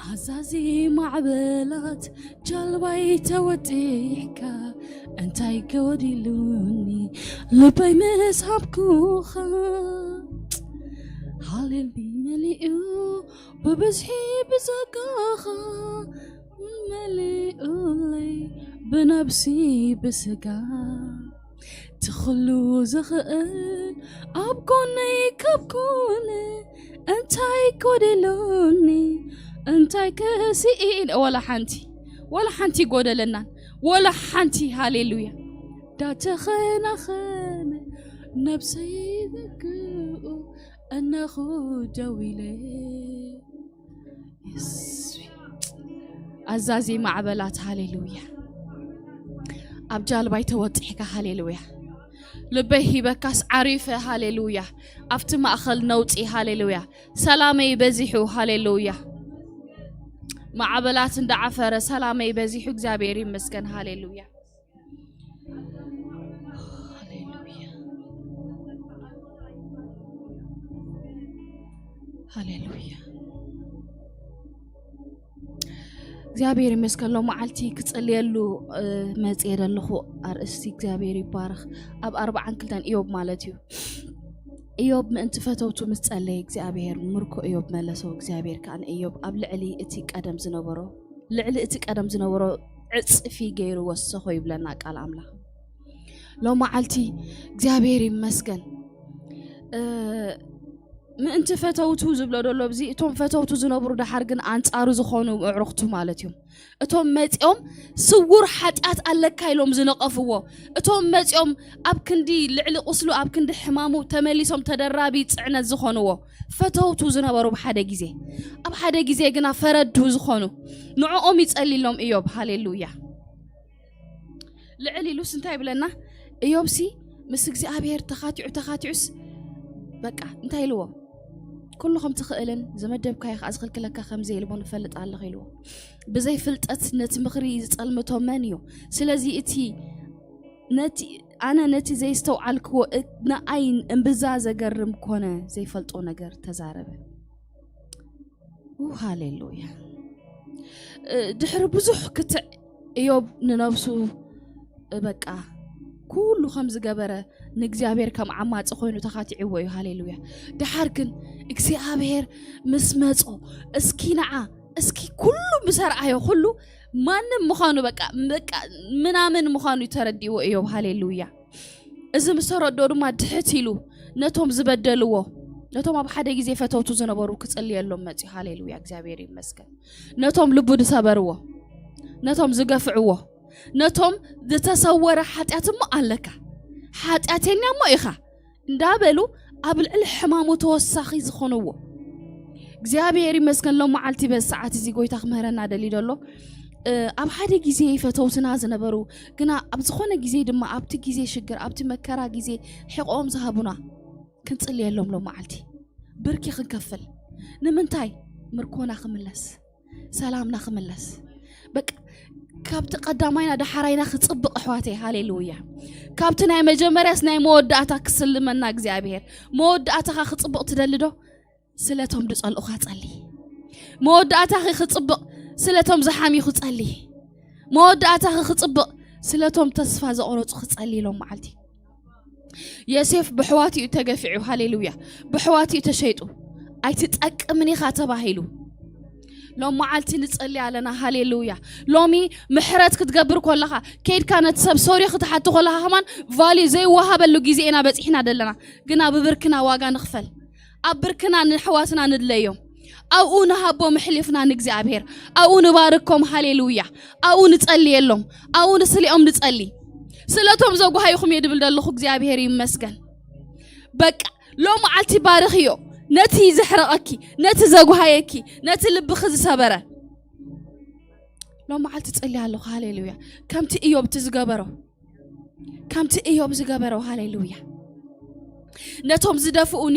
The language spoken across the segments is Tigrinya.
ኣዛዚ ማዕበላት ጃልባይ ተወጢሕካ፣ እንታይ ጎዲሉኒ ልበይ ምስ ሃብኩኻ። ሃሌሉያ መሊኡ ብብዝሒ ብጸጋኻ፣ መሊኡለይ ብነብሲ ብስጋ። ትኽሉ ዝኽእል ኣብ ጎነይ ካብ ኮነ፣ እንታይ ጎደሎኒ? እንታይ ከስኢን? ወላ ሓንቲ፣ ወላ ሓንቲ ጎደለናን፣ ወላ ሓንቲ። ሃሌሉያ። ዳተኸናኸነ ነብሰይ በግኡ እነኹ ደዊለ። የሱስ። ኣዛዚ ማዕበላት፣ ሃሌሉያ። ኣብ ጃልባይ ተወጢሕካ፣ ሃሌሉያ። ልበይ ሂበካስ ዓሪፈ፣ ሃሌሉያ። ኣብቲ ማእኸል ነውጺ፣ ሃሌሉያ። ሰላመይ በዚሑ፣ ሃሌሉያ። ማዕበላት እንዳዓፈረ ሰላመይ በዚሑ፣ እግዚኣብሔር ይመስገን፣ ሃሌሉያ። ሃሌሉያ። ሃሌሉያ። እግዚኣብሔር ይመስገን። ሎም መዓልቲ ክጽልየሉ፣ እ፣ መጽየ ዘለኹ ኣርእስቲ እግዚኣብሔር ይባረኽ። ኣብ ኣርባዓን ክልተን ኢዮብ ማለት እዩ። ኢዮብ ምእንቲ ፈተውቱ ምስ ጸለየ እግዚኣብሔር ምርኮ ኢዮብ መለሶ። እግዚኣብሔር ከኣ ንኢዮብ ኣብ ልዕሊ እቲ ቀደም ዝነበሮ፣ ልዕሊ እቲ ቀደም ዝነበሮ ዕጽፊ ገይሩ ወሰኾ ይብለና ቃል ኣምላኽ። ሎም መዓልቲ እግዚኣብሔር ይመስገን። እ፣ ምእንቲ ፈተውቱ ዝብሎ ደሎ ኣብዚ፣ እቶም ፈተውቱ ዝነብሩ ደሓር ግን ኣንጻሩ ዝኾኑ ኣዕሩኽቱ ማለት እዮም። እቶም መጺኦም ስውር ሓጢኣት ኣለካ ኢሎም ዝነቐፍዎ፣ እቶም መጺኦም ኣብ ክንዲ ልዕሊ ቁስሉ፣ ኣብ ክንዲ ሕማሙ ተመሊሶም ተደራቢ ጽዕነት ዝኾንዎ ፈተውቱ ዝነበሩ፣ ብሓደ ግዜ፣ ኣብ ሓደ ግዜ ግና ፈረዱ ዝኾኑ፣ ንዕኦም ይጸልሎም እዮብ። ሃሌሉያ። ልዕል ኢሉስ እንታይ ይብለና? እዮብሲ ምስ እግዚኣብሔር ተኻቲዑ ተኻቲዑስ በቃ እንታይ ኢልዎ? ኩሉ ከም ትኽእልን ዝመደብካዮ ከኣ ዝኽልክለካ ከም ዘይልቦ ንፈልጥ ኣለኹ ኢልዎ። ብዘይ ፍልጠት ነቲ ምኽሪ ዝጸልምቶ መን እዩ? ስለዚ እቲ ነቲ፣ ኣነ ነቲ ዘይስተውዓልክዎ እ-፣ ንኣይ እምብዛ ዘገርም ኮነ፣ ዘይፈልጦ ነገር ተዛረበ። ው፣ ሃሌሉያ። እ፣ ድሕሪ ብዙሕ ክትዕ እዮብ ንነብሱ፣ እ፣ በቃ ኩሉ ከም ዝገበረ ንእግዚኣብሔር ከም ዓማጺ ኮይኑ ተኻቲዕዎ እዩ። ሃሌሉያ። ደሓር ግን እግዚኣብሔር ምስ መጾ፣ እስኪ ንዓ፣ እስኪ ኩሉ ምስ ኣርኣዮ፣ ኩሉ ማንም ምዃኑ፣ በቃ፣ በቃ ምናምን ምዃኑ ተረዲእዎ እዮብ። ሃሌሉያ። እዚ ምስ ተረድኦ ድማ ድሕት ኢሉ ነቶም ዝበደልዎ፣ ነቶም ኣብ ሓደ ግዜ ፈተውቱ ዝነበሩ ክጽልየሎም መጺኡ። ሃሌሉያ፣ እግዚኣብሔር ይመስገን። ነቶም ልቡ ዝሰበርዎ፣ ነቶም ዝገፍዕዎ፣ ነቶም ዝተሰወረ ሓጢኣት እሞ ኣለካ፣ ሓጢኣተኛ እሞ ኢኻ እንዳበሉ ኣብ ልዕሊ ሕማሙ ተወሳኺ ዝኾንዎ። እግዚኣብሔር ይመስገን፣ ሎም መዓልቲ በዚ ሰዓት እዚ ጎይታ ክምህረና ደልዩ ደሎ። እ፣ ኣብ ሓደ ግዜ ፈተውትና ዝነበሩ፣ ግና ኣብ ዝኾነ ግዜ ድማ ኣብቲ ግዜ ሽግር፣ ኣብቲ መከራ ግዜ ሕቖኦም ዝሃቡና ክንጽልየሎም ሎም መዓልቲ ብርኪ ክንከፍል። ንምንታይ? ምርኮና ክምለስ፣ ሰላምና ክምለስ። በቃ ካብቲ ቀዳማይና ዳሕራይና ክጽብቕ፣ ኣሕዋተይ፣ ሃሌሉያ። ካብቲ ናይ መጀመርያስ ናይ መወዳእታ ክስልመና እግዚኣብሔር። መወዳእታኻ ክጽብቕ ትደሊ ዶ? ስለቶም ዝጸልኡኻ ጸሊ። መወዳእታኺ ክጽብቕ ስለቶም ዝሓሚኹ ጸሊ። መወዳእታኺ ክጽብቕ ስለቶም ተስፋ ዘቑረጹ ክጸሊ ኢሎም መዓልቲ። ዮሴፍ ብሕዋት እዩ ተገፊዑ፣ ሃሌሉያ። ብሕዋት እዩ ተሸይጡ። ኣይትጠቅምን ኢኻ ተባሂሉ። ሎም መዓልቲ ንጸሊ ኣለና፣ ሃሌሉያ። ሎሚ ምሕረት ክትገብር ኮለኻ፣ ከይድካ ነቲ ሰብ ሶሪ ክትሓቲ ኮለኻ፣ ከማን ቫልዩ ዘይወሃበሉ ግዜ ኢና በጺሕና ደለና። ግና ብብርክና ዋጋ ንኽፈል። ኣብ ብርክና ንሕዋትና ንድለዮም። ኣብኡ ንሃቦም ኣሕሊፍና ንእግዚኣብሔር። ኣብኡ ንባርኮም፣ ሃሌሉያ። ኣብኡ ንጸልየሎም። ኣብኡ ንስሊኦም ንጸሊ። ስለቶም ዘጓሃይኹም እየ ድብል ደለኹ፣ እግዚኣብሔር ይመስገን። በቃ ሎም መዓልቲ ባርኽዮ። ነቲ ዘሕረቐኪ፣ ነቲ ዘጓሃየኪ፣ ነቲ ልብኺ ዝሰበረ። ሎም መዓልቲ ጸልየ ኣለኹ፣ ሃሌሉያ። ከምቲ እዮብ እቲ ዝገበሮ፣ ከምቲ እዮብ ዝገበሮ፣ ሃሌሉያ። ነቶም ዝደፍኡኒ፣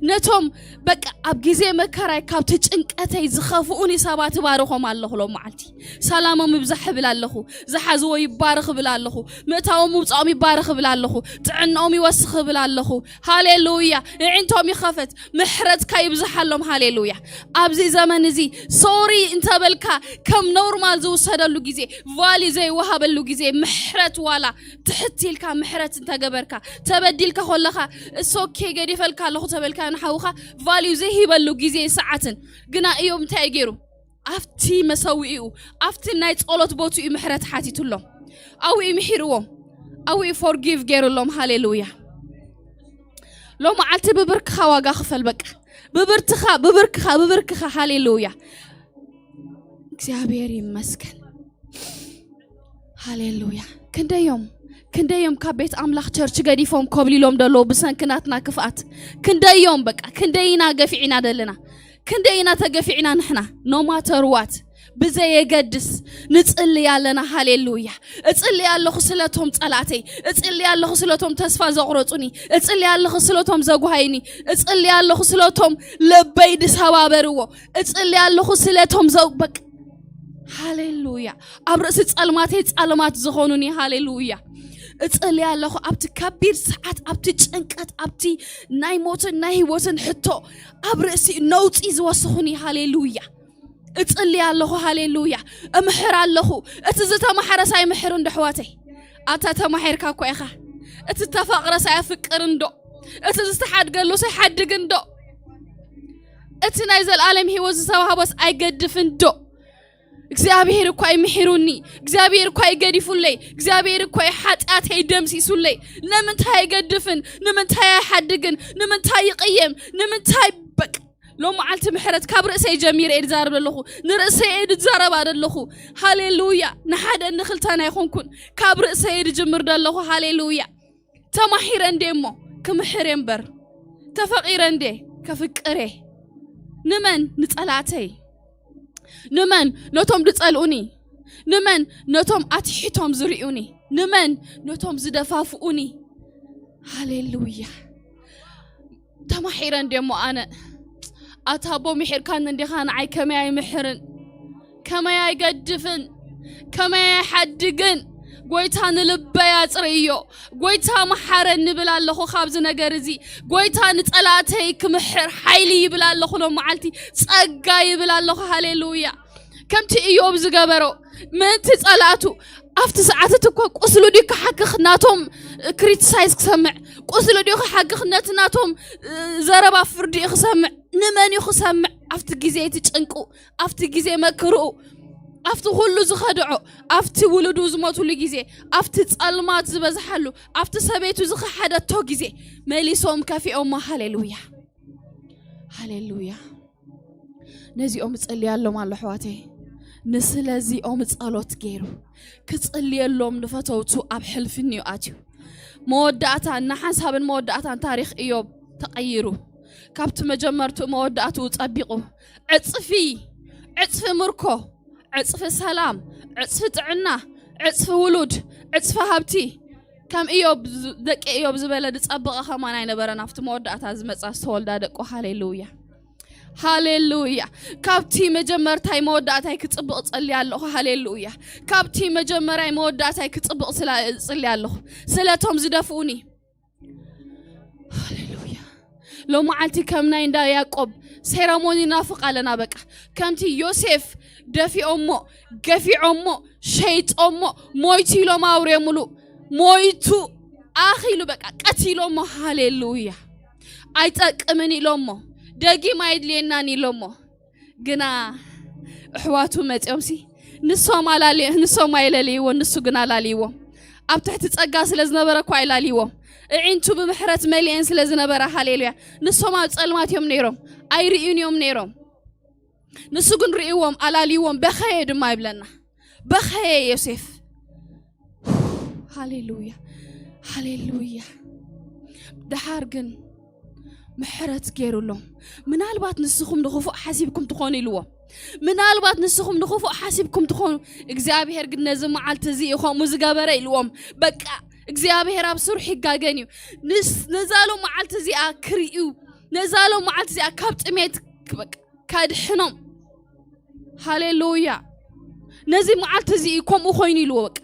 ነቶም በቃ ኣብ ግዜ መከራይ ካብቲ ጭንቀተይ ዝኸፍኡኒ ሰባት እባርኾም ኣለኹ። ሎም መዓልቲ ሰላሞም ይብዛሕ እብል ኣለኹ። ዝሓዝዎ ይባረኽ እብል ኣለኹ። ምእታዎም ምውፃኦም ይባረኽ እብል ኣለኹ። ጥዕናኦም ይወስኽ እብል ኣለኹ። ሃሌሉያ። እዒንቶም ይኸፈት፣ ምሕረትካ ይብዝሓሎም። ሃሌሉያ። ኣብዚ ዘመን እዚ ሶሪ እንተበልካ ከም ኖርማል ዝውሰደሉ ግዜ፣ ቫሊ ዘይወሃበሉ ግዜ፣ ምሕረት ዋላ ትሕት ኢልካ ምሕረት እንተገበርካ፣ ተበዲልካ ከለኻ እሶኬ ገዲፈልካ ኣለኹ ተበልካ ንሓውኻ ቫልዩ ዘይሂበሉ ግዜ ሰዓትን ግና እዮም እንታይ ገይሩ ኣብቲ መሰዊኡ ኣብቲ ናይ ጸሎት ቦትኡ ምሕረት ሓቲቱሎም። ኣውኡ ምሒርዎም፣ ኣውኡ ፎርጊቭ ገይሩሎም። ሃሌሉያ። ሎም መዓልቲ ብብርክኻ ዋጋ ክፈል። በቃ ብብርትኻ ብብርክኻ ብብርክኻ። ሃሌሉያ። እግዚኣብሔር ይመስገን። ሃሌሉያ። ክንደዮም ክንደዮም ካብ ቤት ኣምላኽ ቸርች ገዲፎም ኮብሊሎም ደለዉ ብሰንኪ ናትና ክፍኣት። ክንደዮም በቃ ክንደይና ገፊዕና ደለና። ክንደይና ተገፊዕና ንሕና። ኖ ማተር ዋት ብዘየገድስ ንጽሊ ኣለና። ሃሌሉያ። እጽሊ ኣለኹ ስለቶም ጸላእተይ፣ እጽሊ ኣለኹ ስለቶም ተስፋ ዘቑረጹኒ፣ እጽሊ ኣለኹ ስለቶም ዘጓሃዩኒ፣ እጽሊ ኣለኹ ስለቶም ልበይ ዝሰባበርዎ፣ እጽሊ ኣለኹ ስለቶም ዘው በቃ። ሃሌሉያ። ኣብ ርእሲ ጸልማተይ ጸልማት ዝኾኑኒ። ሃሌሉያ። እጽሊ ኣለኹ ኣብቲ ከቢድ ሰዓት፣ ኣብቲ ጭንቀት፣ ኣብቲ ናይ ሞትን ናይ ህይወትን ሕቶ፣ ኣብ ርእሲ ነውጺ ዝወስኹኒ። ሃሌሉያ። እጽሊ ኣለኹ። ሃሌሉያ። እምሕር ኣለኹ። እቲ ዝተማሕረስ ኣይምሕርን ዶ ኣሕዋተይ? ኣታ ተማሒርካ እኮ ኢኻ። እቲ ዝተፋቕረስ ኣየፍቅርን ዶ? እቲ ዝተሓድገሉስ ኣይሓድግን ዶ? እቲ ናይ ዘልኣለም ህይወት ዝተዋህቦስ ኣይገድፍን ዶ? እግዚኣብሔር እኳ ይምሒሩኒ፣ እግዚኣብሔር እኳ ይገዲፉለይ፣ እግዚኣብሔር እኳ ሓጢኣተይ ደምሲሱለይ። ንምንታይ ኣይገድፍን? ንምንታይ ኣይሓድግን? ንምንታይ ይቕየም? ንምንታይ በቃ ሎም መዓልቲ ምሕረት ካብ ርእሰይ ጀሚረ እየ ዝዛረብ ዘለኹ። ንርእሰይ እየ ዝዛረብ ዘለኹ። ሃሌሉያ። ንሓደ ንኽልተን ኣይኮንኩን። ካብ ርእሰይ እየ ዝጅምር ዘለኹ። ሃሌሉያ። ተማሒረ እንዴ እሞ ክምሕር እየ እምበር፣ ተፈቒረ እንዴ ከፍቅር እየ። ንመን? ንጸላእተይ። ንመን? ነቶም ዝጸልኡኒ። ንመን? ነቶም ኣትሒቶም ዝርእዩኒ። ንመን? ነቶም ዝደፋፍኡኒ። ሃሌሉያ። ተማሒረ እንዴ እሞ ኣነ? ኣታ ኣቦ ምሒርካኒ እንዲኻ ንዓይ ከመይ ኣይምሕርን? ከመይ ኣይገድፍን? ከመይ ኣይሓድግን? ጎይታ ንልበይ ኣጽርዮ። ጎይታ መሓረኒ ይብል ኣለኹ። ካብዚ ነገር እዚ ጎይታ ንጸላእተይ ክምሕር ሓይሊ ይብል ኣለኹ። ሎም መዓልቲ ጸጋ ይብል ኣለኹ። ሃሌሉያ። ከምቲ ኢዮብ ዝገበሮ ምእንቲ ጸላእቱ ኣብቲ ሰዓት እቲ እኮ ቁስሉ ድዩ ክሓክኽ ናቶም ክሪቲሳይዝ ክሰምዕ? ቁስሉ ድዩ ክሓክኽ ነቲ ናቶም እ፣ ዘረባ ፍርዲ እዩ ክሰምዕ? ንመን እዩ ክሰምዕ? ኣብቲ ግዜ እቲ ጭንቁ፣ ኣብቲ ግዜ መክርኡ፣ ኣብቲ ኩሉ ዝኸድዖ፣ ኣብቲ ውሉዱ ዝሞትሉ ግዜ፣ ኣብቲ ጸልማት ዝበዝሓሉ፣ ኣብቲ ሰበይቱ ዝኸሓደቶ ግዜ መሊሶም ከፊኦሞ። ሃሌሉያ። ሃሌሉያ። ነዚኦም እጸልየሎም ኣሎ ኣሕዋተይ። ንስለዚኦም ጸሎት ገይሩ ክጽልየሎም ንፈተውቱ ኣብ ሕልፍኒኡ ኣትዩ። መወዳእታን ንሓንሳብን መወዳእታን ታሪኽ ኢዮብ ተቐይሩ። ካብቲ መጀመርትኡ መወዳእትኡ ጸቢቑ። ዕጽፊ፣ ዕጽፊ ምርኮ፣ ዕጽፊ ሰላም፣ ዕጽፊ ጥዕና፣ ዕጽፊ ውሉድ፣ ዕጽፊ ሃብቲ። ከም ኢዮብ ዝ-፣ ደቂ ኢዮብ ዝበለ ዝጸበቐ ከማን ኣይነበረን ኣብቲ መወዳእታ ዝመጻ ዝተወልዳ ደቁ። ሃሌሉያ። ሃሌሉያ። ካብቲ መጀመርታይ መወዳእታይ ክጽብቕ ጸልየ ኣለኹ። ሃሌሉያ። ካብቲ መጀመርያይ መወዳእታይ ክጽብቕ ስላ-፣ ጽልየ ኣለኹ። ስለቶም ዝደፍኡኒ። ሃሌሉያ። ሎም መዓልቲ ከም ናይ እንዳ ያዕቆብ ሴረሞኒ ናፍቕ ኣለና። በቃ ከምቲ ዮሴፍ ደፊኦሞ፣ ገፊዖሞ፣ ሸይጦሞ፣ ሞይቱ ኢሎም ኣውርዮምሉ። ሞይቱ ኣኺሉ በቃ ቀቲሎሞ። ሃሌሉያ። ኣይጠቅምን ኢሎሞ፣ ደጊም ኣይድልየናን ኢሎሞ። ግና ኣሕዋቱ መጺኦምሲ ንሶም ኣላሊ-፣ ንሶም ኣየለልይዎ፣ ንሱ ግን ኣላልይዎም። ኣብ ትሕቲ ጸጋ ስለ ዝነበረ እኳ ኣይላልይዎም። እዒንቱ ብምሕረት መሊኤን ስለ ዝነበራ፣ ሃሌሉያ፣ ንሶም ኣብ ጸልማት እዮም ነይሮም፣ ኣይርእዩን እዮም ነይሮም። ንሱ ግን ርእይዎም፣ ኣላልይዎም፣ በኸየ ድማ ይብለና። በኸየ ዮሴፍ። ሃሌሉያ፣ ሃሌሉያ። ደሓር ግን ምሕረት ገይሩሎም። ምናልባት ንስኹም ንኽፉእ ሓሲብኩም ትኾኑ ኢልዎም። ምናልባት ንስኹም ንኽፉእ ሓሲብኩም ትኾኑ። እግዚኣብሔር ግን ነዚ መዓልቲ እዚ እዩ ከምኡ ዝገበረ ኢልዎም። በቃ እግዚኣብሔር ኣብ ስርሑ ይጋገን እዩ። ንስ- ነዛ ሎም መዓልቲ እዚኣ ክርእዩ፣ ነዛ ሎም መዓልቲ እዚኣ ካብ ጥሜት ክበቅ- ከድሕኖም። ሃሌሉያ። ነዚ መዓልቲ እዚ እዩ ከምኡ ኮይኑ ኢልዎ። በቃ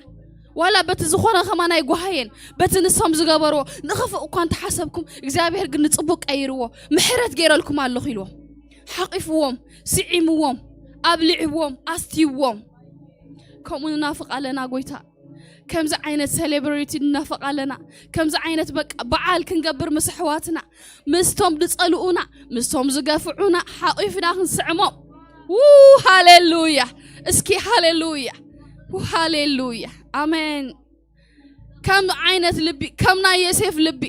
ዋላ በቲ ዝኾነ ከማን ኣይጓሃየን፣ በቲ ንሶም ዝገበርዎ ንኽፉእ እኳ እንተሓሰብኩም፣ እግዚኣብሔር ግን ንጽቡቅ ቀይርዎ። ምሕረት ገይረልኩም ኣለኹ ኢልዎም። ሓቂፍዎም፣ ስዒምዎም፣ ኣብሊዕዎም፣ ኣስትይዎም። ከምኡ ንናፍቕ ኣለና ጎይታ። ከምዚ ዓይነት ሴሌብሪቲ ንናፍቕ ኣለና። ከምዚ ዓይነት በቃ በዓል ክንገብር ምስ ኣሕዋትና፣ ምስቶም ዝጸልኡና፣ ምስቶም ዝገፍዑና ሓቂፍና ክንስዕሞም። ው ሃሌሉያ። እስኪ ሃሌሉያ። ው ሃሌሉያ። ኣሜን። ከም ዓይነት ልቢ፣ ከም ናይ ዮሴፍ ልቢ።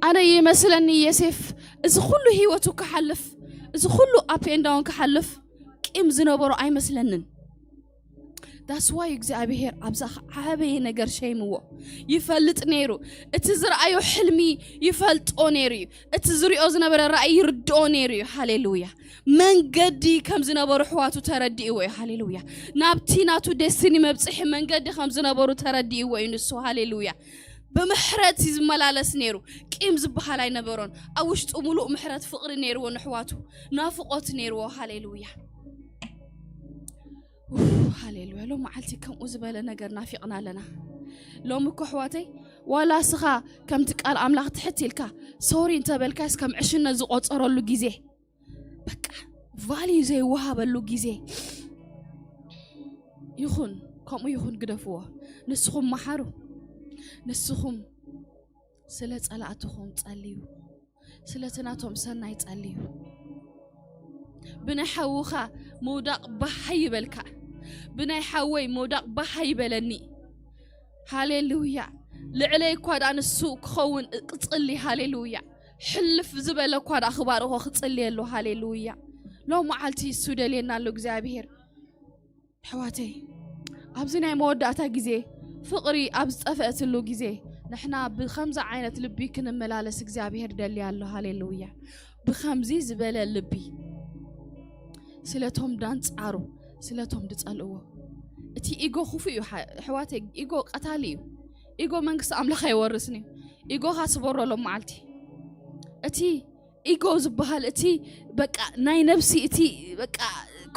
ኣነ ይመስለኒ ዮሴፍ እዚ ኩሉ ህይወቱ ክሓልፍ፣ እዚ ኩሉ ኣፕ ኤንድ ዳውን ክሓልፍ ቂም ዝነበሮ ኣይመስለንን። ዳስ ዋይ እግዚኣብሔር ኣብዛ ዓበየ ነገር ሸይምዎ። ይፈልጥ ነይሩ። እቲ ዝረኣዮ ሕልሚ ይፈልጦ ነይሩ እዩ። እቲ ዝሪኦ ዝነበረ ራእይ ይርድኦ ነይሩ እዩ። ሃሌሉያ። መንገዲ ከም ዝነበሩ ኣሕዋቱ ተረዲእዎ እዩ። ሃሌሉያ። ናብቲ ናቱ ዴስቲኒ መብፅሒ መንገዲ ከም ዝነበሩ ተረዲእዎ እዩ ንሱ። ሃሌሉያ። ብምሕረት እዩ ዝመላለስ ነይሩ። ቂም ዝበሃል ኣይነበሮን። ኣብ ውሽጡ ሙሉእ ምሕረት፣ ፍቕሪ ነይርዎ ንኣሕዋቱ፣ ናፍቖት ነይርዎ። ሃሌሉያ። ኡፍ፣ ሃሌሉያ። ሎም መዓልቲ ከምኡ ዝበለ ነገር ናፊቕና ኣለና። ሎም እኮ ኣሕዋተይ፣ ዋላ እስኻ ከምቲ ቃል ኣምላኽ ትሕት ኢልካ ሶሪ እንተበልካስ ከም ዕሽነት ዝቆጸረሉ ግዜ፣ በቃ ቫልዩ ዘይወሃበሉ ግዜ ይኹን፣ ከምኡ ይኹን፣ ግደፍዎ። ንስኹም መሓሩ። ንስኹም ስለ ጸላእትኹም ጸልዩ። ስለቲ ናቶም ሰናይ ጸልዩ። ብናይ ሓውኻ ምውዳቕ ባህ ይበልካ። ብናይ ሓወይ ምውዳቕ ባህ ይበለኒ። ሃሌሉያ። ልዕለይ እኳ ደኣ ንሱ ክኸውን እጽሊ። ሃሌሉያ። ሕልፍ ዝበለ እኳ ደኣ ክባርኾ ክጽልየሉ። ሃሌሉያ። ሎም መዓልቲ እሱ ደልየና ኣሎ እግዚኣብሔር። ኣሕዋተይ፣ ኣብዚ ናይ መወዳእታ ግዜ፣ ፍቕሪ ኣብ ዝጠፍአትሉ ግዜ፣ ንሕና ብኸምዚ ዓይነት ልቢ ክንመላለስ እግዚኣብሔር ደልያ ኣሎ። ሃሌሉያ። ብኸምዚ ዝበለ ልቢ፣ ስለቶም ዳንጻሩ፣ ስለቶም ድጸልእዎ። እቲ ኢጎ ክፉእ እዩ፣ ሓ- ኣሕዋተይ፣ ኢጎ ቀታሊ እዩ። ኢጎ መንግስቲ ኣምላኽ ኣይወርስን እዩ። ኢጎኻ ስበሮ ሎም መዓልቲ። እቲ ኢጎ ዝበሃል፣ እቲ በቃ ናይ ነብሲ፣ እቲ በቃ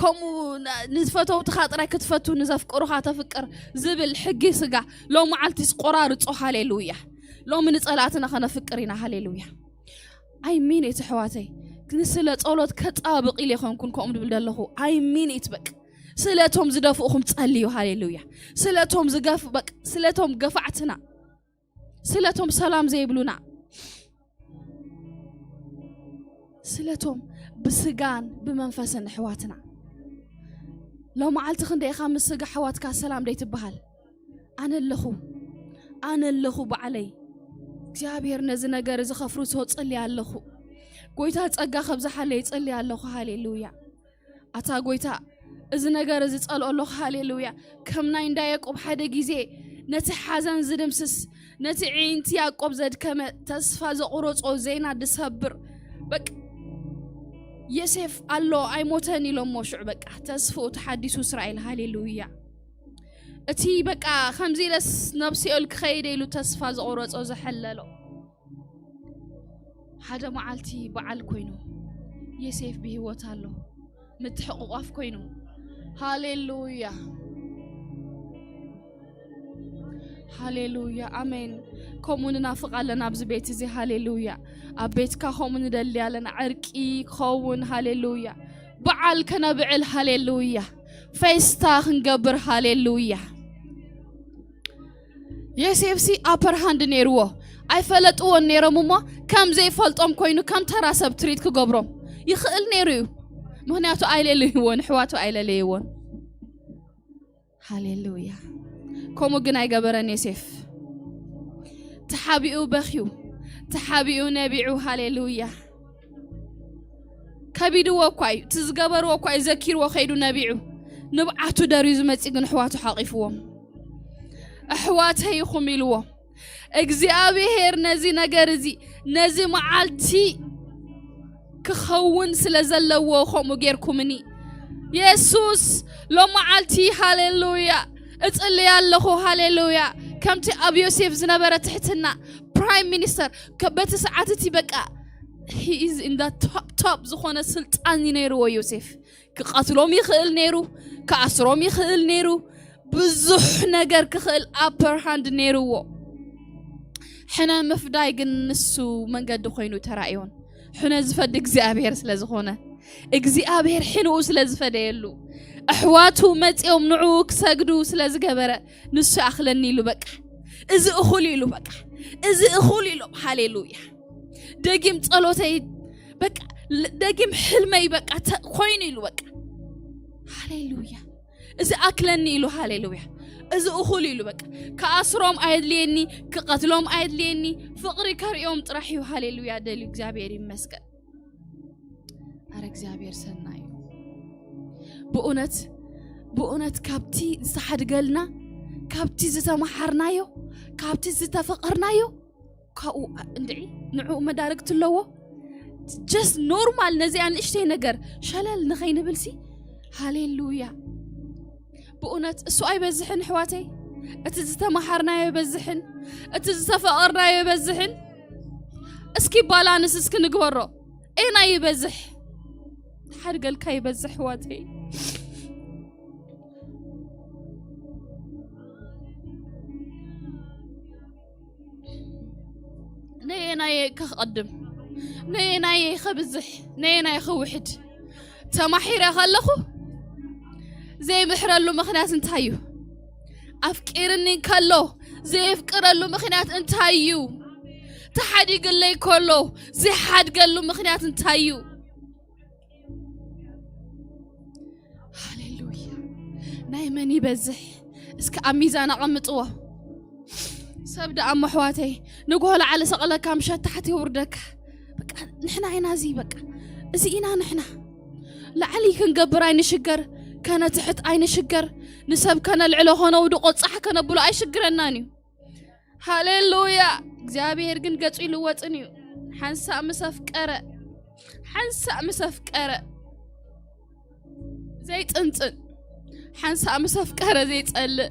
ከምኡ ና- ንዝፈተውትኻ ጥራይ ክትፈቱ፣ ንዘፍቅሩኻ ተፍቅር ዝብል ሕጊ ስጋ ሎም መዓልቲ ስቆራርጾ። ሃሌሉያ። ሎሚ ንጸላእትና ከነፍቅር ኢና። ሃሌሉያ። ኣይ ሚን ኢት ኣሕዋተይ። ንስለ ጸሎት ከጻብቕ ኢለ ይኾንኩን ከምኡ ድብል ዘለኹ። ኣይ ሚን ኢት በቃ። ስለቶም ዝደፍኡኹም ጸልዩ። ሃሌሉያ። ስለቶም ዝገፍ በቃ ስለቶም ገፋዕትና፣ ስለቶም ሰላም ዘይብሉና፣ ስለቶም ብስጋን ብመንፈስን ኣሕዋትና። ሎም መዓልቲ ክንደይ ኢኻ ምስ ስጋ ኣሕዋትካ ሰላም ደይትበሃል? ኣነ ኣለኹ፣ ኣነ ኣለኹ ባዕለይ። እግዚኣብሔር ነዚ ነገር እዚ ከፍርሶ ጽልየ ኣለኹ። ጎይታ ጸጋ ከብዝሓለይ ጽልየ ኣለኹ። ሃሌሉያ። ኣታ ጎይታ፣ እዚ ነገር እዚ ጸልኦ ኣለኹ። ሃሌሉያ። ከም ናይ እንዳ ያዕቆብ ሓደ ግዜ ነቲ ሓዘን ዝድምስስ፣ ነቲ ዕይንቲ ያዕቆብ ዘድከመ፣ ተስፋ ዘቑረጾ ዜና ዝሰብር፣ በቃ፣ ዮሴፍ ኣሎ ኣይሞተን ኢሎሞ። ሽዑ በቃ ተስፍኡ ተሓዲሱ እስራኤል። ሃሌሉያ። እቲ በቃ ከምዚ ኢለስ ናብ ሲኦል ክኸይደ ኢሉ ተስፋ ዘቑረጾ፣ ዘሐለሎ፣ ሓደ መዓልቲ በዓል ኮይኑ፣ ዮሴፍ ብህይወት ኣሎ፣ ምትሕቑቋፍ ኮይኑ። ሃሌሉያ፣ ሃሌሉያ፣ ኣሜን። ከምኡ ንናፍቕ ኣለና ኣብዚ ቤት እዚ። ሃሌሉያ። ኣብ ቤትካ ከምኡ ንደሊ ኣለና፣ ዕርቂ ክኸውን። ሃሌሉያ። በዓል ከነብዕል። ሃሌሉያ። ፌስታ ክንገብር። ሃሌሉያ። ዮሴፍሲ ኣፐር ሃንድ ነይርዎ። ኣይፈለጥዎን ነይሮም እሞ ከም ዘይፈልጦም ኮይኑ ከም ተራ ሰብ ትሪት ክገብሮም ይኽእል ነይሩ እዩ። ምኽንያቱ ኣይለለይዎን፣ ኣሕዋቱ ኣይለለይዎን። ሃሌሉያ። ከምኡ ግን ኣይገበረን ዮሴፍ። ተሓቢኡ በኽዩ፣ ተሓቢኡ ነቢዑ። ሃሌሉያ። ከቢድዎ እኳ እዩ፣ እቲ ዝገበርዎ እኳ እዩ ዘኪርዎ ከይዱ ነቢዑ። ንብዓቱ ደርዩ ዝመጽእ ግን ኣሕዋቱ ሓቒፍዎም። ኣሕዋተይ ኢኹም ኢልዎ። እግዚኣብሔር ነዚ ነገር እዚ፣ ነዚ መዓልቲ ክኸውን ስለ ዘለዎ ከምኡ ጌርኩምኒ። የሱስ፣ ሎም መዓልቲ፣ ሃሌሉያ፣ እጽልይ ኣለኹ። ሃሌሉያ። ከምቲ ኣብ ዮሴፍ ዝነበረ ትሕትና፣ ፕራይም ሚኒስተር፣ ከ-፣ በቲ ሰዓት እቲ በቃ፣ he is in the top፣ top ዝኾነ ስልጣን እዩ ነይርዎ ዮሴፍ። ክቐትሎም ይኽእል ነይሩ፣ ክኣስሮም ይኽእል ነይሩ፣ ብዙሕ ነገር ክኽእል ኣፐር ሃንድ ነይርዎ። ሕነ ምፍዳይ ግን ንሱ መንገዲ ኮይኑ ተራእዮን። ሕነ ዝፈዲ እግዚኣብሔር ስለ ዝኾነ፣ እግዚኣብሔር ሕንኡ ስለ ዝፈደየሉ፣ ኣሕዋቱ መጺኦም ንዕኡ ክሰግዱ ስለ ዝገበረ፣ ንሱ ይኣኽለኒ ኢሉ በቃ። እዚ እኹል ኢሉ በቃ። እዚ እኹል ኢሉ። ሃሌሉያ። ደጊም ጸሎተይ በቃ፣ ል-፣ ደጊም ሕልመይ በቃ ተ-፣ ኮይኑ ኢሉ በቃ። ሃሌሉያ። እዚ ኣክለኒ ኢሉ። ሃሌሉያ። እዚ እኹል ኢሉ በቃ። ክኣስሮም ኣየድልየኒ፣ ክቐትሎም ኣየድልየኒ፣ ፍቕሪ ከርእዮም ጥራሕ እዩ። ሃሌሉያ። ደልዩ። እግዚኣብሔር ይመስገን። ኣረ እግዚኣብሔር ሰናይ እዩ። ብእውነት፣ ብእውነት ካብቲ ዝተሓድገልና፣ ካብቲ ዝተመሓርናዮ፣ ካብቲ ዝተፈቐርናዮ፣ ካብኡ እንድዒ ንዕኡ መዳርግቲ ኣለዎ። ጀስት ኖርማል ነዚኣ ንእሽተይ ነገር ሸለል ንኸይንብልሲ። ሃሌሉያ። ብእውነት እሱ ኣይበዝሕን ኣሕዋተይ? እቲ ዝተመሓርናዮ ኣይበዝሕን? እቲ ዝተፈቐርናዮ ኣይበዝሕን? እስኪ ባላንስ እስኪ ንግበሮ። ኤና ይበዝሕ? ሓድገልካ ይበዝሕ ኣሕዋተይ? ነየናየ ከቕድም? ነየናየ ከብዝሕ? ነየናየ ከውሕድ? ተማሒረ ከለኹ ዘይምሕረሉ ምኽንያት እንታይ እዩ? ኣፍቂርኒ ከሎ ዘየፍቅረሉ ምኽንያት እንታይ እዩ? ተሓዲግለይ ከሎ ዘይሓድገሉ ምኽንያት እንታይ እዩ? ሃሌሉያ። ናይ መን ይበዝሕ? እስኪ ኣብ ሚዛን ኣቐምጥዎ። ሰብ ደኣ እሞ ኣሕዋተይ፣ ንግሆ ላዕሊ ሰቐለካ፣ ምሸት ታሕቲ የውርደካ። በቃ ንሕና ኢና እዚ፣ በቃ እዚ ኢና ንሕና። ላዕሊ ክንገብር ኣይንሽገር፣ ከነትሕት ኣይንሽገር፣ ንሰብ ከነልዕሎ፣ ከነውድቆ፣ ጻሕ ከነብሎ ኣይሽግረናን እዩ። ሃሌሉያ። እግዚኣብሔር ግን ገጹ ይልወጥን እዩ። ሓንሳእ ምስ ኣፍቀረ፣ ሓንሳእ ምስ ኣፍቀረ ዘይጥንጥን፣ ሓንሳእ ምስ ኣፍቀረ ዘይጸልእ፣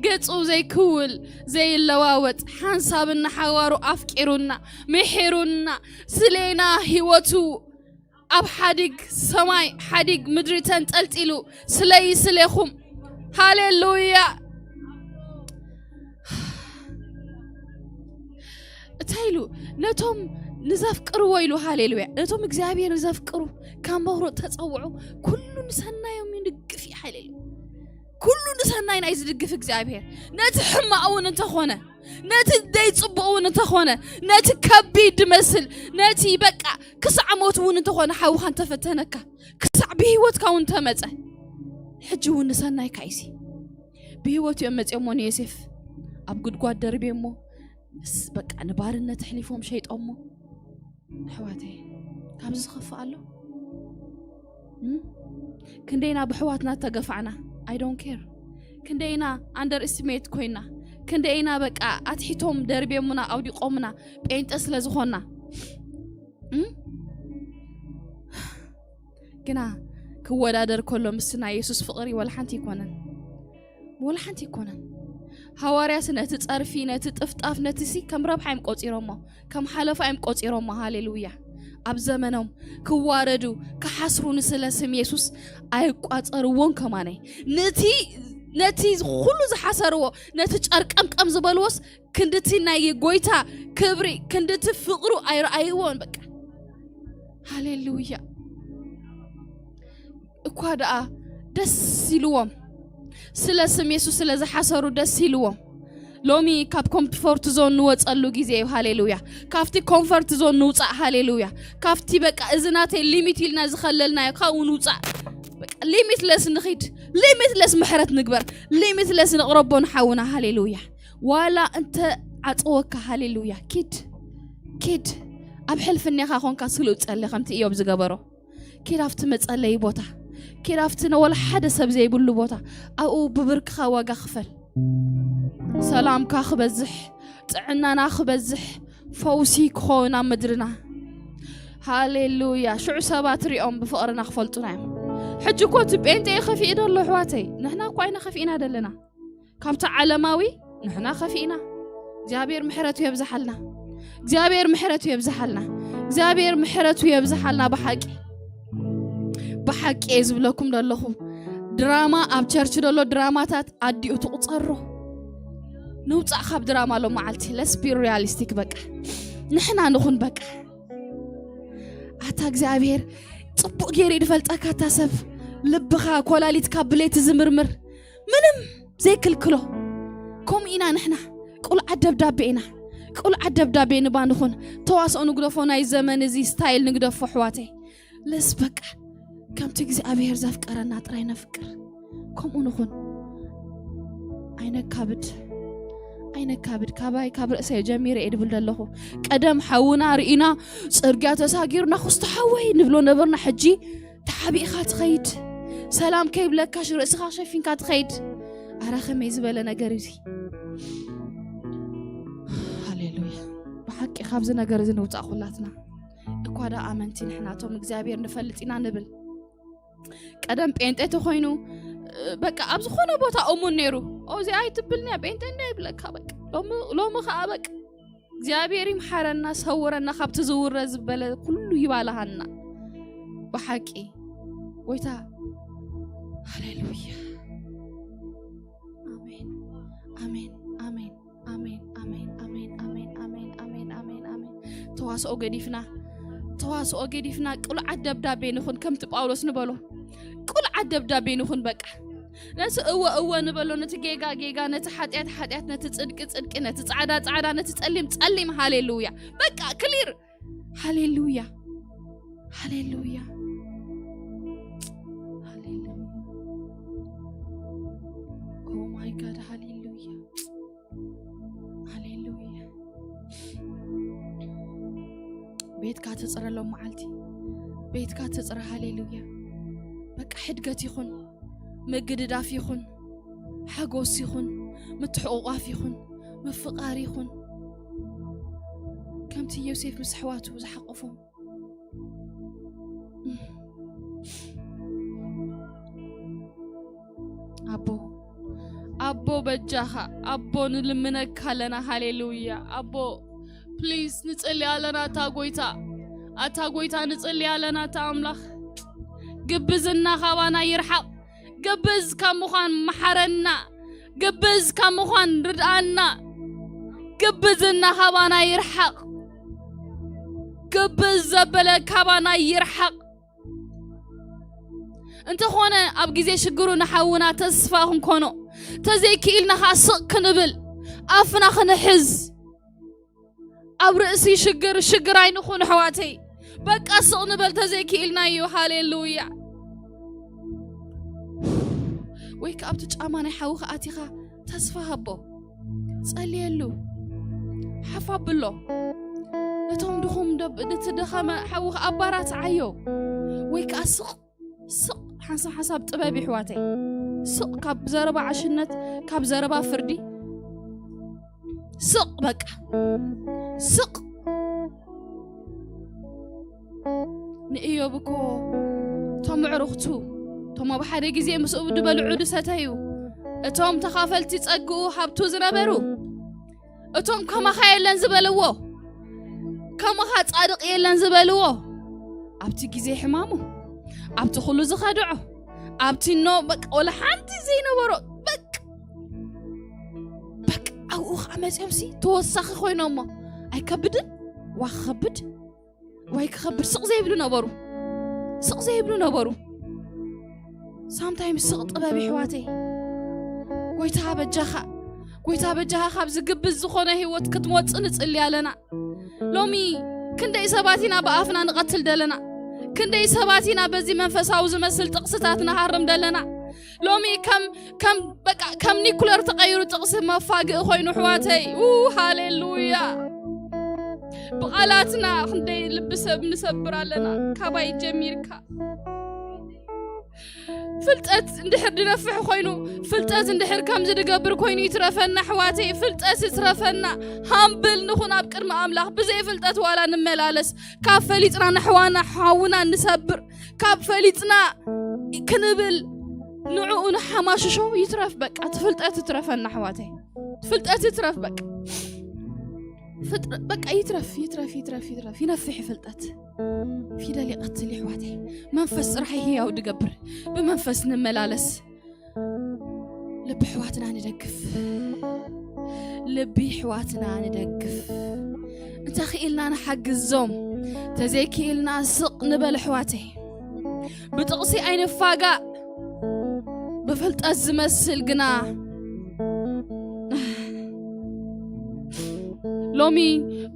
ገጹ ዘይክውል፣ ዘይለዋወጥ፣ ሓንሳብ እናሓዋሩ ኣፍቂሩና፣ ምሒሩና፣ ስሌና ህይወቱ ኣብ ሓዲግ ሰማይ ሓዲግ ምድሪ ተንጠልጢሉ፣ ስለይ ስሌኹም። ሃሌሉያ። እንታይ ኢሉ? ነቶም ንዘፍቅርዎ ኢሉ። ሃሌሉያ። ነቶም እግዚኣብሔር ንዘፍቅሩ ካብ መብርቕ ተጸውዑ፣ ኩሉ ንሰናዮም ይድግፍ እዩ። ሃሌሉያ። ኩሉ ንሰናይ ናይ ዝድግፍ እግዚኣብሔር፣ ነቲ ሕማቕ እውን እንተኾነ፣ ነቲ ዘይጽቡቕ እውን እንተኾነ፣ ነቲ ከቢድ ድመስል፣ ነቲ በቃ ክሳዕ ሞት እውን እንተኾነ ሓውኻ እንተፈተነካ፣ ክሳዕ ብህይወትካ እውን እንተመጸ፣ ሕጂ እውን ንሰናይካ እዩ። ብህይወት እዮም መጺኦሞ ንዮሴፍ ኣብ ጉድጓድ ደርቤሞ፣ ስ-፣ በቃ ንባርነት ኣሕሊፎም ሸይጦሞ። ኣሕዋተይ፣ ካብዚ ዝኸፍእ ኣሎ? እም? ክንደይና ብኣሕዋትና ተገፋዕና? I don't care። ክንደይና ኣንደር ኤስቲሜት ኮይና? ክንደይና በቃ ኣትሒቶም ደርቤሙና፣ ኣውዲቆምና፣ ጴንጠ ስለ ዝኾንና? እም? ግና ክወዳደር ከሎ ምስ ናይ የሱስ ፍቕሪ ወላ ሓንቲ ኣይኮነን። ወላ ሓንቲ ኣይኮነን። ሃዋርያስ ነቲ ጸርፊ፣ ነቲ ጥፍጣፍ፣ ነቲ ሲ ከም ረብሓ እዮም ቆጺሮሞ፣ ከም ሓለፋ እዮም ቆጺሮሞ። ሃሌሉያ። ኣብ ዘመኖም ክዋረዱ፣ ክሓስሩ ንስለ ስም የሱስ ኣይቋጸርዎን። ከማነይ ነቲ፣ ነቲ ኩሉ ዝሓሰርዎ፣ ነቲ ጨርቀምቀም ዝበልዎስ ክንድቲ ናይ ጎይታ ክብሪ፣ ክንድቲ ፍቕሩ ኣይረኣይዎን። በቃ ሃሌሉያ። እኳ ደኣ ደስ ኢልዎም፣ ስለ ስም የሱስ ስለ ዝሓሰሩ ደስ ኢልዎም። ሎሚ ካብ ኮምፎርት ዞን ንወጸሉ ግዜ እዩ። ሃሌሉያ። ካብቲ ኮምፎርት ዞን ንውጻእ። ሃሌሉያ። ካብቲ በቃ እዚ ናተይ ሊሚት ኢልና ዝኸለልናዮ ካብኡ ንውጻእ። በቃ ሊሚትለስ ንኺድ፣ ሊሚትለስ ምሕረት ንግበር፣ ሊሚትለስ ንቕረቦ ንሓውና። ሃሌሉያ። ዋላ እንተ ዓጽወካ፣ ሃሌሉያ። ኪድ፣ ኪድ። ኣብ ሕልፍኔኻ ኾንካ ስሉእ ጸሊ ከምቲ ኢዮብ ዝገበሮ። ኪድ ኣብቲ መጸለዪ ቦታ። ኪድ ኣብቲ ነወላ ሓደ ሰብ ዘይብሉ ቦታ። ኣብኡ ብብርክኻ ዋጋ ክፈል። ሰላምካ ክበዝሕ፣ ጥዕናና ክበዝሕ፣ ፈውሲ ክኸውን ኣብ ምድርና። ሃሌሉያ። ሽዑ ሰባት ሪኦም ብፍቕርና ክፈልጡና እዮም። ሕጂ እኮ እቲ ጴንጤ ከፊኡ ደሎ ኣሕዋተይ። ንሕና እኮ ኣይነ ከፊእና ደለና። ካብቲ ዓለማዊ ንሕና ከፊእና። እግዚኣብሔር ምሕረቱ የብዝሓልና። እግዚኣብሔር ምሕረቱ የብዝሓልና። እግዚኣብሔር ምሕረቱ የብዝሓልና። ብሓቂ ብሓቂ እየ ዝብለኩም ዘለኹ፣ ድራማ ኣብ ቸርች ዘሎ ድራማታት ኣዲኡ ትቑጸሮ። ንውጻእ ካብ ድራማ ሎ መዓልቲ። Let's be realistic። በቃ ንሕና ንኹን። በቃ ኣታ እግዚኣብሔር ጽቡቕ ገይሩ ድፈልጠካ፣ ኣታ ሰብ ልብኻ ኮላሊትካ ብለይቲ ዝምርምር ምንም ዘይክልክሎ። ከምኡ ኢና ንሕና። ቁልዓት ደብዳቤ ኢና። ቁልዓት ደብዳቤ ንባ ንኹን። ተዋስኦ ንግደፎ፣ ናይ ዘመን እዚ ስታይል ንግደፎ ኣሕዋተይ። ለስ በቃ ከምቲ እግዚኣብሔር ዘፍቀረና ጥራይ ነፍቅር። ከምኡ ንኹን። ኣይነካብድ፣ ኣይነካብድ። ካባይ ካብ ርእሰይ ጀሚረ እየ ድብል ዘለኹ። ቀደም ሓውና ርኢና ጽርግያ ተሳጊሩ ናኹስቲ ሓወይ ንብሎ ነበርና። ሕጂ ተሓቢእካ ትኸይድ፣ ሰላም ከይብለካሽ ርእስኻ ሸፊንካ ትኸይድ። ኣረ ከመይ ዝበለ ነገር እዩ እዚ። ሃሌሉያ። ብሓቂ ካብዚ ነገር እዚ ንውፃእ ኩላትና። እኳ ደኣ ኣመንቲ ንሕና እቶም እግዚኣብሔር ንፈልጥ ኢና ንብል። ቀደም ጴንጤ ተኾይኑ በቃ ኣብ ዝኾነ ቦታ እሙን ነይሩ። ኦ፣ እዚኣ ኣይትብልንያ፣ ጴንጤ እንድያ ይብለካ በቃ። ሎሚ፣ ሎሚ ኸዓ በቃ እግዚኣብሔር ይምሓረና፣ ሰውረና ካብቲ ዝውረ ዝበለ ኩሉ ይባልሃና። ብሓቂ ጎይታ። ሃሌሉያ። ኣሜን፣ ኣሜን፣ ኣሜን፣ ኣሜን፣ ኣሜን፣ ኣሜን፣ ኣሜን፣ ኣሜን፣ ኣሜን፣ ኣሜን፣ ኣሜን፣ ኣሜን። ተዋስኦ ገዲፍና፣ ተዋስኦ ገዲፍና ቁልዓት ደብዳቤ ንኹን፣ ከምቲ ጳውሎስ ንበሎ። ቁልዓት ደብዳቤ ንኹን በቃ። ነቲ እወ እወ ንበሎ፣ ነቲ ጌጋ ጌጋ፣ ነቲ ሓጢኣት ሓጢኣት፣ ነቲ ጽድቂ ጽድቂ፣ ነቲ ጻዕዳ ጻዕዳ፣ ነቲ ጸሊም ጸሊም። ሃሌሉያ። በቃ ክሊር። ሃሌሉያ። ሃሌሉያ። ሃሌሉያ። ኦ ማይ ጋድ። ሃሌሉያ። ሃሌሉያ። ቤትካ ትጽረ ሎም መዓልቲ። ቤትካ ትጽረ። ሃሌሉያ። በቃ ሕድገት ይኹን፣ ምግድዳፍ ይኹን፣ ሓጎስ ይኹን፣ ምትሕቑቋፍ ይኹን፣ ምፍቓር ይኹን። ከምቲ ዮሴፍ ምስ ኣሕዋቱ ዝሓቆፎም። ኣቦ፣ ኣቦ በጃኻ፣ ኣቦ ንልምነካ ኣለና። ሃሌሉያ። ኣቦ ፕሊዝ ንጽሊ ኣለና። ኣታ ጎይታ፣ ኣታ ጎይታ ንጽሊ ኣለና። ኣታ ኣምላኽ ግብዝና ካባና ይርሓቕ። ግብዝ ካብ ምዃን መሓረና። ግብዝ ካብ ምዃን ርድኣና። ግብዝና ካባና ይርሓቕ። ግብዝ ዘበለ ካባና ይርሓቕ። እንተኾነ ኣብ ግዜ ሽግሩ ንሓውና ተስፋ ክንኮኖ፣ ተዘይክኢልና ኸዓ ስቕ ክንብል፣ ኣፍና ክንሕዝ። ኣብ ርእሲ ሽግር ሽግር ኣይንኹን ኣሕዋተይ። በቃ ስቕ ንበል ተዘይክኢልና እዩ። ሃሌሉያ። ወይ ከኣ ኣብቲ ጫማ ናይ ሓውኻ ኣቲኻ ተስፋ ሃቦ፣ ጸልየሉ፣ ሓፍ ኣብሎ። ነቶም ድኹም ደብ-፣ ነቲ ደኸመ ሓውኻ ኣባራትዓዮ። ወይ ከኣ ስቕ፣ ስቕ፣ ሓንሳብ ሓንሳብ ጥበብ ይሕዋተይ። ስቕ ካብ ዘረባ ዕሽነት፣ ካብ ዘረባ ፍርዲ። ስቕ በቃ። ስቕ። ንኢዮብ እኮ እቶም ኣዕሩኽቱ፣ እቶም ኣብ ሓደ ግዜ ምስኡ ድበልዑ ድሰተዩ፣ እቶም ተኻፈልቲ ጸግኡ ሃብቱ ዝነበሩ፣ እቶም ከማኻ የለን ዝበልዎ፣ ከማኻ ጻድቕ የለን ዝበልዎ፣ ኣብቲ ግዜ ሕማሙ፣ ኣብቲ ኩሉ ዝኸድዖ፣ ኣብቲ ኖ በቃ ወላ ሓንቲ ዘይነበሮ በቃ፣ በቃ ኣብኡ ኸዓ መጺኦምሲ ተወሳኺ ኮይኖሞ። ኣይከብድን? ዋ ክኸብድ፣ ዋይ ክኸብድ። ስቕ ዘይብሉ ነበሩ፣ ስቕ ዘይብሉ ነበሩ። ሳምታይም ስቕ ጥበብ ይሕዋተይ። ጎይታ በጃኻ፣ ጎይታ በጃኻ ካብዚ ግብዝ ዝኾነ ህይወት ክትወጽእ ንጽሊ ኣለና። ሎሚ ክንደይ ሰባት ኢና ብኣፍና ንቐትል ደለና? ክንደይ ሰባት ኢና በዚ መንፈሳዊ ዝመስል ጥቕስታት ንሃርም ደለና? ሎሚ ከም፣ ከም፣ በቃ ከም ኒኩለር ተቐይሩ ጥቕሲ መፋግእ ኮይኑ ኣሕዋተይ። ኡ፣ ሃሌሉያ። ብቓላትና ክንደይ ልቢ ሰብ ንሰብር ኣለና። ካባይ ጀሚርካ። ፍልጠት እንድሕር ድነፍሕ ኮይኑ፣ ፍልጠት እንድሕር ከምዚ ድገብር ኮይኑ ይትረፈና ኣሕዋተይ፣ ፍልጠት ይትረፈና። ሃምብል ንኹን ኣብ ቅድሚ ኣምላኽ። ብዘይ ፍልጠት ዋላ ንመላለስ፣ ካብ ፈሊጥና ንሕዋና ሓውና ንሰብር፣ ካብ ፈሊጥና ክንብል ንዕኡ ንሓማሽሾ ይትረፍ። በቃ እቲ ፍልጠት ይትረፈና ኣሕዋተይ። ፍልጠት ይትረፍ በቃ። ፍጥረ-፣ በቃ ይትረፍ፣ ይትረፍ፣ ይትረፍ፣ ይትረፍ። ይነፍሕ ፍልጠት። ፊደል ይቐትል ይሕዋተይ። መንፈስ ጥራሕ ህያው ድገብር። ብመንፈስ ንመላለስ። ልቢ ኣሕዋትና ንደግፍ። ልቢ ኣሕዋትና ንደግፍ። እንተ ኽኢልና ንሓግዞም። ተዘይክኢልና ስቕ ንበል ኣሕዋተይ። ብጥቕሲ ኣይንፋጋእ። ብፍልጠት ዝመስል ግና ሎሚ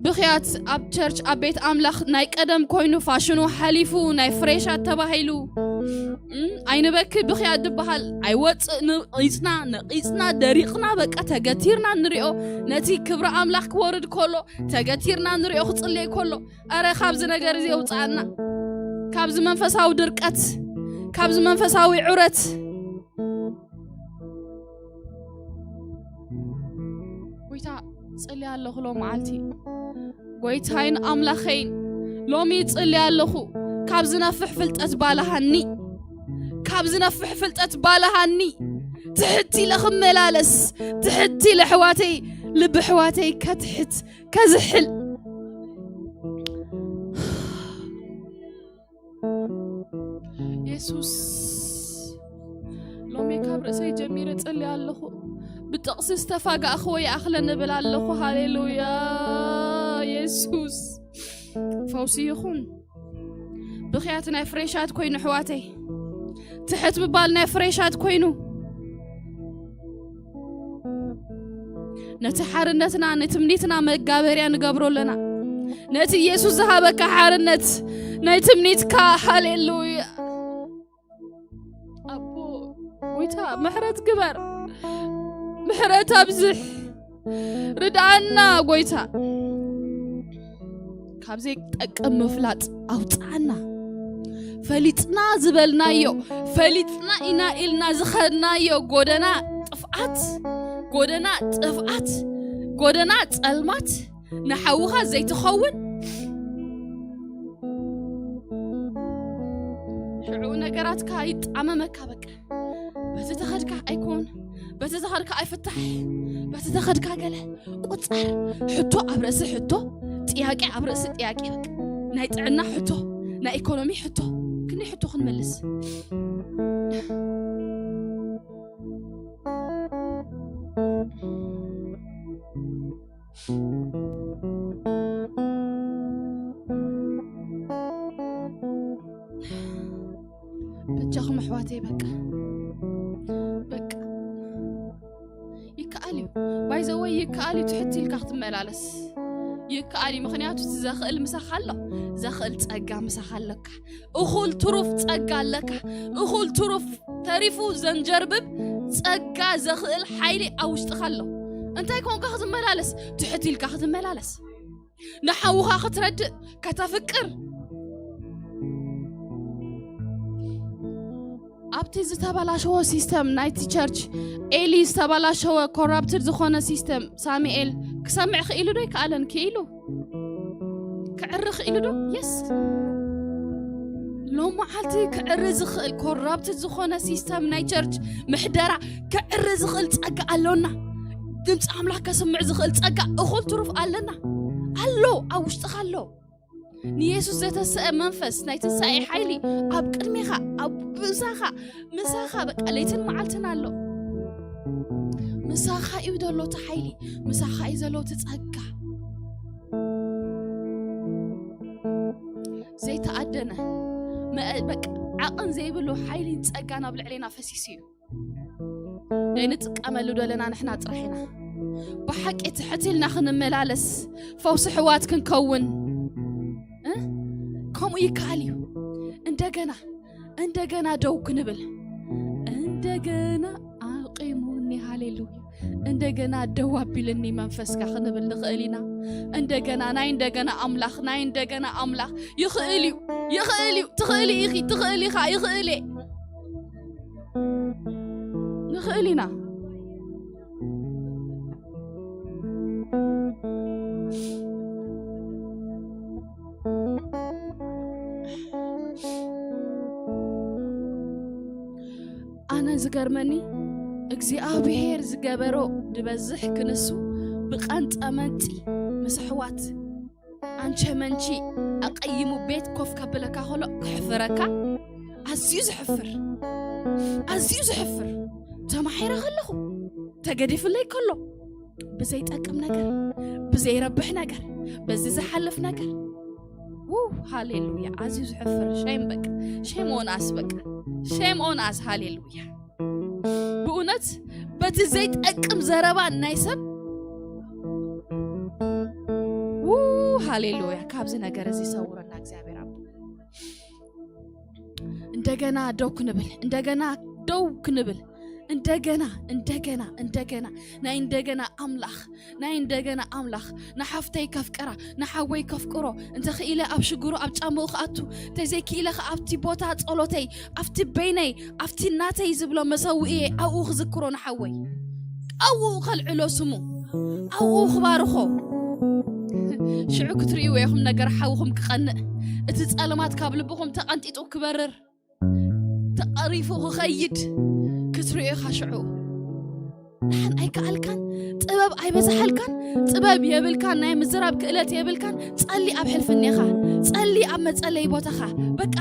ብኽያት ኣብ ቸርች ኣብ ቤት ኣምላኽ ናይ ቀደም ኮይኑ ፋሽኑ ሓሊፉ ናይ ፍሬሻት ተባሂሉ እም፣ ኣይንበኪ ብኽያት ድበሃል ኣይወፅእ። ንቒፅና ነቒፅና ደሪቕና በቃ ተገቲርና ንሪኦ። ነቲ ክብሪ ኣምላኽ ክወርድ ከሎ ተገቲርና ንሪኦ ክፅለይ ከሎ ኣረ ካብዚ ነገር እዚ የውፅኣና፣ ካብዚ መንፈሳዊ ድርቀት፣ ካብዚ መንፈሳዊ ዑረት። ጎይታ ጽልያ ኣለኹ ሎ መዓልቲ። ጎይታይን ኣምላኸይን ሎሚ ጽልያ ኣለኹ። ካብ ዝነፍሕ ፍልጠት ባልሃኒ፣ ካብ ዝነፍሕ ፍልጠት ባልሃኒ። ትሕት ኢለ ክመላለስ፣ ትሕት ኢለ ኣሕዋተይ፣ ልቢ ኣሕዋተይ ከትሕት፣ ከዝሕል። የሱስ፣ ሎሚ ካብ ርእሰይ ጀሚረ ጸልየ ኣለኹ። ብጥቕሲ ዝተፋጋእኽዎ ይኣኽለኒ እብል ኣለኹ። ሃሌሉያ የሱስ፣ ፈውሲ ይኹን። ብኽያት ናይ ፍሬሻት ኮይኑ ኣሕዋተይ፣ ትሕት ምባል ናይ ፍሬሻት ኮይኑ ነቲ ሓርነትና ንትምኒትና መጋበርያ ንገብሮ ኣለና። ነቲ ኢየሱስ ዝሃበካ ሓርነት ናይ ትምኒትካ። ሃሌሉያ ኣቦ ጎይታ ምሕረት ግበር፣ ምሕረት ኣብዝሕ፣ ርድኣና ጎይታ። ካብ ዘይጠቅም ምፍላጥ ኣውፅኣና። ፈሊጥና ዝበልናዮ፣ ፈሊጥና ኢና ኢልና ዝኸድናዮ ጎደና ጥፍኣት፣ ጎደና ጥፍኣት፣ ጎደና ጸልማት፣ ንሓውኻ ዘይትኸውን ሽዑ ነገራትካ ይጣመመካ። በቃ በቲ ተኸድካ ኣይኮን፣ በቲ ተኸድካ ኣይፍታሕ፣ በቲ ተኸድካ ገለ ቁጸር። ሕቶ ኣብ ርእሲ ሕቶ፣ ጥያቄ ኣብ ርእሲ ጥያቄ። በቃ ናይ ጥዕና ሕቶ፣ ናይ ኢኮኖሚ ሕቶ፣ ክንደይ ሕቶ ክንመልስ? በጃኹም ኣሕዋተይ፣ በቃ በቃ ይከኣል እዩ። ባይዘወይ ይከኣል እዩ። ትሕት ኢልካ ክትመላለስ ይከኣል እዩ። ምኽንያቱ እቲ ዘኽእል ምሳኻ ኣሎ፣ ዘኽእል ጸጋ ምሳኻ ኣለካ። እኹል ትሩፍ ጸጋ ኣለካ። እኹል ትሩፍ ተሪፉ ዘንጀርብብ ጸጋ ዘኽእል ሓይሊ ኣብ ውሽጥኻ ኣሎ። እንታይ ኮንካ ክትመላለስ? ትሕት ኢልካ ክትመላለስ፣ ንሓውኻ ክትረድእ፣ ከተፍቅር። ኣብቲ ዝተበላሸወ ሲስተም ናይቲ ቸርች፣ ኤሊ ዝተበላሸወ ኮራፕትድ ዝኾነ ሲስተም ሳሙኤል ክሰምዕ ክኢሉ ዶ? ይከኣለን ክኢሉ ክዕሪ ክኢሉ ዶ? የስ። ሎም መዓልቲ ክዕሪ ዝኽእል፣ ኮራፕትድ ዝኾነ ሲስተም ናይ ቸርች ምሕደራ ክዕሪ ዝኽእል ጸጋ ኣሎና። ድምፂ ኣምላኽ ከስምዕ ዝኽእል ጸጋ እኹል ትሩፍ ኣለና። ኣሎ፣ ኣብ ውሽጥኻ ኣሎ። ንየሱስ ዘተሰአ መንፈስ ናይ ትንሳኤ ሓይሊ ኣብ ቅድሜኻ፣ ኣብ ምሳኻ፣ ምሳኻ በቃ ለይትን መዓልትን ኣሎ። ምሳኻ እዩ ዘሎ እቲ ሓይሊ፣ ምሳኻ እዩ ዘሎ እቲ ጸጋ። ዘይተኣደነ መ-፣ በቃ ዓቕን ዘይብሉ ሓይሊን ጸጋን ኣብ ልዕሌና ፈሲሱ እዩ። ዘይንጥቀመሉ ደለና ንሕና ጥራሕ ኢና። ብሓቂ ትሕት ኢልና ክንመላለስ፣ ፈውሲ ኣሕዋት ክንከውን፣ እ? ከምኡ ይከኣል እዩ። እንደገና፣ እንደገና ደው ክንብል፣ እንደገና ኣቂሙኒ፣ ሃሌሉያ፣ እንደገና ደው ኣቢልኒ መንፈስካ ክንብል ንኽእል ኢና። እንደገና፣ ናይ እንደገና ኣምላኽ፣ ናይ እንደገና ኣምላኽ። ይኽእል እዩ፣ ይኽእል እዩ። ትኽእሊ ኢኺ፣ ትኽእል ኢኻ፣ ይኽእል እየ። ንኽእል ኢና። ኣነ ዝገርመኒ እግዚኣብሔር ዝገበሮ ድበዝሕ ክንሱ ብቐንጠመንጢ ምስ ኣሕዋት ኣንቸመንቺ ኣቐይሙ ቤት ኮፍ ከብለካ ከሎ ከሕፍረካ ኣዝዩ ዘሕፍር፣ ኣዝዩ ዘሕፍር። ተማሒረ ከለኹ ተገዲፍለይ ከሎ ብዘይጠቅም ነገር፣ ብዘይረብሕ ነገር፣ በዚ ዝሓልፍ ነገር፣ ው ሃሌሉያ፣ ኣዝዩ ዘሕፍር። ሸም በቃ፣ ሸም ኦን ኣስ፣ በቃ ሸም ኦን ኣስ። ሃሌሉያ። ብእውነት በቲ ዘይጠቅም ዘረባ ናይ ሰብ፣ ው ሃሌሉያ፣ ካብዚ ነገር እዚ ይሰውረና እግዚኣብሔር ኣቦ። እንደገና ደው ክንብል፣ እንደገና ደው ክንብል፣ እንደገና፣ እንደገና፣ እንደገና፣ ናይ እንደገና ኣምላኽ፣ ናይ እንደገና ኣምላኽ። ንሓፍተይ ከፍቅራ፣ ንሓወይ ከፍቅሮ፣ እንተኽኢለ ኣብ ሽግሩ ኣብ ጫምኡ ክኣቱ፣ እንተዘይክኢለ ከኣ ኣብቲ ቦታ ጸሎተይ፣ ኣብቲ በይነይ፣ ኣብቲ ናተይ ዝብሎ መሰውእየ ኣብኡ ክዝክሮ፣ ንሓወይ ኣብኡ ከልዕሎ ስሙ፣ ኣብኡ ክባርኾ። ሽዑ ክትርእይዎ ኢኹም ነገር ሓውኹም ክቐንእ፣ እቲ ጸልማት ካብ ልብኹም ተቐንጢጡ ክበርር፣ ተቐሪፉ ክኸይድ ክትርእዮ ኢኻ። ሽዑ ደሓን ኣይከኣልካን፣ ጥበብ ኣይበዝሓልካን፣ ጥበብ የብልካን፣ ናይ ምዝራብ ክእለት የብልካን። ጸሊ ኣብ ሕልፍኔኻ፣ ጸሊ ኣብ መጸለይ ቦታኻ። በቃ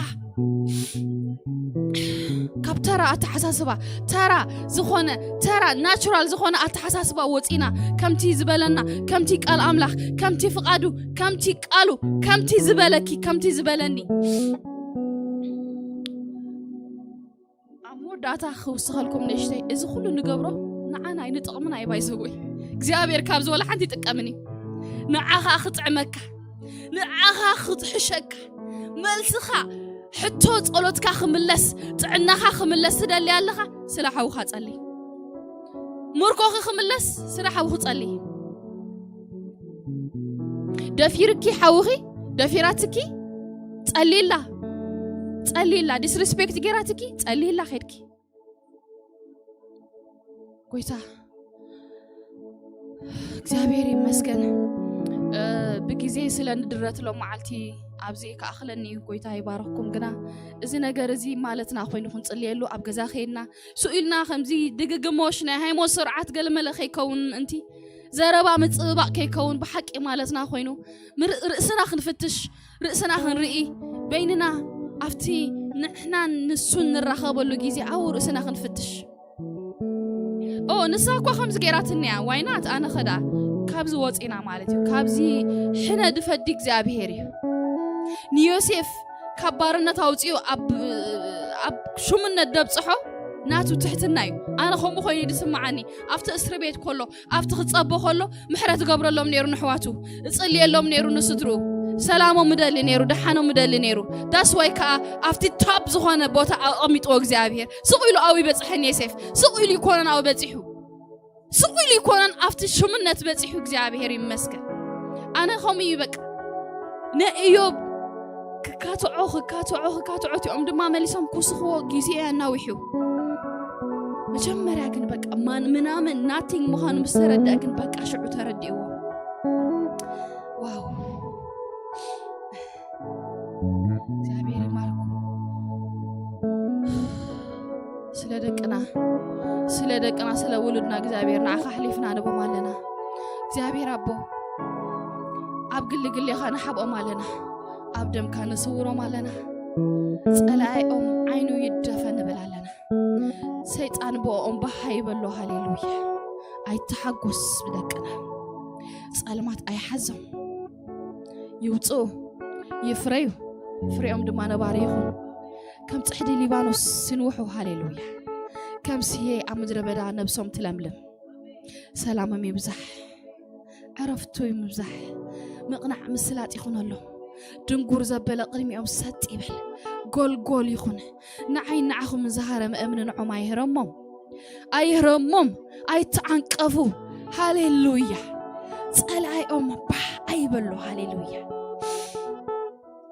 ካብ ተራ ኣተሓሳስባ፣ ተራ ዝኾነ፣ ተራ ናቹራል ዝኾነ ኣተሓሳስባ ወፂና፣ ከምቲ ዝበለና፣ ከምቲ ቃል ኣምላኽ፣ ከምቲ ፍቓዱ፣ ከምቲ ቃሉ፣ ከምቲ ዝበለኪ፣ ከምቲ ዝበለኒ ኣብ መወዳእታ ክውስኸልኩም ንእሽተይ፣ እዚ ኩሉ ንገብሮ ንዓና እዩ፣ ንጥቕምና እዩ። ባይዘወይ እግዚኣብሔር ካብ ዝበሎ ሓንቲ ይጥቀምን እዩ። ንዓኻ ክጥዕመካ፣ ንዓኻ ክትሕሸካ፣ መልስኻ፣ ሕቶ ጸሎትካ ክምለስ፣ ጥዕናኻ ክምለስ ትደሊ ኣለኻ፣ ስለ ሓውኻ ጸሊ። ምርኮኺ ክምለስ ስለ ሓውኺ ጸሊ። ደፊርኪ ሓውኺ፣ ደፊራትኪ፣ ጸሊላ፣ ጸሊላ፣ ዲስሪስፔክት ጌራትኪ፣ ጸሊላ ኸድኪ። ጎይታ እግዚኣብሔር ይመስገን። እ፣ ብግዜ ስለ ንድረት ሎም መዓልቲ ኣብዚ ክኣኽለኒ እዩ። ጎይታ ይባረኽኩም። ግና እዚ ነገር እዚ ማለትና ኮይኑ ክንጽልየሉ ኣብ ገዛ ኸይድና ስኡ ኢልና ከምዚ ድግግሞሽ ናይ ሃይማኖት ስርዓት ገለመለ ከይከውን ምእንቲ ዘረባ ምጽብባቕ ከይከውን ብሓቂ ማለትና ኮይኑ ምር-፣ ርእስና ክንፍትሽ፣ ርእስና ክንርኢ፣ በይንና ኣብቲ ንሕናን ንሱን ንራኸበሉ ግዜ ኣብኡ ርእስና ክንፍትሽ። ኦ፣ ንሳ እኳ ከምዚ ገይራትኒ እያ፣ ዋይናት ኣነ ኸዳ ካብዚ ወፂና ማለት እዩ። ካብዚ ሕነ ድፈዲ እግዚኣብሔር እዩ። ንዮሴፍ ካብ ባርነት ኣውፂኡ ኣብ፣ ኣብ ሹምነት ደብፅሖ ናቱ ትሕትና እዩ። ኣነ ከምኡ ኮይኑ ድስምዓኒ። ኣብቲ እስሪ ቤት ከሎ፣ ኣብቲ ክፀቦ ከሎ ምሕረት ገብረሎም ነይሩ ንሕዋቱ፣ እፅልየሎም ነይሩ ንስድርኡ፣ ሰላሞም ምደሊ ነይሩ፣ ደሓኖም ምደሊ ነይሩ። ዳስ ዋይ ከዓ ኣብቲ ቶፕ ዝኾነ ቦታ ኣቐሚጥዎ እግዚኣብሔር። ስቕ ኢሉ ኣብኡ ይበፅሐን ዮሴፍ፣ ስቕ ኢሉ ይኮነን ኣብኡ በፂሑ። ስቕ ኢሉ ይኮነን ኣብቲ ሽምነት በፂሑ። እግዚኣብሔር ይመስገን። ኣነ ከምኡ እዩ በቃ። ንእዮብ ክካትዖ፣ ክካትዖ፣ ክካትዖ፣ እቲኦም ድማ መሊሶም ክውስኽዎ ግዜ ኣናዊሑ። መጀመርያ ግን በቃ ማን-፣ ምናምን ናቲንግ ምዃኑ ምስ ተረድአ ግን በቃ ሽዑ ተረዲእዎ። ዋው። እግዚኣብሔር ይባርኩም። ስለ ደቅና፣ ስለ ደቅና፣ ስለ ውሉድና እግዚኣብሔር ንዓኻ ኣሕሊፍና ንቦም ኣለና። እግዚኣብሔር ኣቦ፣ ኣብ ግሊ ግሌኻ ንሓብኦም ኣለና። ኣብ ደምካ ንስውሮም ኣለና። ጸላኢኦም ዓይኑ ይደፈ ንብል ኣለና። ሰይጣን ብኦም ባህ ይበሎ። ሃሌሉያ። ኣይተሓጎስ ብደቅና። ጸልማት ኣይሓዞም። ይውጽኡ፣ ይፍረዩ፣ ፍሬኦም ድማ ነባሪ ይኹን። ከም ጽሕዲ ሊባኖስ ይንውሑ። ሃሌሉያ። ከም ስየ ኣብ ምድረ በዳ ነብሶም ትለምልም። ሰላሞም ይብዛሕ፣ ዕረፍቱ ይብዛሕ። ምቕናዕ ምስላጥ ይኹነሎም። ድንጉር ዘበለ ቅድሚኦም ሰጥ ይበል። ጎልጎል ይኹን። ንዓይ ንዓኹም ዝሃረመ እምኒ ንዖም ኣይህረሞም። ኣይህረሞም። ኣይተዓንቀፉ። ሃሌሉያ። ጸላኢኦም ባህ ኣይበሎ። ሃሌሉያ።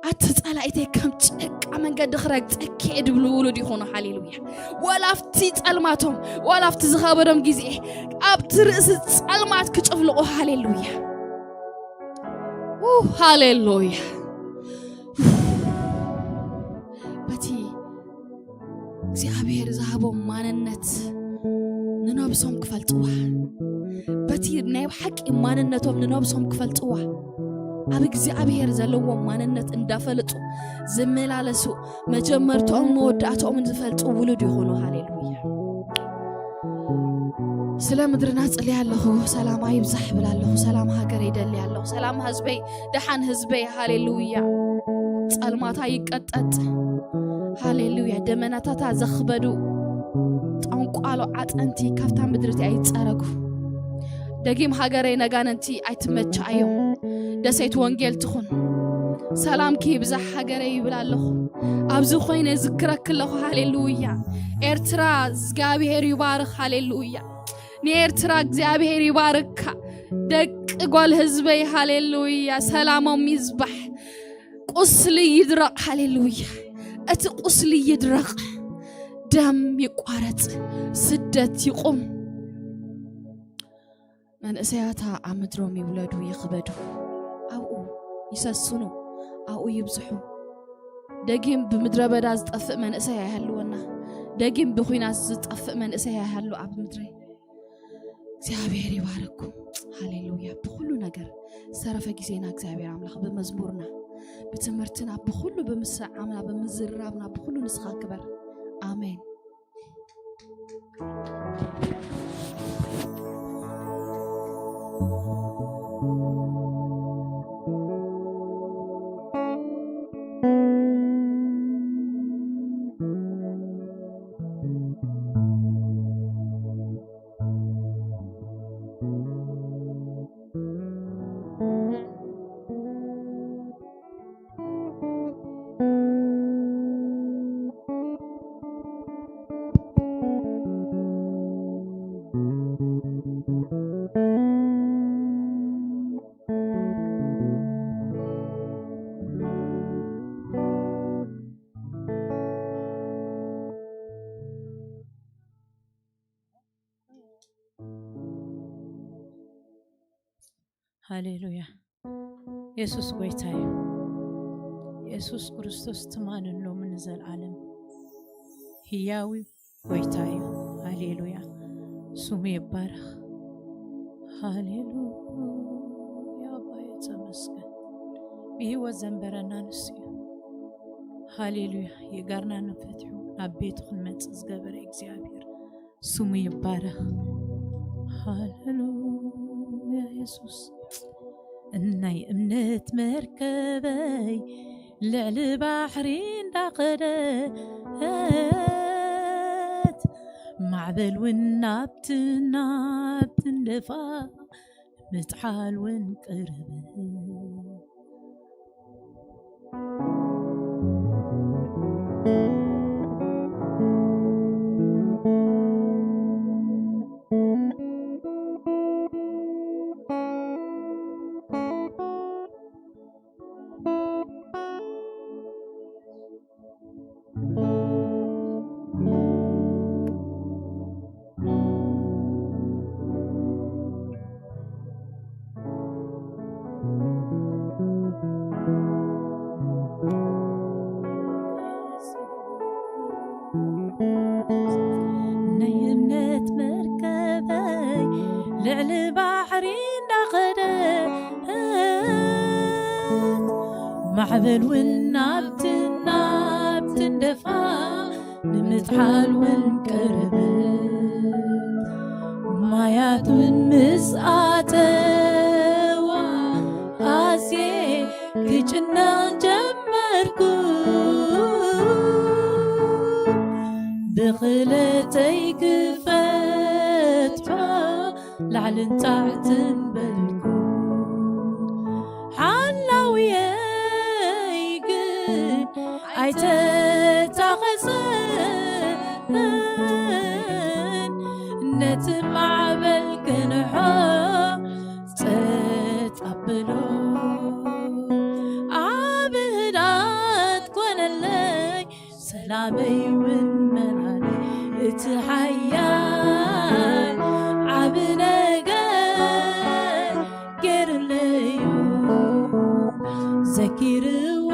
ኣቲ ጸላኢተይ ከም ጭቃ መንገዲ ክረግጸኪ እየ ድብሉ ውሉድ ይኹኑ። ሃሌሉያ። ዋላ ኣብቲ ጸልማቶም፣ ዋላ ኣብቲ ዝኸበዶም ግዜ፣ ኣብቲ ርእሲ ጸልማት ክጭፍልቑ። ሃሌሉያ። ው፣ ሃሌሉያ። በቲ እግዚኣብሔር ዝሃቦም ማንነት ነብሶም ክፈልጥዋ፣ በቲ ናይ ብሓቂ ማንነቶም ንነብሶም ክፈልጥዋ፣ ኣብ እግዚኣብሔር ዘለዎም ማንነት እንዳፈለጡ ዝመላለሱ፣ መጀመርታኦም መወዳእታኦምን ዝፈልጡ ውሉድ ይኹኑ። ሃሌሉያ። ስለ ምድርና ጽልያ ኣለኹ፣ ሰላማ ይብዛሕ ብላ ኣለኹ፣ ሰላም ሃገር ይደሊ ኣለኹ፣ ሰላም ህዝበይ፣ ደሓን ህዝበይ። ሃሌሉያ። ጸልማታ ይቀጠጥ። ሃሌሉያ። ደመናታታ ዘኽበዱ ጠንቋሎ ዓጠንቲ ካብታ ምድርቲ ኣይጸረጉ። ደጊም ሃገረይ ነጋነንቲ ኣይትመችኣዮም። ደሴት ወንጌል ትኹን። ሰላምኪ ይብዛሕ ሃገረይ ይብል ኣለኹ። ኣብዚ ኮይነ ዝክረክ ኣለኹ። ሃሌሉያ። ኤርትራ እግዚኣብሔር ይባርኽ። ሃሌሉያ። ንኤርትራ እግዚኣብሔር ይባርካ። ደቂ ጓል ህዝበይ ሃሌሉያ። ሰላሞም ይዝባሕ። ቁስሊ ይድረቕ። ሃሌሉያ። እቲ ቁስሊ ይድረቕ። ደም ይቋረጽ። ስደት ይቁም። መንእሰያታ ኣብ ምድሮም ይውለዱ፣ ይኽበዱ፣ ኣብኡ ይሰስኑ፣ ኣብኡ ይብዝሑ። ደጊም ብምድረ በዳ ዝጠፍእ መንእሰይ ኣይሃልወና። ደጊም ብኹናት ዝጠፍእ መንእሰይ ኣይሃሉ ኣብ ምድረይ። እግዚኣብሔር ይባረኩም። ሃሌሉያ። ብኩሉ ነገር ዝተረፈ ግዜና እግዚኣብሔር ኣምላኽ ብመዝሙርና፣ ብትምህርትና፣ ብኩሉ ብምስዓምና፣ ብምዝራብና፣ ብኩሉ ንስኻ ክበር። ኣሜን። ሃሌሉያ። የሱስ ጎይታ እዩ። የሱስ ክርስቶስ ትማልን ሎምን ንዘለዓለም ህያው እዩ፣ ጎይታ እዩ። ሃሌሉያ። ስሙ ይባረኽ። ሃሌሉያ። ኣባዬ ተመስገን። ብህይወት ዘንበረና ንሱ እዩ። ሃሌሉያ። የጋርና ንፈትሑ ናብ ቤቱ ክንመጽእ ዝገበረ እግዚኣብሔር ስሙ ይባረኽ። ሃሌሉያ የሱስ። ናይ እምነት መርከበይ ልዕሊ ባሕሪ እንዳኸደት፣ ማዕበል እውን ናብቲ ናብቲ እንደፋ፣ ምጥሓል እውን ቅርብ። ናይ እምነት መርከበይ ልዕሊ ባሕሪ እንዳኸደት፣ ማዕበል እውን ናብቲ ናብቲ እንደፋ፣ ንምጥሓል እውን ቅርብ። ማያት እውን ምስ ኣተዋ ኣዝየ ክጭነቕ ጀመርኩ። ብኽእለተይ ክፈትሖ ላዕልን ታሕትን በልኩ። ሓላውየይ ግን ኣይተታኸሰን፣ ነቲ ማዕበል ክንሖ ጸጥ ኣበሎ። ኣብ ህዳት ኮነለይ፣ ሰላመይ እውን መራለይ። እቲ ሓያል ዓቢ ነገር ገይሩለዩ፣ ዘኪርዎ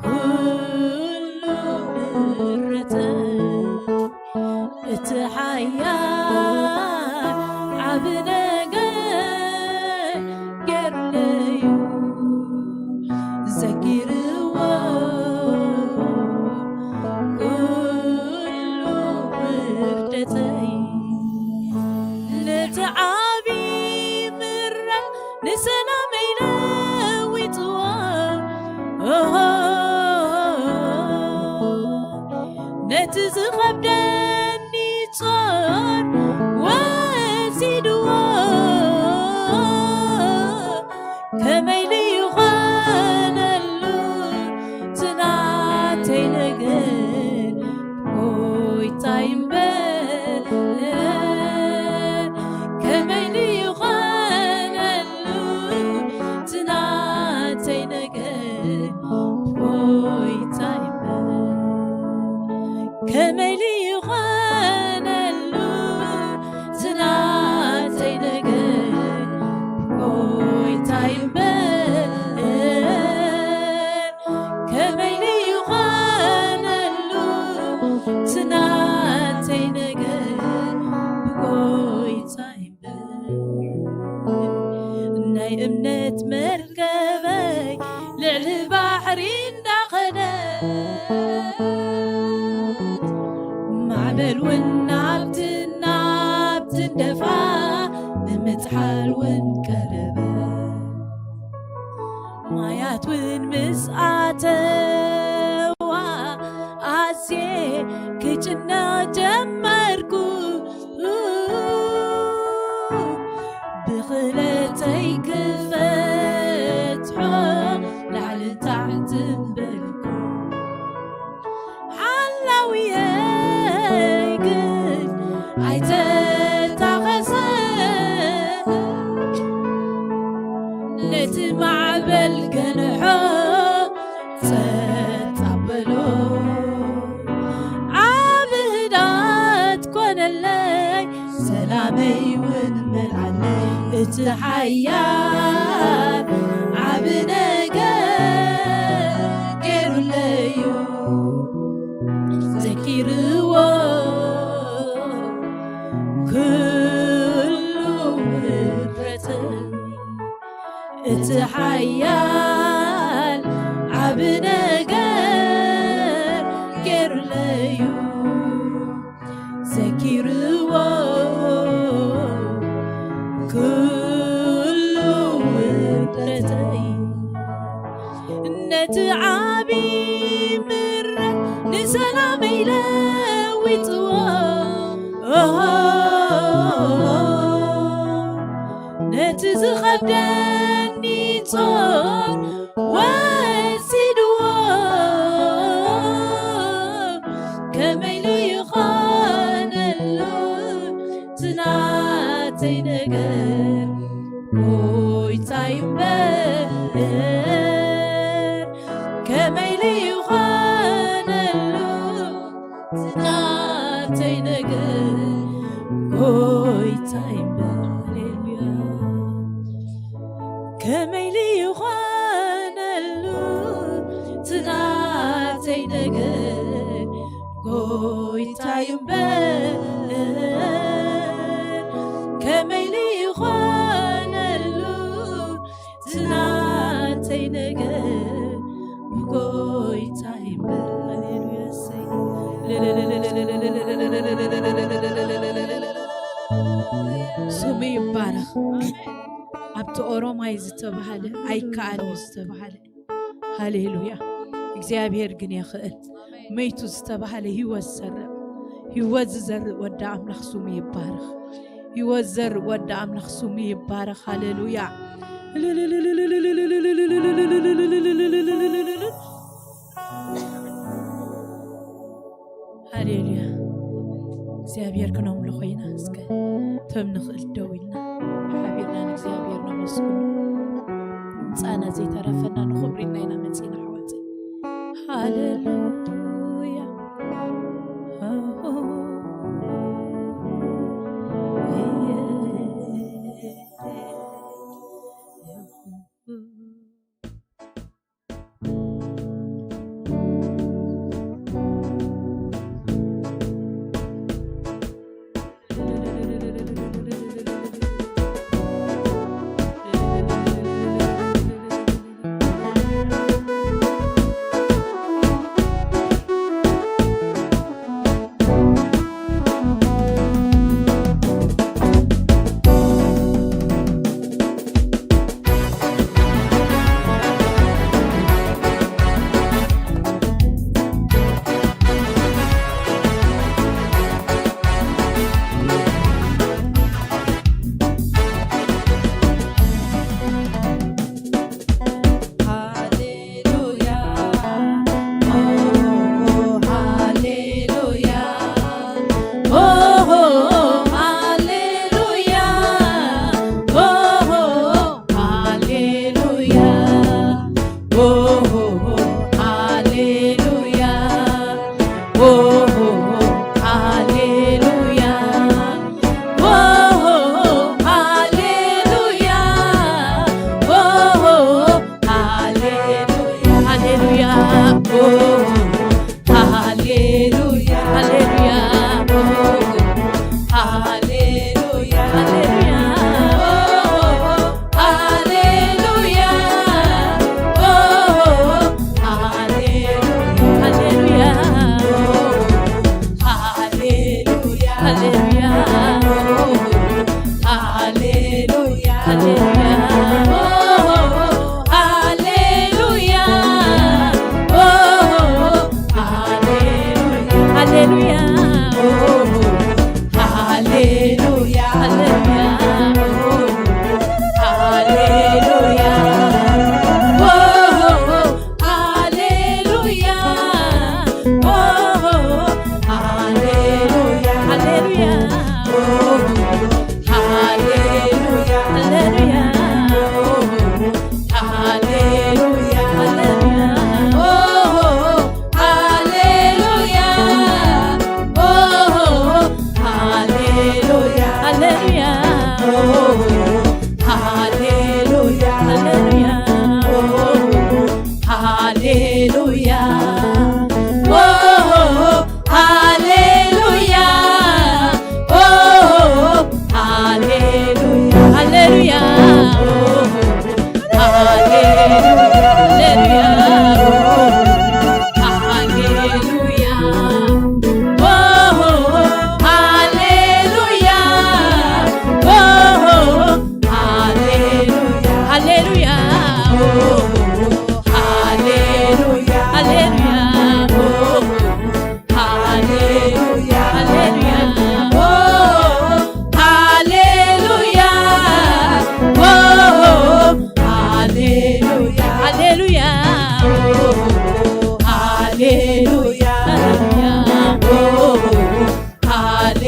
ኩሉ ምሕረተይ። እቲ ሓያል ዓቢ ነገር ገይሩለዩ፣ ዘኪርዎ ኩሉ ውርደተይ። ነቲ ዓቢ ምራ ንሰላመይ ለዊጥዎ፣ ኦሆ፣ ነቲ ዝኸብደኒ ጾር ወሲድዎ። ከመይ ልይኾነሉ ትናተይ ነገር ጎይታይ እምበር፣ ከመይ ልይኾነሉ ትናተይ ነገር ጎይታይ እምበር፣ ከመይ ልይኾነሉ ትናተይ ነገር ጎይታይ እምበር፣ ከመይ ልይኾነሉ ትናተይ ነገር ጎይታይ እምበር። ናይ እምነት መርከበይ ልዕሊ ባሕሪ እንዳኸደት፣ ማዕበል እውን ናብትን ናብትን ደፋ፣ ንምጥሓል እውን ቀረበ። ማያት እውን ምስ ኣተዋ፣ ኣዝየ ክጭነቕ ጀመርኩ። ብኽእለተይ ክፈትሖ ላዕልን ታሕትን በልኩ። ሓላውየይ ግን ኣይተታኸሰ፣ ነቲ ማዕበል ገንሖ ጸጥ ኣበሎ። ዓቢ ህድኣት ኮነለይ፣ ሰላመይ እውን መልኣለይ። እቲ ሓያል ዓቢ ነገር ገይሩለዩ፣ ዘኪርዎ ኩሉ ምሕረተይ። እቲ ሓያል ዓቢ ነገር ገይሩለዩ፣ ዘኪርዎ ኩሉ ውርደተይ። ነቲ ዓቢ ምረት ንሰላመይ ለዊጥዎ። ኦሆ፣ ነቲ ዝኸብደኒ ጾር ወሲድዎ። ከመይ ኢሉ ይኾነሉ እቲ ናተይ ነገር ጎይታይ እምበር፣ ከመይ ኢሉ ይኾነሉ እቲ ናተይ ነገር ጎይታይ እምበር። ሃሌሉያ። ከመይ ኢሉ ይኾነሉ እቲ ናተይ ነገር ጎይታይ እምበር፣ ከመይ ኢሉ ይኾነሉ እቲ ናተይ ነገር ብጎይታይ እምበር። ሃሌሉያ፣ እሰይ። ስሙ ይባረኽ። ኣብቲ ኦሮማይ ዝተባህለ ኣይከኣል እዩ ዝተባህለ። ሃሌሉያ። እግዚኣብሔር ግን የኽእል። መይቱ ዝተባህለ ህይወት ዝዘርእ፣ ህይወት ዝዘርእ ወዲ ኣምላኽ ስሙ ይባረኽ። ህይወት ዝዘርእ ወዲ ኣምላኽ ስሙ ይባረኽ። ሃሌሉያ። ሃሌሉያ። እግዚኣብሔር ክነምልኾ ኢና። እስከ እቶም ንኽእል ደው ኢልና ሓቢርና ንእግዚኣብሔር ነመስግኖ። ምምጻእና ዘይተረፈና ንኽብሪ ኢልና ኢና መጺና ኣሕዋተይ። ሃሌሉያ።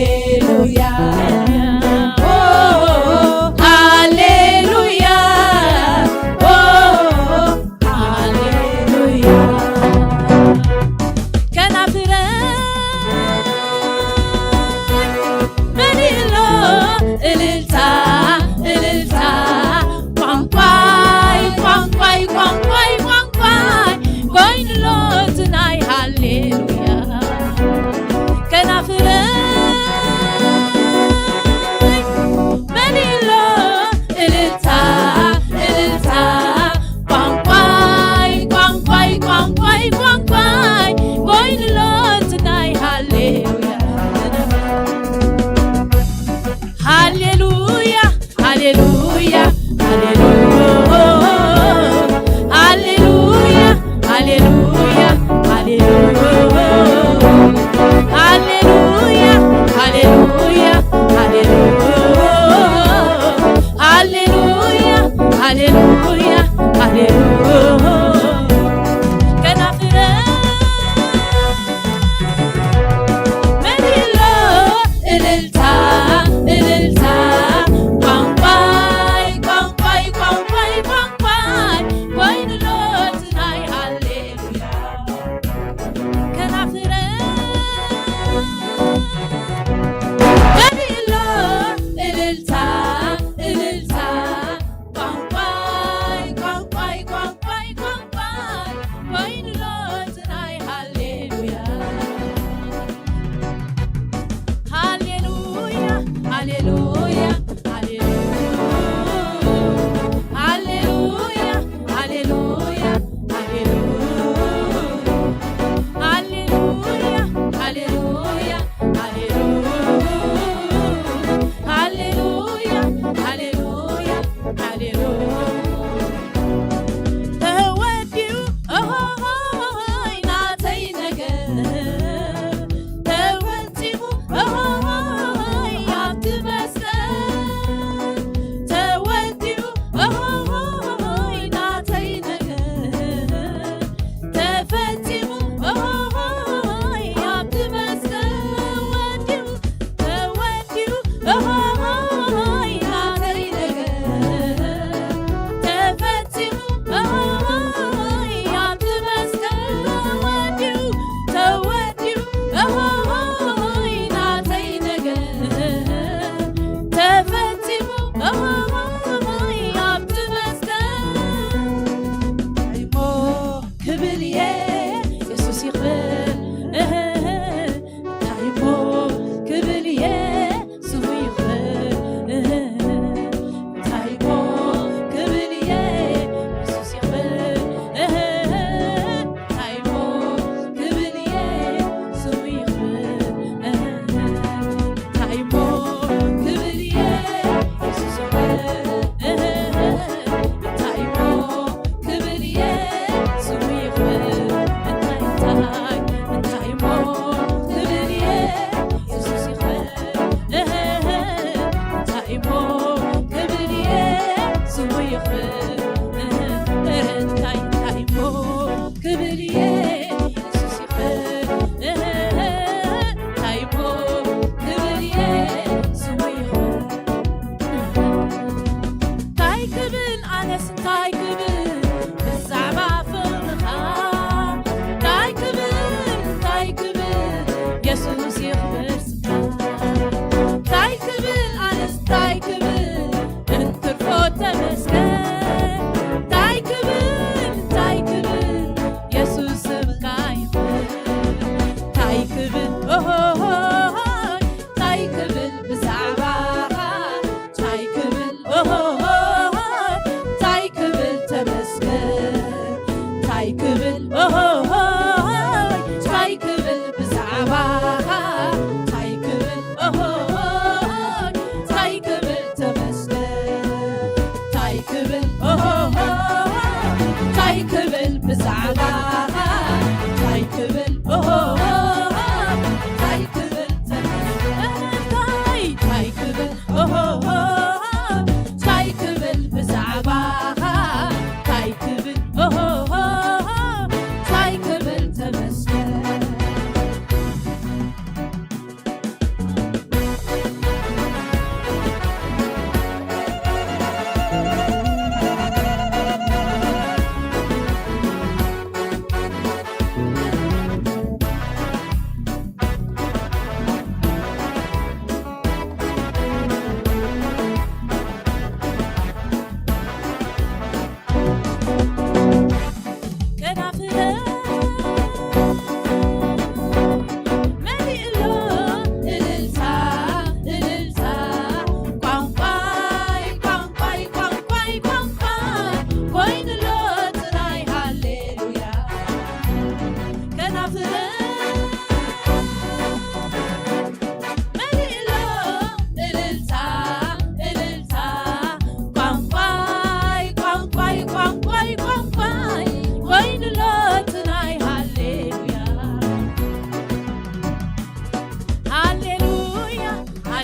ሃሌሉያ፣ ኦ፣ ሃሌሉያ፣ ኦ፣ ሃሌሉያ። ከናፍረይ መሊእሎ እልልታ፣ እልልታ፣ ቋንቋይ፣ ቋንቋይ፣ ቋንቋይ፣ ቋንቋይ ኮይኑሎ እቲ ናይ ሃሌሉያ። ከናፍረይ መሊእሎ እልልታ፣ እልልታ፣ ቋንቋይ፣ ቋንቋይ፣ ቋንቋይ፣ ቋንቋይ ኮይኑሎ እቲ ናይ ሃሌሉያ። ሃሌሉያ፣ ሃሌሉያ፣ ሃሌሉያ፣ ሃሌሉያ፣ ሃሌሉያ፣ ሃሌሉያ፣ ሃሌሉያ፣ ሃሌሉያ፣ ሃሌሉያ፣ ሃሌሉያ፣ ሃሌሉያ። ከናፍረ መሊእሎ እልልታ፣ እልልታ፣ ቋንቋይ፣ ቋንቋይ፣ ቋንቋይ፣ ቋንቋይ ኮይኑሎ እቲ ናይ ሃሌሉያ። ከናፍረ መሊእሎ እልልታ፣ እልልታ፣ ቋንቋይ፣ ቋንቋይ፣ ቋንቋይ፣ ቋንቋይ ኮይኑሎ እቲ ናይ ሃሌሉያ። ሃሌሉያ፣ ሃሌሉያ፣ ሃሌሉያ፣ ሃሌሉያ፣ ሃሌሉያ፣ ሃሌሉያ፣ ሃሌሉያ፣ ሃሌሉያ፣ ሃሌሉያ፣ ሃሌሉያ። ተወዲኡ፣ ኦሆሆሆይ፣ ናተይ ነገር ተፈጺሙ፣ ኦሆሆሆይ፣ ኣብቲ መስቀል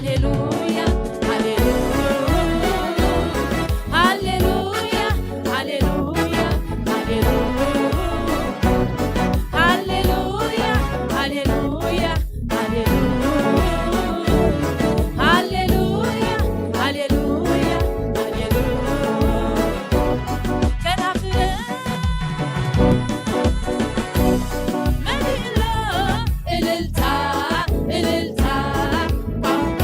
ሃሌሉያ፣ ሃሌሉያ፣ ሃሌሉያ፣ ሃሌሉያ፣ ሃሌሉያ፣ ሃሌሉያ፣ ሃሌሉያ፣ ሃሌሉያ፣ ሃሌሉያ፣ ሃሌሉያ፣ ሃሌሉያ። ከናፍረ መሊእሎ እልልታ፣ እልልታ፣ ቋንቋ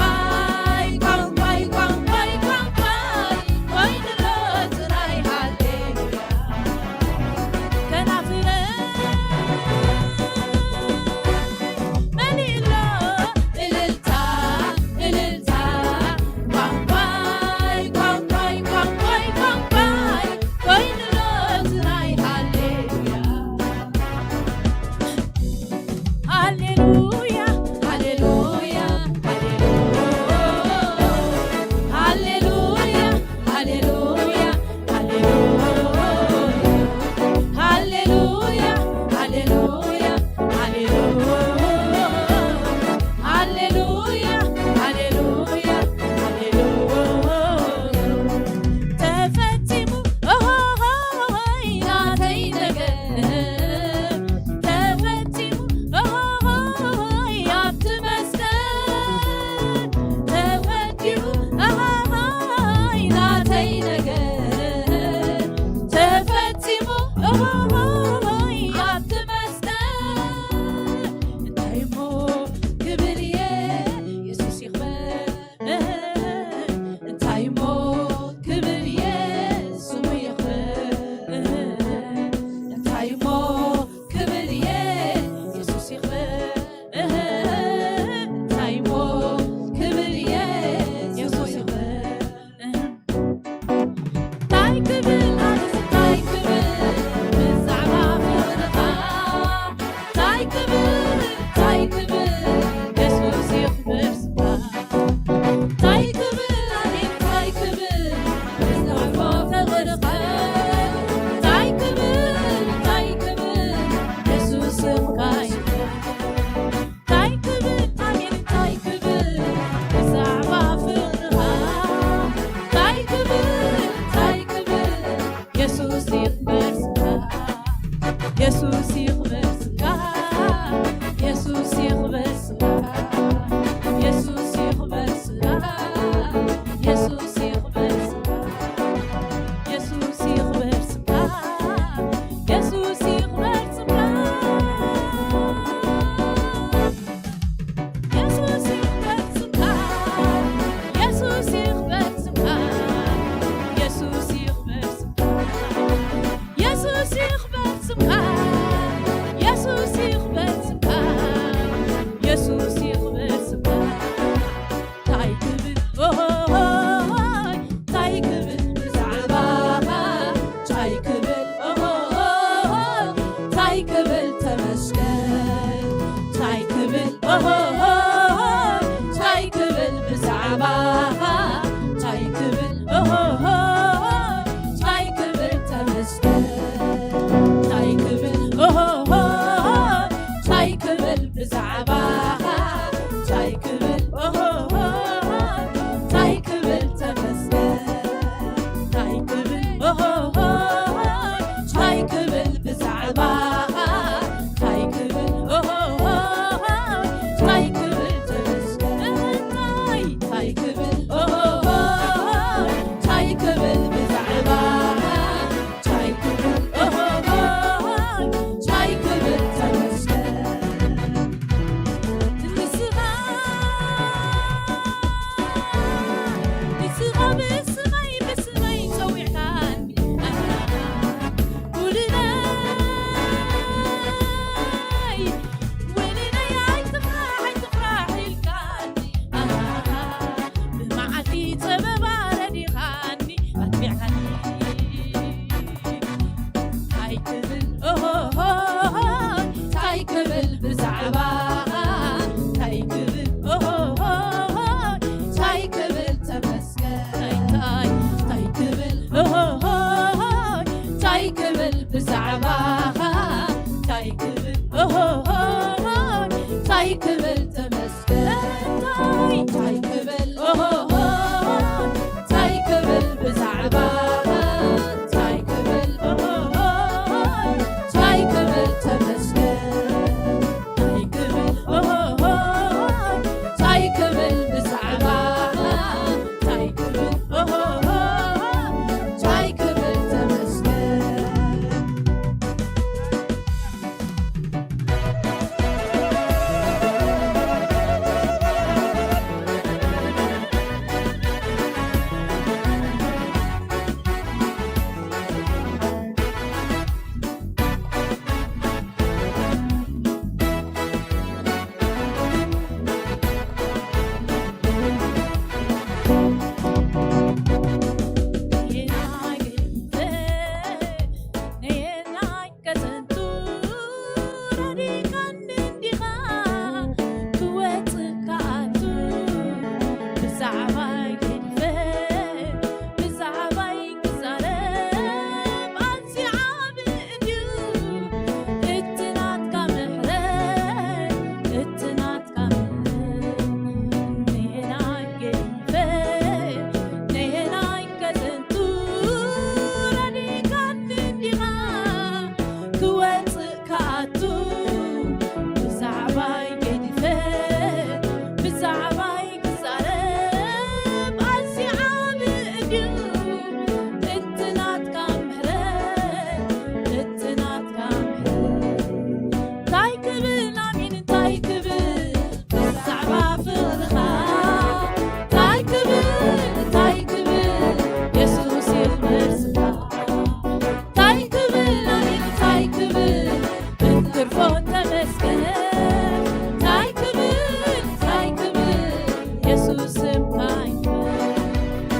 ስምካ ይበል።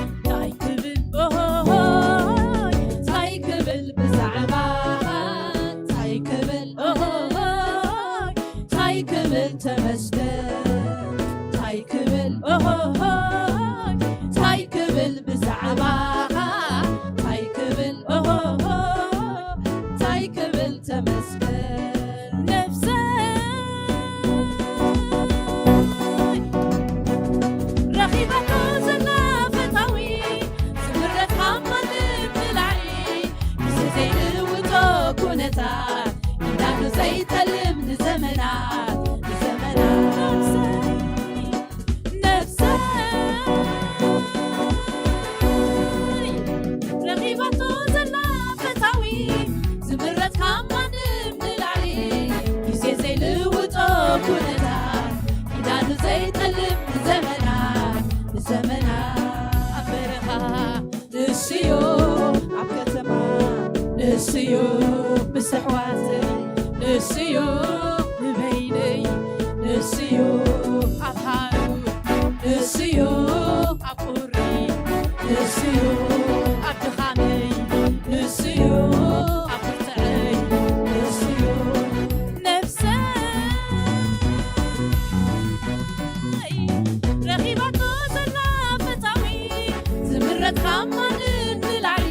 እንታይ ክብል ኦሆሆይ፣ እንታይ ክብል ብዛዕባኻ፣ እንታይ ክብል ኦሆሆይ፣ እንታይ ክብል ተመስገን፣ እንታይ ክብል ኦሆሆይ፣ እንታይ ክብል ብዛዕባኻ፣ እንታይ ክብል ኦሆሆይ፣ እንታይ ክብል ተመስገን። ነፍሰይ ረኺባቶ ዘላ ፈታዊ፣ ዝምረት ካብ ማንም ንላዕሊ፣ ግዜ ዘይልውጦ ኩነታት፣ ኪዳኑ ዘይጠልም ንዘመናት፣ ንዘመናት። ነፍሰይ ረኺባቶ ዘላ ፈታዊ፣ ዝምረት ካብ ማንም ንላዕሊ፣ ግዜ ዘይልውጦ ኩነታት፣ ኪዳኑ ዘይጠልም ንዘመናት፣ ንዘመናት። ኣብ በረኻ ንስዮ፣ ኣብ ከተማ ንስዮ፣ ምስ ኣሕዋተይ ንስዮ፣ ንበይነይ ንስዮ፣ ኣብ ሃሩር ንስዮ፣ ኣብ ቁሪ ንስዮ፣ ኣብ ድኻመይ ንስዮ፣ ኣብ ብርትዐይ ንስዮ። ነፍሰይ ረኺባቶ ዘላ ፈታዊ፣ ዝምረት ካብ ማንም ንላዕሊ፣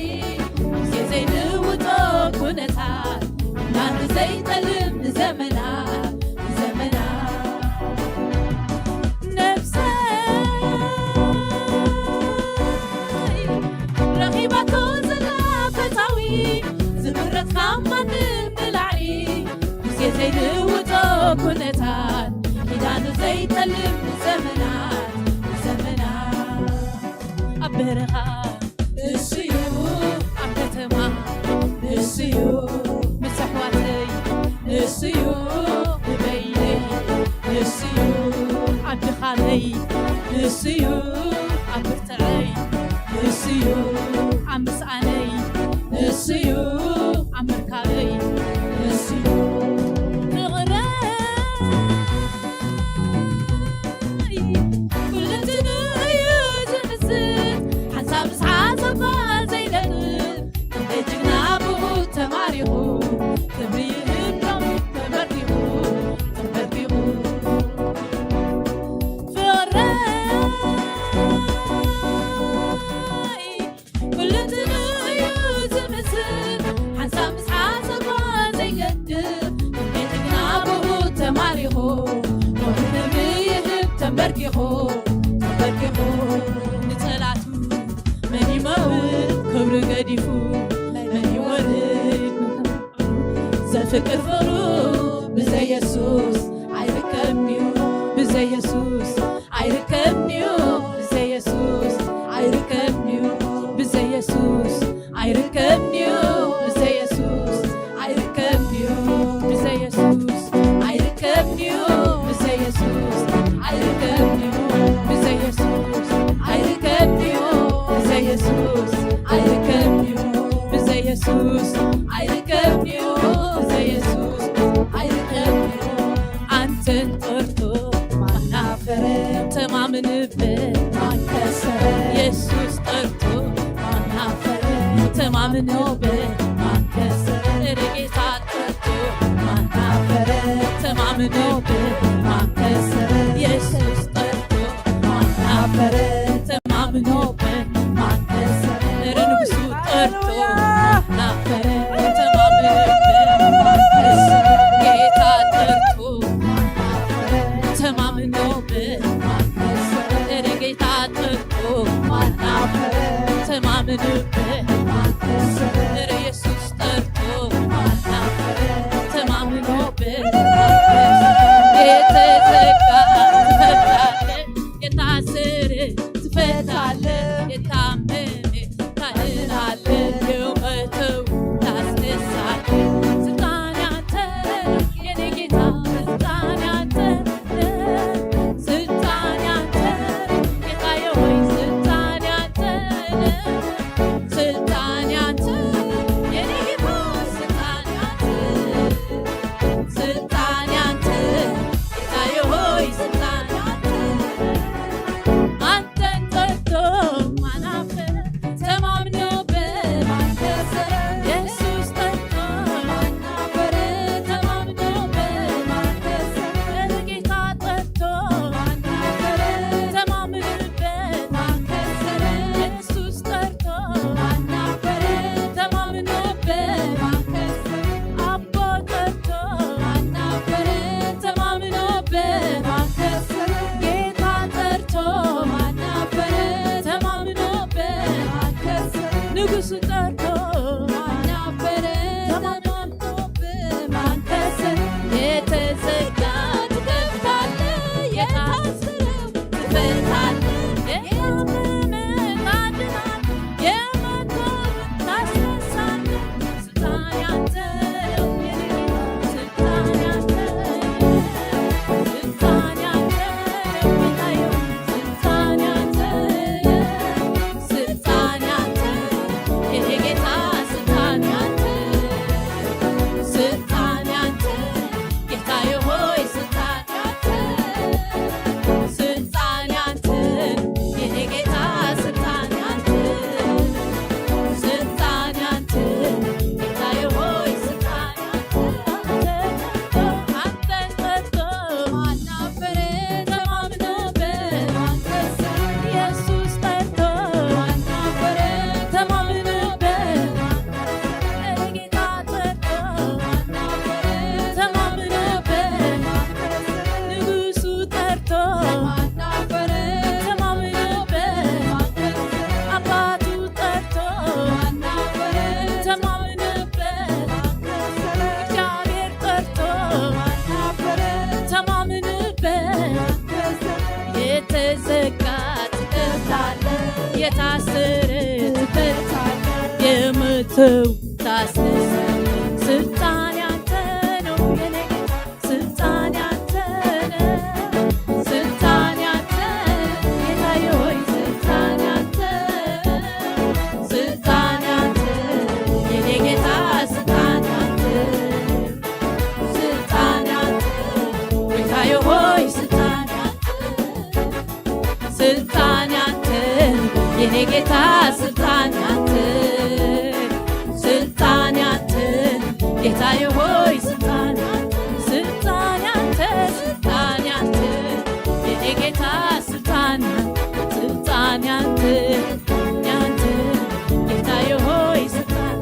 ግዜ ዘይልውጦ ኩነታት፣ ናቱ ዘይጠልም ንዘመናት፣ ንዘመናት። ነፍሰይ ረኺባቶ ዘላ ፈታዊ፣ ዝምረት ካብ ማንም ንላዕሊ፣ ግዜ ዘይልውጦ ኩነታት፣ ኪዳኑ ዘይጠልም ንዘመናት፣ ንዘመናት። ኣብ በረኻ ንስዩ፣ ኣብ ከተማ ንስዩ፣ ምስ ኣሕዋተይ ንስዩ፣ ንበይነይ ንስዩ፣ ኣብ ድኻመይ ንስዩ፣ ኣብ ብርትዐይ ንስዩ፣ ኣብ ምስኣነይ ንስዩ፣ ኣብ ምርካበይ ንስዩ። ፍቕረይ ኩለንትንኡ እዩ ዝምስጥ፣ ሓንሳብ ምስ ሓሰብኳ ዘይነጥፍ፣ ክንደይ ጅግና ብኡ ተማሪኹ፣ ክብሪ ይህብ ሎሚ ተመርቂኹ፣ ተመርቂኹ። ፍቕረይ ኩለንትንኡ እዩ ዝምስል፣ ሓንሳብ ምስ ሓሰብኳ ዘይገድፍ፣ ክንደይ ጅግና ብኡ ተማሪኹ፣ ሎሚ ክብሪ ይህብ ተንበርኪኹ፣ ተንበርኪኹ። ንጸላቱ መን ይመውት ክብሩ ገዲፉ፣ መን ይወርድ ዘፍቅር ፍቕሩ ብዘይ የሱስ ኣይርከብን እዩ፣ ብዘይ የሱስ ኣይርከብን እዩ፣ ብዘይ የሱስ ኣይርከብን እዩ፣ ብዘይ የሱስ ኣይርከብን እዩ፣ ብዘይ የሱስ ኣይርከብን እዩ፣ ብዘይ የሱስ ኣይርከብን እዩ፣ ብዘይ የሱስ ኣይርከብን እዩ፣ ብዘይ የሱስ ኣይርከብን እዩ፣ ብዘይ የሱስ ኣይርከብን እዩ፣ ብዘይ የሱስ ኣይርከብን እዩ፣ ብዘይ የሱስ ኣይርከብን እዩ። አንተን ጠርቶ ማን አፈረ? ተማምንበት ማን ከሰረ? ኢየሱስ ጠርቶ ማን አፈረ? ተማምንበት ማን ከሰረ? ኧረ ጌታ ጠርቶ ማን አፈረ? ተማምንበት ማን ከሰረ? ኢየሱስ ጠርቶ ማን አፈረ? ተማምኖበት ማን ከሰረ? ኧረ ንጉሱ ጠርቶ ማን አፈረ? ተማምኖበት ማን ከሰረ? ጌታ ጠርቶ ማን አፈረ? ተማምኖበት ማን ከሰረ? ኧረ ጌታ ጠርቶ ማን አፈረ? ተማምኖበት ማን ከሰረ? ኧረ ኢየሱስ ጠርቶ ማን አፈረ? ተማምኖበት ማን ከሰረ? የተዘጋ ትከፍታለህ፣ የታሰረ ትፈታለህ፣ የታመመ ታድናለህ፣ የሞተው ታስነሳለህ። ስልጣን ያንተ የኔ ጌታ፣ ስልጣን ያንተ፣ ስልጣን ያንተ ጌታዬ ሆይ፣ ስልጣን ያንተ፣ ስልጣን ያንተ የኔ ጌታ፣ ስልጣን ያንተ፣ ስልጣን ያንተ ጌታዬ ሆይ፣ ስልጣን ያንተ። ስልጣን ያንተ ጌታዬ ሆይ፣ ስልጣን ያንተ፣ ስልጣን ያንተ የኔ ጌታ፣ ስልጣን ያንተ፣ ስልጣን ያንተ ጌታዬ ሆይ፣ ስልጣን ያንተ፣ አንተን ጠርቶ ማን ነበረ ተማምኖበት? ኢየሱስ ጠርቶ ማን ነበረ ተማምኖበት? ጌታ ጠርቶ ተማምኖበት፣ ንጉሱ ጠርቶ ተማምኖበት፣ አባቱ ጠርቶ ተማምኖበት፣ እግዚአብሔር ጠርቶ ተማምኖበት፣ የተዘጋ ትከፍታለህ፣ የታሰረ ትፈታለህ፣ የሞተው ታስነሳለህ። ስልጣን ያንተ ነው የኔ ጌታ፣ ስልጣን ያንተ ነው፣ ስልጣን ያንተ ነው ጌታዬ ሆይ፣ ስልጣን ያንተ ነው፣ ስልጣን ያንተ ነው የኔ ጌታ፣ ስልጣን ያንተ ነው፣ ስልጣን ያንተ ነው ጌታዬ ሆይ፣ ስልጣን ያንተ ነው። ስልጣን ያንተ የኔ ጌታ፣ ስልጣን ያንተ፣ ስልጣን ያንተ ጌታዬ ሆይ፣ ስልጣን ያንተ፣ ስልጣን ያንተ፣ ስልጣን ያንተ የኔ ጌታ፣ ስልጣን ያንተ፣ ስልጣን ያንተ፣ ያንተ ጌታዬ ሆይ፣ ስልጣን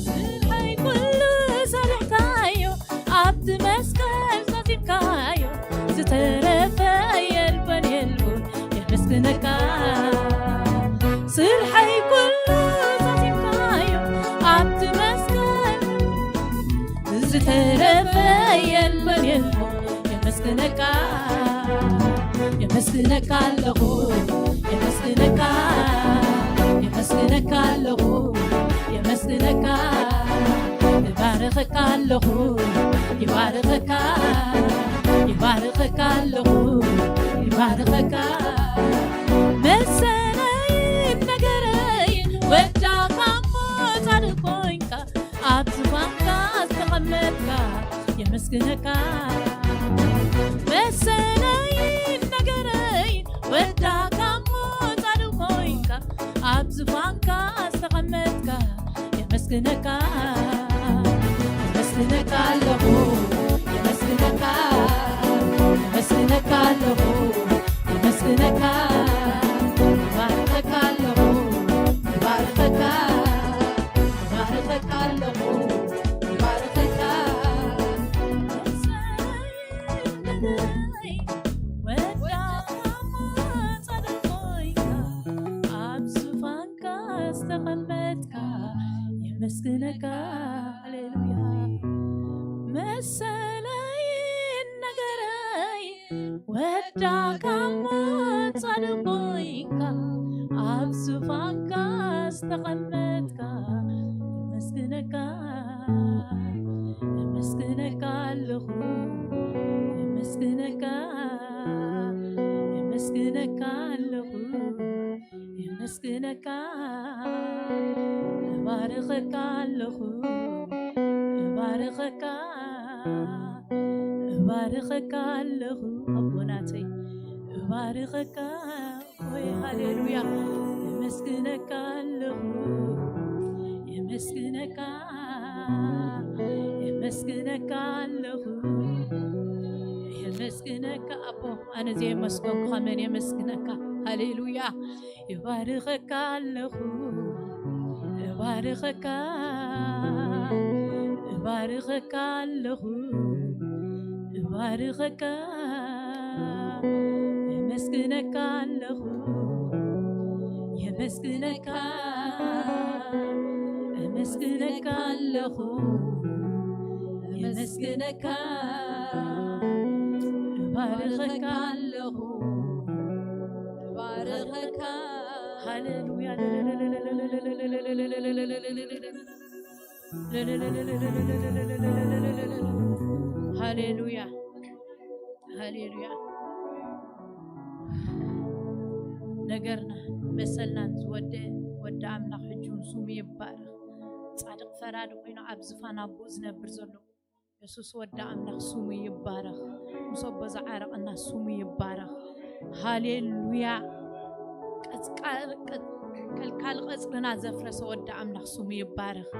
ስርሐይ ኩሉ ሰሪሕካዮ፣ ኣብቲ መስቀል ዛዚምካዮ፣ ዝተረፈ የልቦን የልቦን የመስግነካ። ስርሐይ ኩሉ ዛዚምካዮ፣ ኣብቲ መስቀል ዝተረፈ የልቦን የልቦን የመስግነካ፣ የመስግነካ ኣለኹ፣ የመስግነካ፣ የመስግነካ ኣለኹ፣ የመስግነካ፣ እባርኸካ ኣለኹ፣ ይባርኸካ፣ ይባርኸካ ኣለኹ፣ ይባርኸካ። መሰለይን ነገረይን ወዳካ እሞ ጻድቅ ኮንካ፣ ኣብ ዝፋንካ ዝተቐመጥካ፣ የመስግነካ። መሰለይን ነገረይን ወዳካ እሞ ጻድቅ ኮይንካ፣ ኣብ ዝፋንካ ዝተቐመጥካ፣ የመስግነካ። የመስግነካ ኣለኹ፣ የመስግነካ፣ የመስግነካ ኣለኹ፣ የመስግነካ። ይባርኸካ ኣለኹ፣ ይባርኸካ። ይባርኸካ ኣለኹ፣ ይባርኸካ። ወዳ ጻድቅ ኮይንካ፣ ኣብ ዙፋንካ ዝተቐመጥካ፣ የመስግነካ። ሃሌሉያ። መሰለይን ነገረይ ወዳካ እሞ ጻድቅ ኮይንካ፣ ኣብ ዙፋንካ ዝተቐመጥካ፣ የመስግነካ፣ የመስግነካ ኣለኹ፣ የመስግነካ፣ የመስግነካ ኣለኹ፣ የመስግነካ፣ እባርኸካ ኣለኹ፣ እባርኸካ፣ እባርኸካ ኣለኹ ኣቦናተይ፣ እባርኸካ። ወይ ሃሌሉያ። የመስግነካ ኣለኹ፣ የመስግነካ፣ የመስግነካ ኣለኹ፣ የመስግነካ ኣቦ። ኣነ ዘየመስገንኩኻ መን የመስግነካ? ሃሌሉያ። ይባርኸካ ኣለኹ፣ ባርኸካ፣ እባርኸካ ኣለኹ፣ እባርኸካ፣ የመስግነካ ኣለኹ፣ የመስግነካ፣ የመስግነካ ኣለኹ፣ የመስግነካ፣ እባርኸካ ኣለኹ፣ እባርኸካ። ሃሌሉያ። ሃሌሉያ። ሃሌሉያ። ነገርና መሰልናን ዝወደ ወደ ኣምላኽ ሕጂ እውን ስሙ ይባረኽ። ጻድቕ ፈራዲ ኮይኑ ኣብ ዝፋን ኣቦኡ ዝነብር ዘሎ የሱስ ወዲ ኣምላኽ ስሙ ይባረኽ። ምስ ኣቦ ዝዓረቐና ስሙ ይባረኽ። ሃሌሉያ። ቀጽቃ-፣ ቀ-፣ ከልካል ቀጽርና ዘፍረሰ ወዲ ኣምላኽ ስሙ ይባረኽ።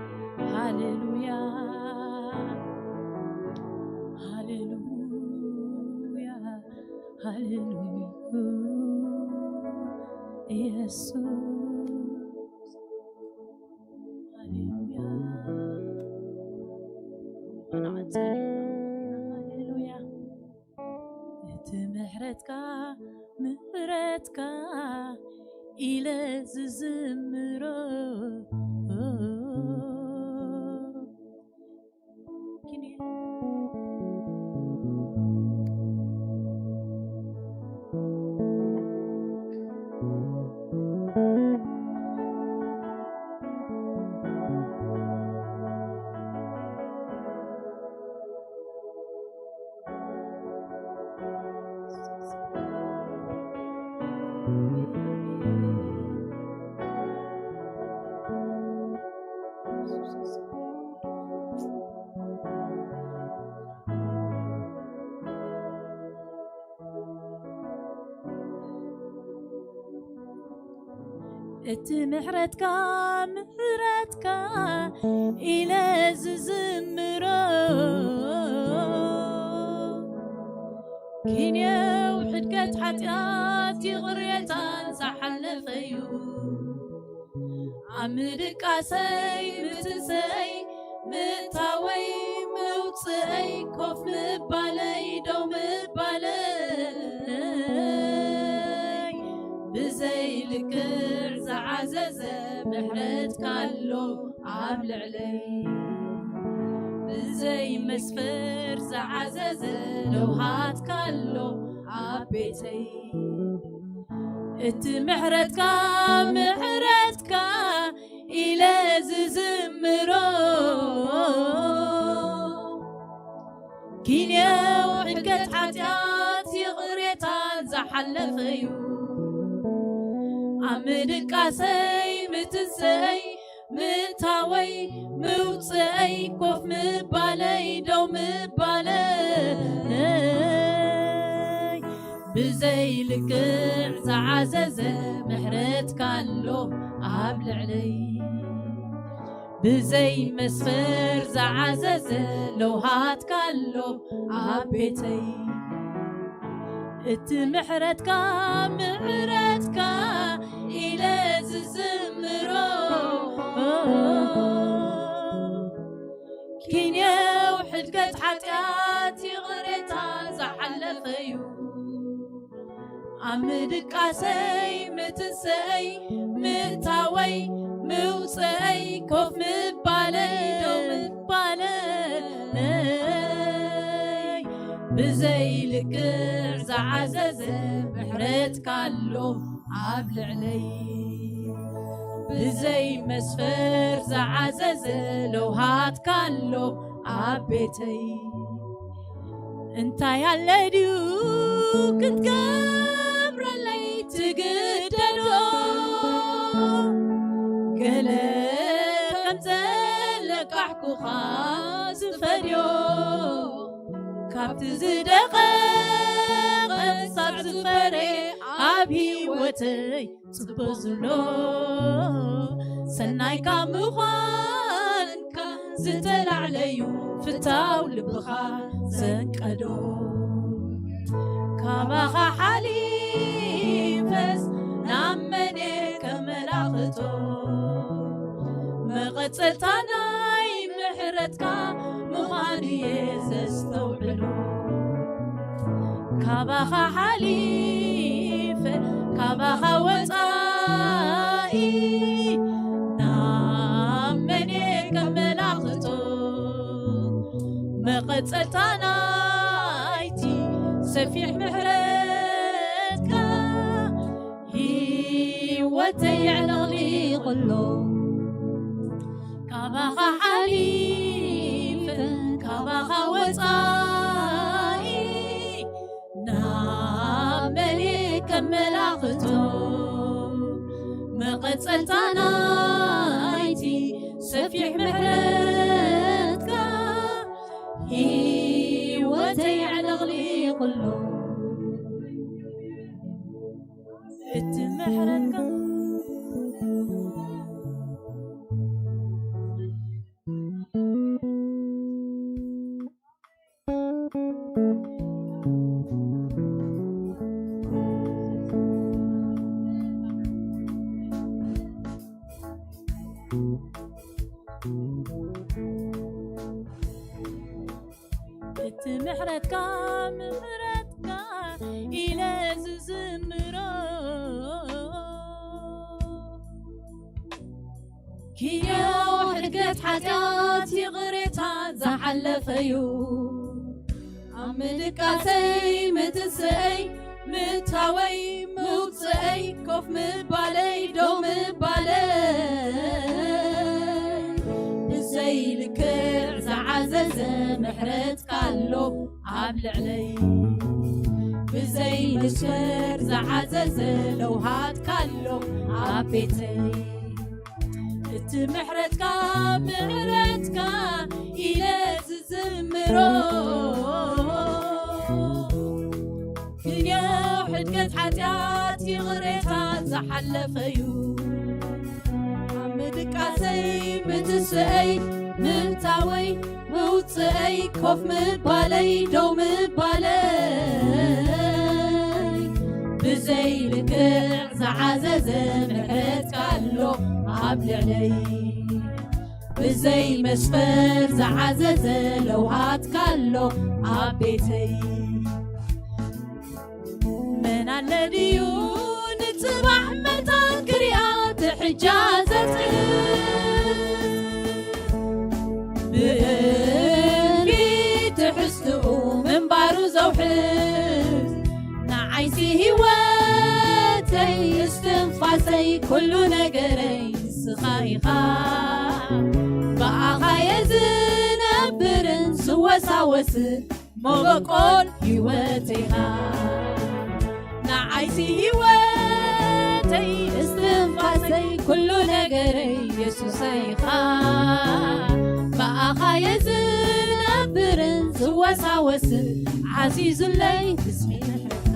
ሃሌሉያ። ሃሌሉያ። ሃሌሉያ። ኢየሱስ። ሃሌሉያ። ንቐጽል። ሃሌሉያ። እቲ ምሕረትካ፣ ምሕረትካ ኢለ ዝዝምሮ። እቲ ምሕረትካ፣ ምሕረትካ ኢለ ዝዝምሮ፣ ኪንየው ሕድገት ሓጢኣት ይቕሬታን ዝሓለፈዩ። ኣብ ምድቃሰይ፣ ምትንሰይ፣ ምእታወይ፣ መውፅአይ፣ ኮፍ ምባለይ፣ ደው ምባለይ፣ ብዘይ ልክዕ ዝዓዘዘ ምሕረትካ ኣሎ ኣብ ልዕለይ። ብዘይ መስፈር ዝዓዘዘ ለውሃትካ ኣሎ ኣብ ቤተይ። እቲ ምሕረትካ፣ ምሕረትካ ኢለ ዝዝምሮ፣ ኪንየው ሕድገት ሓጢኣት ይቕሬታ ዝሓለፈዩ። ኣብ ምድቃሰይ፣ ምትንሰይ፣ ምእታወይ፣ ምውፅአይ፣ ኮፍ ምባለይ፣ ደው ምባለይ፣ ብዘይ ልክዕ ዝዓዘዘ ምሕረትካ ኣሎ ኣብ ልዕለይ። ብዘይ መስፈር ዝዓዘዘ ለውሃትካ ኣሎ ኣብ ቤተይ። እቲ ምሕረትካ፣ ምሕረትካ ኢለ ዝዝምሮ፣ ኪንየው ሕድገት ሓጢኣት ይቕሬታ ዝሓለፈዩ። ኣብ ምድቃሰይ፣ ምትንሰይ፣ ምእታወይ፣ ምውፅአይ፣ ኮፍ ምባለይ፣ ደው ምባለይ፣ ብዘይ ልክዕ ዝዓዘዘ ምሕረትካ ኣሎ ኣብ ልዕለይ። ብዘይ መስፈር ዝዓዘዘ ለውሃትካ ኣሎ ኣብ ቤተይ። እንታይ ኣለ ድዩ ክትገብረለይ ትግደዶ? ገለ ከም ዘለቃሕኩኻ ዝፈድዮ፣ ካብቲ ዝደቐቐ ሳዕ ዝፈረየ ኣብ ህይወተይ ጽቡቕ ዝብሎ፣ ሰናይካ ምዃንካ ዝተላዕለዩ ፍታው ልብኻ ዘንቀዶ። ካባኻ ሓሊፈስ ናብ መን ከመላኽቶ? መቐጸልታ ናይ ምሕረትካ ምዃኑ እየ ዘስተውዕሎ። ካባኻ ሓሊፈ፣ ካባኻ ወጻኢ ናብ መን እየ ከመላኽቶ? መቐጸልታ ናይቲ ሰፊሕ ምሕረትካ ህይወተይ የዕለቕሊቑ ኣሎ። ካባኻ ሓሊፈ፣ ካባኻ ወጻኢ ናብ መን ከመላኽቶ? መቐጸልታ ናይቲ ሰፊሕ ምሕረትካ ህይወተይ የዕለቕሊቑ ኣሎ። እቲ ምሕረትካ እቲ ምሕረትካ፣ ምሕረትካ ኢለ ዝዝምሮ። ኪንዮ ሕድገት ሓጢኣት ይቕሬታ ዝሓለፈዩ። ኣብ ምድቃሰይ ምትስእይ ምታወይ ምውፅእይ ኮፍ ምባለይ ደው ምባለይ ብዘይ ልክዕ ዝዓዘዘ ምሕረትካ ኣሎ ኣብ ልዕለይ። ብዘይ መስመር ዝዓዘዘ ለውሃትካ ኣሎ ኣብ ቤተይ። እቲ ምሕረትካ ምሕረትካ ኢለ ዝዝምሮ። ክንዮ ሕድገት ሓጢኣት ይቕሬታ ዝሓለፈዩ። ኣብ ምድቃሰይ ምትስእይ ምእታወይ ምውፅእይ ኮፍ ምባለይ ደው ምባለይ ብዘይ ልክዕ ዝዓዘዘ ምሕረትካ ኣሎ ኣብ ልዕለይ። ብዘይ መስፈር ዝዓዘዘ ለውሃትካ ኣሎ ኣብ ቤተይ። መን ኣለ ድዩ ንጽባሕ መታን ክሪኣ ትሕጃ ዘጽንዕ? ብእምቢ ትሕዝትኡ ምንባሩ ዘውሕዝ። ንዓይሲ ህይወተይ እስትንፋሰይ ኩሉ ነገረይ ንስኻ ኢኻ። ብኣኻ እየ ዝነብርን ዝወሳወስን መበቆል ህይወተይ ኢኻ። ንዓይሲ ህይወተይ እስትንፋሰይ ኩሉ ነገረይ የሱሰይ ኢኻ። ብኣኻ እየ ዝነብርን ዝወሳወስን ዓዚዙለይ ብስሚ ምሕረትካ።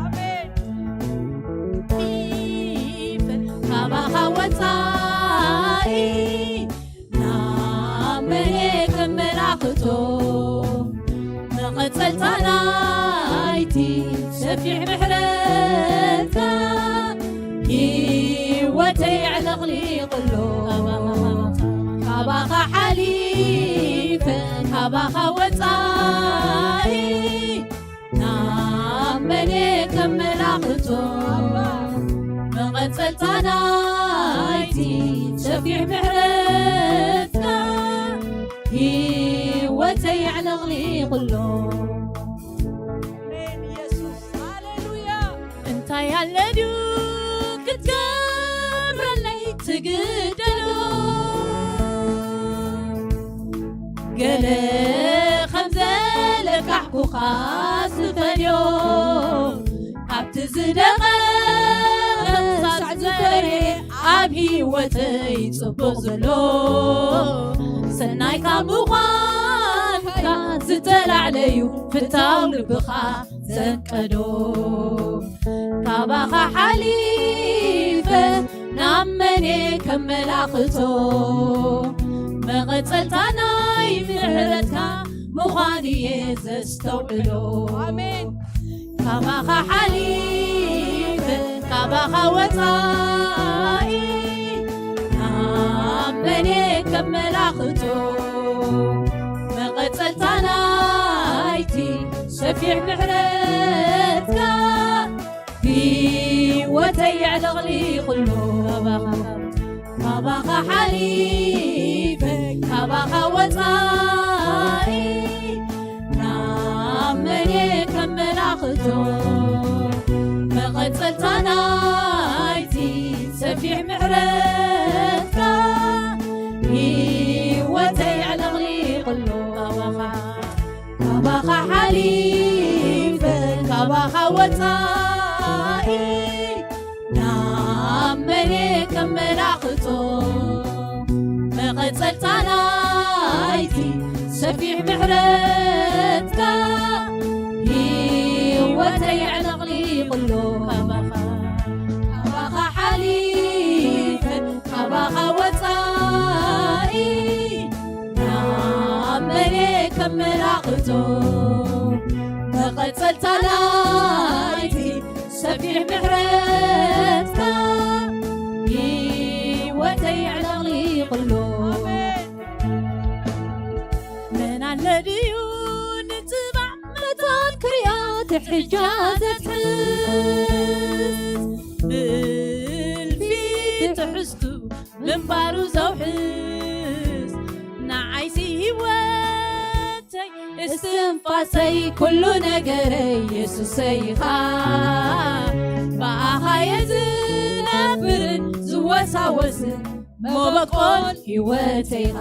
ኣሜን። ካባኻ ወጻኢ ናብ መን ከመላኽቶ? መቐጸልታ ናይቲ ሰፊሕ ምሕረትካ ህይወተይ ኣዕለቕሊቑ ኣሎ። ካባኻ ሓሊፈ፣ ካባኻ ወጻኢ ናብ መን ከመላኽቶ? መቐጸልታ ናይቲ ሰፊሕ ምሕረትካ ህይወተይ ኣዕለቕሊቑ ኣሎ። ኣሜን፣ ኢየሱስ። ሃሌሉያ። እንታይ ኣለ ድዩ ክትገብረለይ ትግደዶ? ገለ ከም ዘለካሕኩኻ ዝፈልዮ፣ ካብቲ ዝደቐ ሳዕ ዝፈርየ ኣብ ህይወተይ ጽቡቕ ዘሎ፣ ሰናይካ ምዃንካ ዝተላዕለዩ ፍታው ልብኻ ዘንቀዶ። ካባኻ ሓሊፈ ናብ መን ከመላኽቶ? መቐጸልታ ናይ ምሕረትካ ምዃን እየ ዘስተውዕሎ። ኣሜን። ካባኻ ሓሊፈ፣ ካባኻ ወጻኢ ናብ መን ምሕረትካ ህይወተይ የዕለቕሊቑ ኣሎ። ካባኻ፣ ካባኻ ሓሊፈ፣ ካባኻ ወጻኢ ናብ መን እየ ከመላኽቶ? መቐጸልታ ናይቲ ሰፊሕ ምሕረትካ ህይወተይ የዕለቕሊቑ ኣሎ። ካባኻ፣ ካባኻ ሓሊፈ፣ ካባኻ ወጻኢ ናብ መን እየ ከመላኽቶ? መቐጸልታ ናይቲ ሰፊሕ ምሕረትካ ህይወተይ የዕለቕሊቑ ኣሎ። ካባኻ፣ ካባኻ ሓሊፈ፣ ካባኻ ወጻኢ ናብ መን እየ ከመላኽቶ? መቐጸልታ ናይቲ ሰፊሕ ምሕረትካ ህይወተይ የዕለቕሊቑ ኣሎ። መን ኣሎ ድዩ ንጽባሕ መታን ክሪኣ ትሕጃ ዘትሕዝ? ብእልፊ ትሕዝቱ ምንባሩ ዘውሕዝ፣ ንዓይሲ ህይወተይ እስትንፋሰይ ኩሉ ነገረይ የሱሰይ ኢኻ። ብኣኻ እየ ዝነብርን ዝወሳወስን መበቆል ህይወተይ ኢኻ።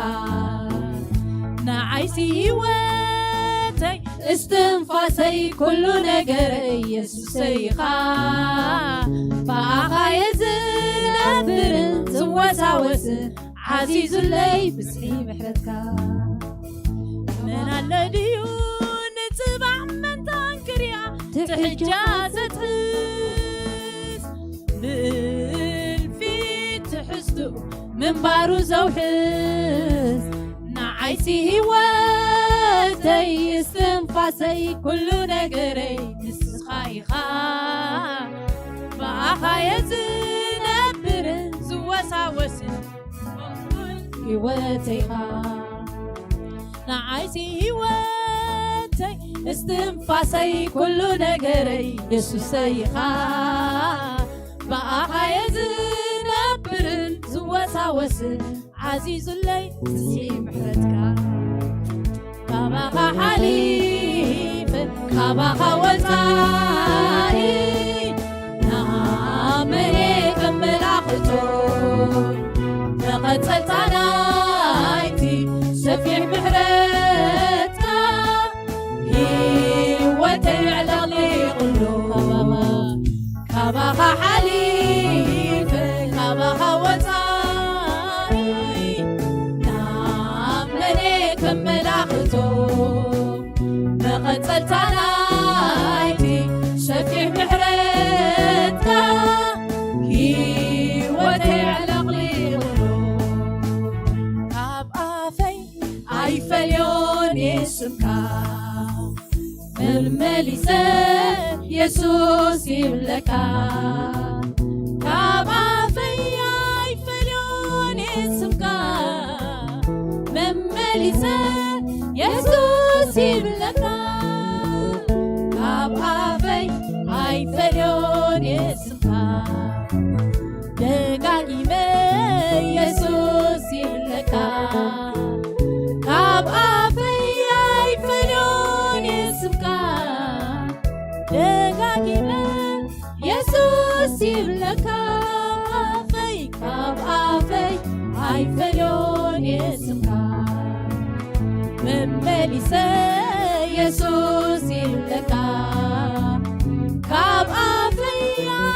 ንዓይሲ ህይወተይ እስትንፋሰይ ኩሉ ነገረይ የሱሰይ ኢኻ። ብኣኻ እየ ዝነብርን ዝወሳወስን ዓዚዙለይ ብዝሒ ምሕረትካ። መን ኣሎ ድዩ ንጽባሕ መንታን ክሪኣ ትሕጃ ዘትሕዝ? ብእልፊ ትሕዝቱ ምንባሩ ዘውሕዝ፣ ንዓይሲ ህይወተይ እስትንፋሰይ ኩሉ ነገረይ ንስኻ ኢኻ። ብኣኻ እየ ዝነብርን ዝወሳወስን ህይወተይ ኢኻ። ንዓይሲ ህይወተይ እስትንፋሰይ ኩሉ ነገረይ የሱሰይ ኢኻ። ብኣኻ እየ ዝነብርን ዝወሳወስን ዓዚዙለይ እዚ ምሕረትካ። ካባኻ ሓሊፈ ካባኻ ወጻኢ ናብ መን እየ ከመላኽቶ? መቐጸልታ ናይቲ ሰፊሕ ምሕረትካ ህይወተይ የዕለቕሊቑ ኣሎ። ካባኻ፣ ካባኻ ሓሊፈ ካባኻ ወጻኢ ናብ መን እየ ከመላኽቶ? መቐጸልታ ናይቲ ሰፊሕ ምሕረትካ ህይወተይ ኣዕለቕሊቑ። ካብ ኣፈይ ኣይፈልዮን እየ ስምካ፣ መመሊሰ የሱስ ይብለካ። ካብ ኣፈይ ኣይፈልዮን እየ ስምካ፣ መመሊሰ የሱስ ይብለካ። ካብ ኣፈይ ኣይፈልዮን እየ ስምካ፣ ደጋጊመ የሱስ ይብለካ። ካብ ኣፈይ ኣይፈልዮን እየ ስምካ፣ ደጋጊመ የሱስ ይብለካ። ኣፈይ፣ ካብ ኣፈይ ኣይፈልዮን እየ ስምካ፣ መመሊሰ የሱስ ይብለካ። ካብ ኣፈይ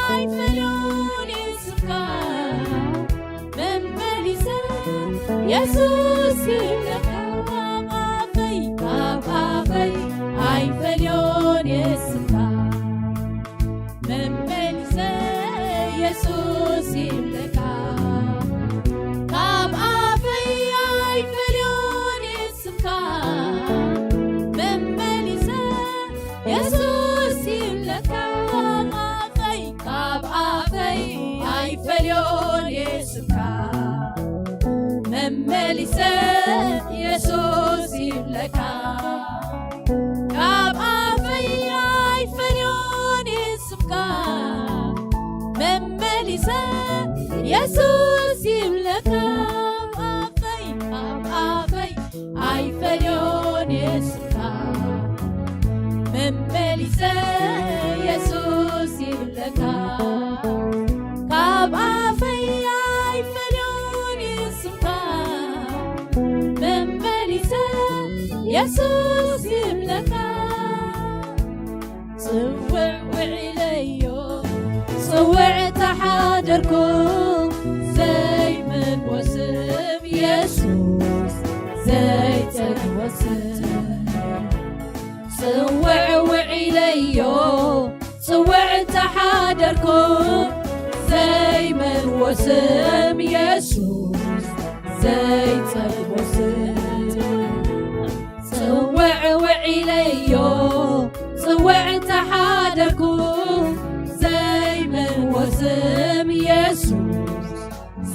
ኣይፈልዮን እየ ስምካ፣ መመሊሰ የሱስ ይብለካ። ካብ ኣፈይ፣ ካብ ኣፈይ ኣይፈልዮን እየ ስምካ፣ መመሊሰ የሱስ ይብለካ። ካብ ኣፈይ ኣይፈልዮን እየ ስምካ፣ መመሊሰ የሱስ ይብለካ። ካብ ኣፈይ፣ ካብ ኣፈይ ኣይፈልዮን እየ ስምካ፣ መመሊሰ የሱስ ይብለካ። ካብ ኣፈይ መመሊሰ የሱስ ይብለካ። ኣፈይ ኣብ ኣፈይ ኣይፈልዮን የስካ። መመሊሰ የሱስ ይብለካ። ካብ ኣፈይ ኣይፈልዮን የስካ። መመሊሰ የሱስ ይብለካ። ጽውዕ ውዒለዮ፣ ጽውዕ ተሓደርኩ፣ ዘይመልዎ ስም የሱስ፣ ዘይጸልዎ ስም። ጽውዕ ውዒለዮ፣ ጽውዕ ተሓደርኩ፣ ዘይመልዎ ስም የሱስ፣ ዘይጸልዎ ስም። ጽውዕ ውዒለዮ፣ ጽውዕ ተሓደርኩ፣ ዘይመልዎ ስም የሱስ፣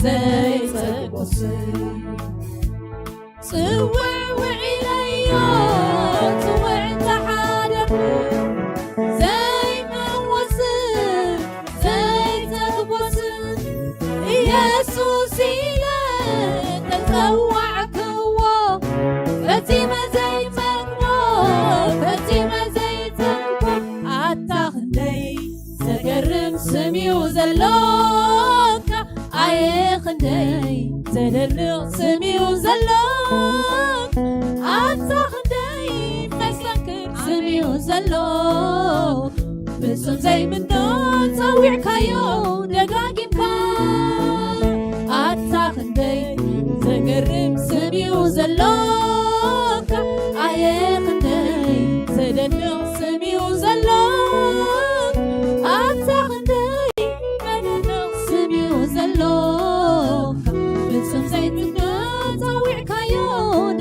ዘይጸልዎ ስም። ጽውዕ ውዒለዮ፣ ጽውዕ ተሓደርኩ፣ ዘይመልዎ ስም፣ ዘይጸልዎ ስም። ኢየሱስ ኢለ ተጸዋዕክዎ፣ ፈጺመ ዘይጸግቦ፣ ፈጺመ ዘይጸግቦ። ኣታ ክንደይ ዘገርም ስም እዩ ዘሎካ፣ ኣየ ክንደይ ዘደንቕ ስም እዩ ዘሎካ። ኣታ ክንደይ መስተንክር ስም እዩ ዘሎካ፣ ፍጹም ዘይምኖ ጸዊዕካዮ ደጋጊምካ። ኣታ ክንደይ ዘገርም ስም እዩ ዘሎካ፣ ኣየ ክንደይ ዘደንቕ ስም እዩ ዘሎካ። ኣታ ክንደይ ዘደንቕ ስም እዩ ዘሎካ፣ ፍጹም ዘይምኖ ጸዊዕካዮ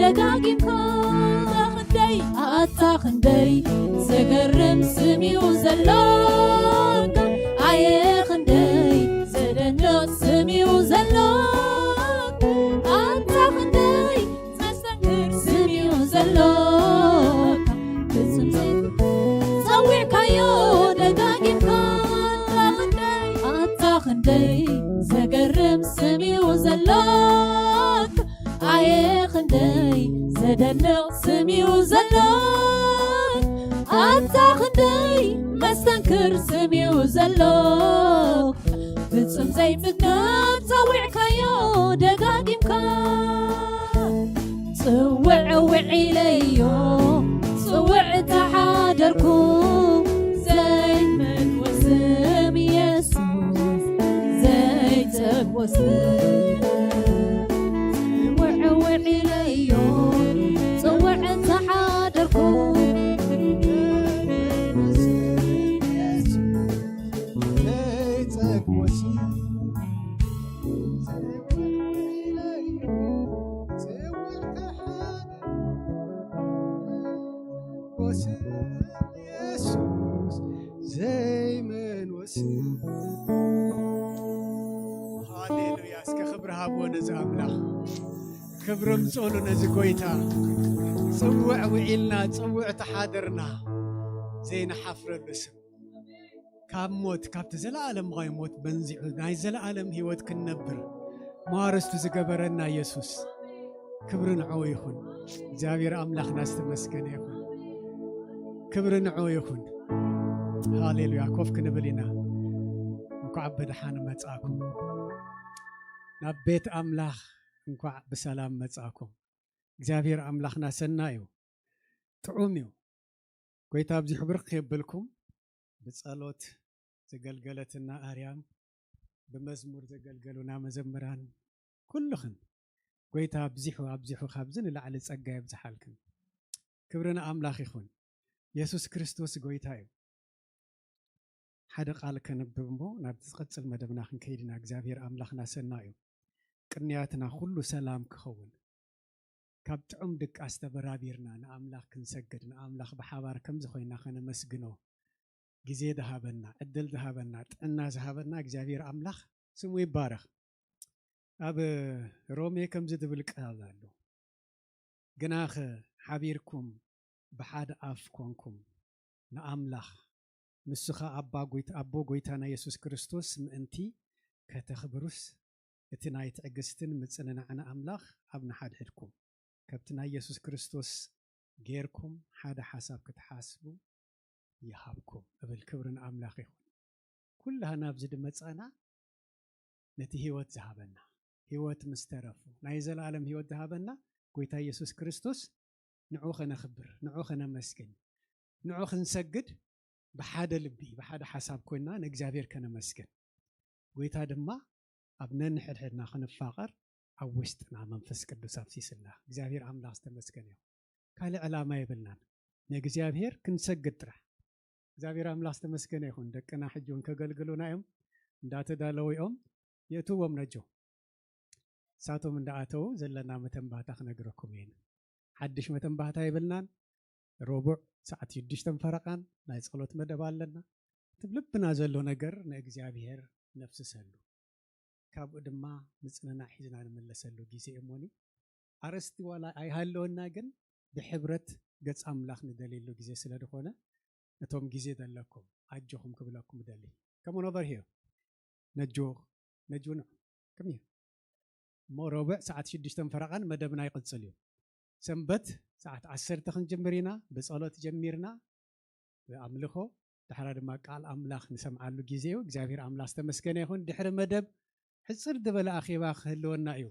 ደጋጊምካ። ኣታ ክንደይ ኣታ ክንደይ ዘገርም ስም እዩ ዘሎካ፣ ኣየ ክንደይ ዘደንቕ ስም እዩ ዘሎካ። ኣታ ክንደይ ዘስተንክር ስም እዩ ዘሎካ፣ ፍጹም ስም ጸዊዕካዮ ደጋጊምካ። ኣታ ክንደይ ኣታ ክንደይ ዘገርም ስም እዩ ዘሎካ፣ ኣየ ክንደይ ዘደንቕ ስም እዩ ዘሎ። ኣታ ክንደይ መስተንክር ስም እዩ ዘሎ። ፍጹም ዘይምገብ ጸዊዕካዮ ደጋጊምካ። ጽውዕ ውዒለዮ፣ ጽውዕ ተሓደርኩ፣ ዘይመልዎ ስም የሱስ፣ ዘይጸግቦ ስም። ጽውዕ ውዒለዮ፣ ጽውዕ ተሓደርኩ፣ ዘይጸግቦ ስም። ጽውዕ ተሓደርኩ፣ ስም የሱስ ዘይመልዎ ስም። ሃሌሉያ። እስከ ክብሪ ሃብዎ ነዚ ኣምላኽ። ክብሪ ኣምጽኡሉ ነዚ ጎይታ። ጽውዕ ውዒልና፣ ጽውዕ ተሓደርና። ዘይንሓፍረሉ ስም። ካብ ሞት፣ ካብቲ ዘለኣለማዊ ሞት መንዚዑ ናይ ዘለኣለም ህይወት ክንነብር መዋርስቱ ዝገበረና የሱስ። ክብሪ ንዕኡ ይኹን። እግዚኣብሔር ኣምላኽና ዝተመስገነ ይኹን። ክብሪ ንዕኡ ይኹን። ሃሌሉያ። ኮፍ ክንብል ኢና። እንኳዕ ብደሓን መጻእኩም ናብ ቤት ኣምላኽ። እንኳዕ ብሰላም መጻእኩም። እግዚኣብሔር ኣምላኽና ሰናይ እዩ፣ ጥዑም እዩ። ጎይታ ኣብዚሑ ብርኽ የብልኩም። ብጸሎት ዘገልገለትና ኣርያም፣ ብመዝሙር ዘገልገሉና መዘምራን፣ ኩልኽን ጎይታ ኣብዚሑ ኣብዚሑ ካብዚ ንላዕሊ ጸጋ የብዝሓልክን። ክብሪ ንኣምላኽ ይኹን። የሱስ ክርስቶስ ጎይታ እዩ። ሓደ ቃል ከንብብ እሞ ናብቲ ዝቐጽል መደብና ክንከይድ ኢና። እግዚኣብሔር ኣምላኽና ሰናይ እዩ። ቅንያትና ኩሉ ሰላም ክኸውን፣ ካብ ጥዑም ድቃስ ተበራቢርና ንኣምላኽ ክንሰግድ፣ ንኣምላኽ ብሓባር ከምዚ ኮይና ከነመስግኖ ግዜ ዝሃበና፣ ዕድል ዝሃበና፣ ጥዕና ዝሃበና እግዚኣብሔር ኣምላኽ ስሙ ይባረኽ። ኣብ ሮሜ ከምዚ ዝብል ቃል ኣሎ፣ "ግናኸ ሓቢርኩም ብሓደ ኣፍ ኮንኩም ንኣምላኽ ንሱ ኸኣ ኣባ ጎይታ፣ ኣቦ ጎይታና የሱስ ክርስቶስ ምእንቲ ከተኽብሩስ፣ እቲ ናይ ትዕግስትን ምጽንናዕን ኣምላኽ ኣብ ንሓድሕድኩም፣ ከብቲ ናይ የሱስ ክርስቶስ ጌርኩም ሓደ ሓሳብ ክትሓስቡ ይሃብኩም እብል። ክብሪ ንኣምላኽ ይኹን። ኩላህና ኣብዚ ድመጻና ነቲ ህይወት ዝሃበና፣ ህይወት ምስ ተረፉ ናይ ዘለኣለም ህይወት ዝሃበና ጎይታ የሱስ ክርስቶስ፣ ንዑ ኸነኽብር፣ ንዑ ኸነመስግን፣ ንዑ ክንሰግድ ብሓደ ልቢ፣ ብሓደ ሓሳብ ኮይንና ንእግዚኣብሔር ከነመስግን። ጎይታ ድማ ኣብ ነንሕድሕድና ክንፋቐር ኣብ ውሽጥና መንፈስ ቅዱስ ኣፍሲስልና። እግዚኣብሔር ኣምላኽ ዝተመስገነ ይኹን። ካልእ ዕላማ የብልናን። ንእግዚኣብሔር ክንሰግድ ጥራሕ። እግዚኣብሔር ኣምላኽ ዝተመስገነ ይኹን። ደቅና ሕጂ እውን ከገልግሉና እዮም። እንዳተዳለዉ እዮም። የእትዎም ነጆ። ንሳቶም እንዳኣተዉ ዘለና መተንባህታ ክነግረኩም እየ። ሓድሽ መተንባህታ የብልናን። ረቡዕ ሰዓት ሽዱሽተ ፈረቓን ናይ ጸሎት መደብ ኣለና። እቲ ልብና ዘሎ ነገር ንእግዚኣብሔር ነፍስሰሉ። ካብኡ ድማ ምጽንናዕ ሒዝና ንምለሰሉ ግዜ እሞኒ። ኣርእስቲ ዋላ ኣይሃለወና፣ ግን ብሕብረት ገጽ ኣምላኽ ንደልየሉ ግዜ ስለ ዝኾነ፣ ነቶም ግዜ ዘለኩም ኣጆኹም ክብለኩም እደሊ። Come on over here። ነጆ፣ ነጆ ንዑ። Come here። እሞ ረቡዕ ሰዓት ሽዱሽተ ፈረቓን መደብና ይቕጽል እዩ። ሰንበት ሰዓት ዓሰርተ ክንጅምር ኢና፣ ብጸሎት ጀሚርና፣ ብኣምልኾ፣ ድሕራ ድማ ቃል ኣምላኽ ንሰምዓሉ ግዜ እዩ። እግዚኣብሔር ኣምላኽ ዝተመስገነ ይኹን። ድሕሪ መደብ ሕጽር ዝበለ ኣኼባ ክህልወና እዩ።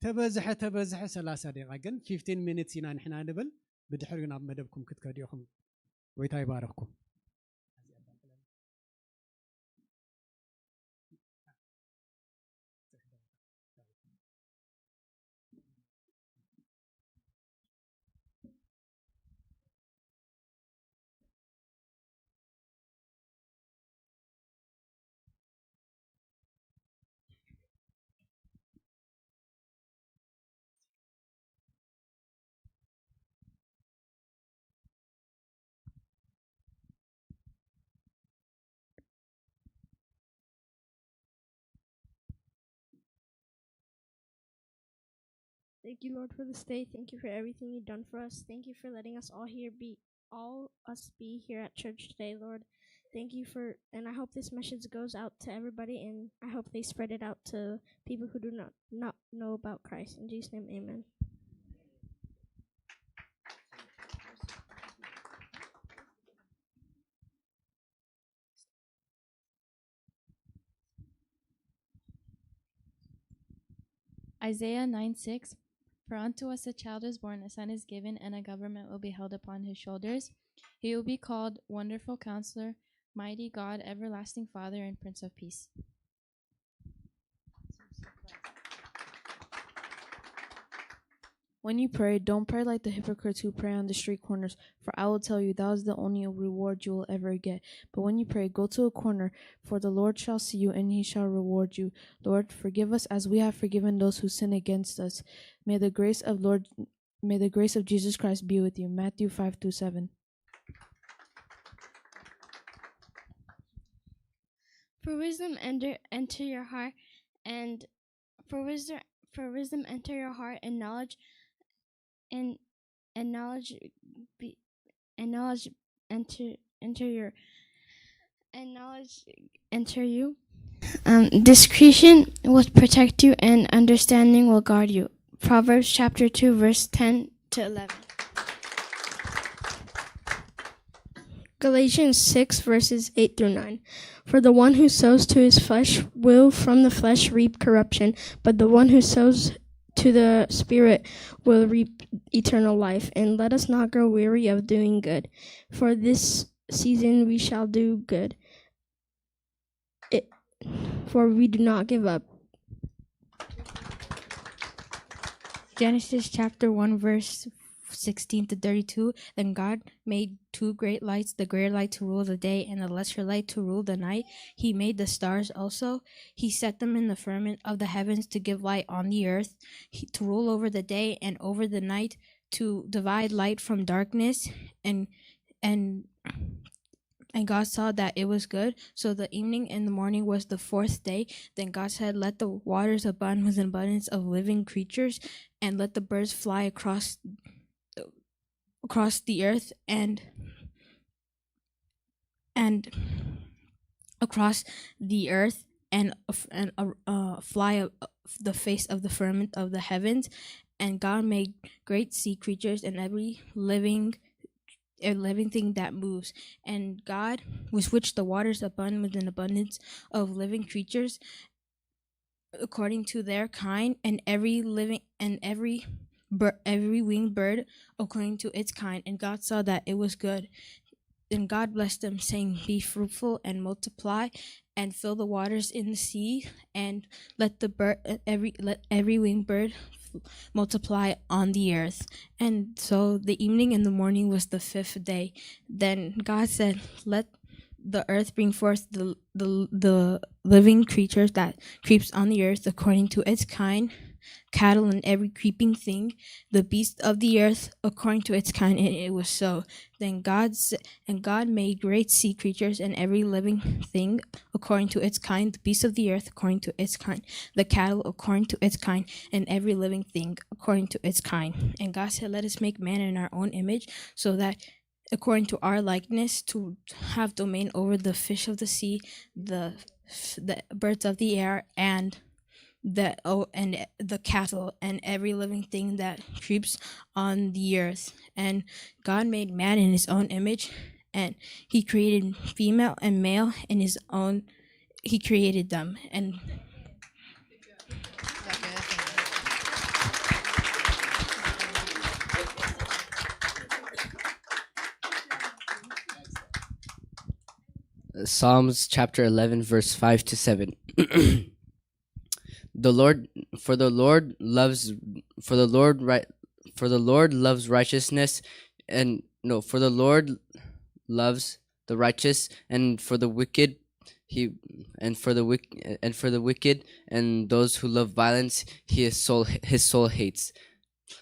ተበዝሐ፣ ተበዝሐ ሰላሳ ደቂቓ፣ ግን ፊፍቲን ሚኒትስ ኢና ንሕና ንብል። ብድሕሪኡ ናብ መደብኩም ክትከዱ ኢኹም። ጎይታ ይባርኽኩም። Thank you, Lord, for this day. Thank you for everything you've done for us. Thank you for letting us all here be all us be here at church today, Lord. Thank you for, and I hope this message goes out to everybody, and I hope they spread it out to people who do not, not know about Christ. In Jesus' name, amen. Isaiah nine six. For unto us a child is born, a son is given, and a government will be held upon his shoulders. He will be called Wonderful Counselor, Mighty God, Everlasting Father, and Prince of Peace. When you pray, don't pray like the hypocrites who pray on the street corners, for I will tell you, that is the only reward you will ever get. But when you pray, go to a corner, for the Lord shall see you, and he shall reward you. Lord, forgive us as we have forgiven those who sin against us. May the grace of Lord, may the grace of Jesus Christ be with you. Matthew five through seven. For wisdom enter, enter your heart, and for wisdom, for wisdom enter your heart, and knowledge, and, and knowledge be, and knowledge enter, enter your, and knowledge enter you. Um, discretion will protect you, and understanding will guard you. Proverbs chapter two, verse ten to eleven. Galatians six, verses eight through nine. For the one who sows to his flesh will from the flesh reap corruption, but the one who sows to the Spirit will reap eternal life. And let us not grow weary of doing good, for this season we shall do good. It, for we do not give up. Genesis chapter one, verse sixteen to thirty-two. Then God made two great lights, the greater light to rule the day and the lesser light to rule the night. He made the stars also. He set them in the firmament of the heavens to give light on the earth, he, to rule over the day and over the night, to divide light from darkness. And, and and God saw that it was good. So the evening and the morning was the fourth day. Then God said, let the waters abound with an abundance of living creatures, and let the birds fly across, across the earth, and and across the earth and, and uh, uh, fly up the face of the firmament of the heavens. And God made great sea creatures and every living a living thing that moves. And God was which the waters abound with an abundance of living creatures according to their kind, and every living and every bir- every winged bird according to its kind. And God saw that it was good. And God blessed them, saying, "Be fruitful and multiply, and fill the waters in the sea, and let the bird every let every winged bird multiply on the earth." And so the evening and the morning was the fifth day. Then God said, "Let the earth bring forth the the, the living creatures that creeps on the earth according to its kind, cattle and every creeping thing, the beast of the earth according to its kind." And it was so. Then God s- and God made great sea creatures and every living thing according to its kind, the beast of the earth according to its kind, the cattle according to its kind, and every living thing according to its kind. And God said, "Let us make man in our own image, so that according to our likeness, to have domain over the fish of the sea, the the birds of the air, and the oh, and the cattle, and every living thing that creeps on the earth." And God made man in his own image, and he created female and male in his own. He created them. And Psalms chapter eleven, verse five to seven. The Lord, for the Lord loves, for the Lord right, for the Lord loves righteousness, and no, for the Lord loves the righteous, and for the wicked, he, and for the wick, and for the wicked and those who love violence, he his soul his soul hates.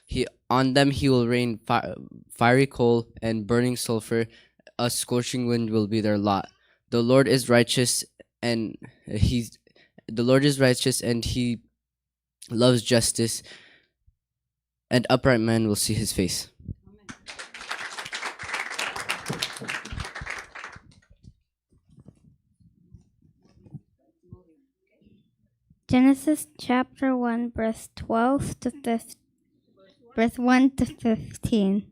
He on them he will rain fi- fiery coal and burning sulfur. A scorching wind will be their lot. The Lord is righteous, and he's the Lord is righteous, and he loves justice, and upright men will see his face. Genesis chapter one, verse twelve to fifteen, verse one to fifteen.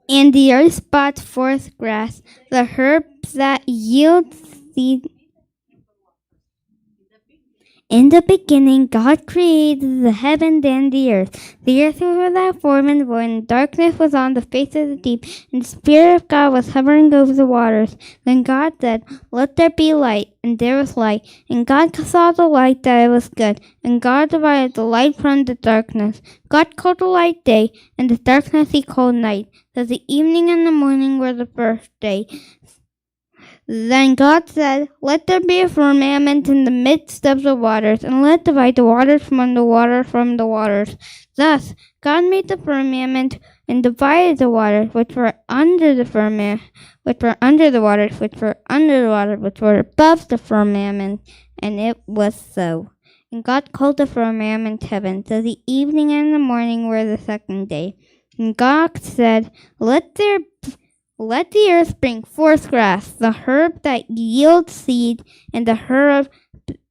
And the earth brought forth grass, the herbs that yield seed. In the beginning, God created the heaven and the earth. The earth was without form and void, and darkness was on the face of the deep, and the Spirit of God was hovering over the waters. Then God said, "Let there be light," and there was light. And God saw the light that it was good, and God divided the light from the darkness. God called the light day, and the darkness he called night. So the evening and the morning were the first day. Then God said, "Let there be a firmament in the midst of the waters, and let divide the waters from the water from the waters." Thus God made the firmament and divided the waters which were under the firmament, which were under the waters, which were under the water, which were above the firmament, and it was so. And God called the firmament heaven. So the evening and the morning were the second day. And God said, "Let there let the earth bring forth grass, the herb that yields seed, and the herb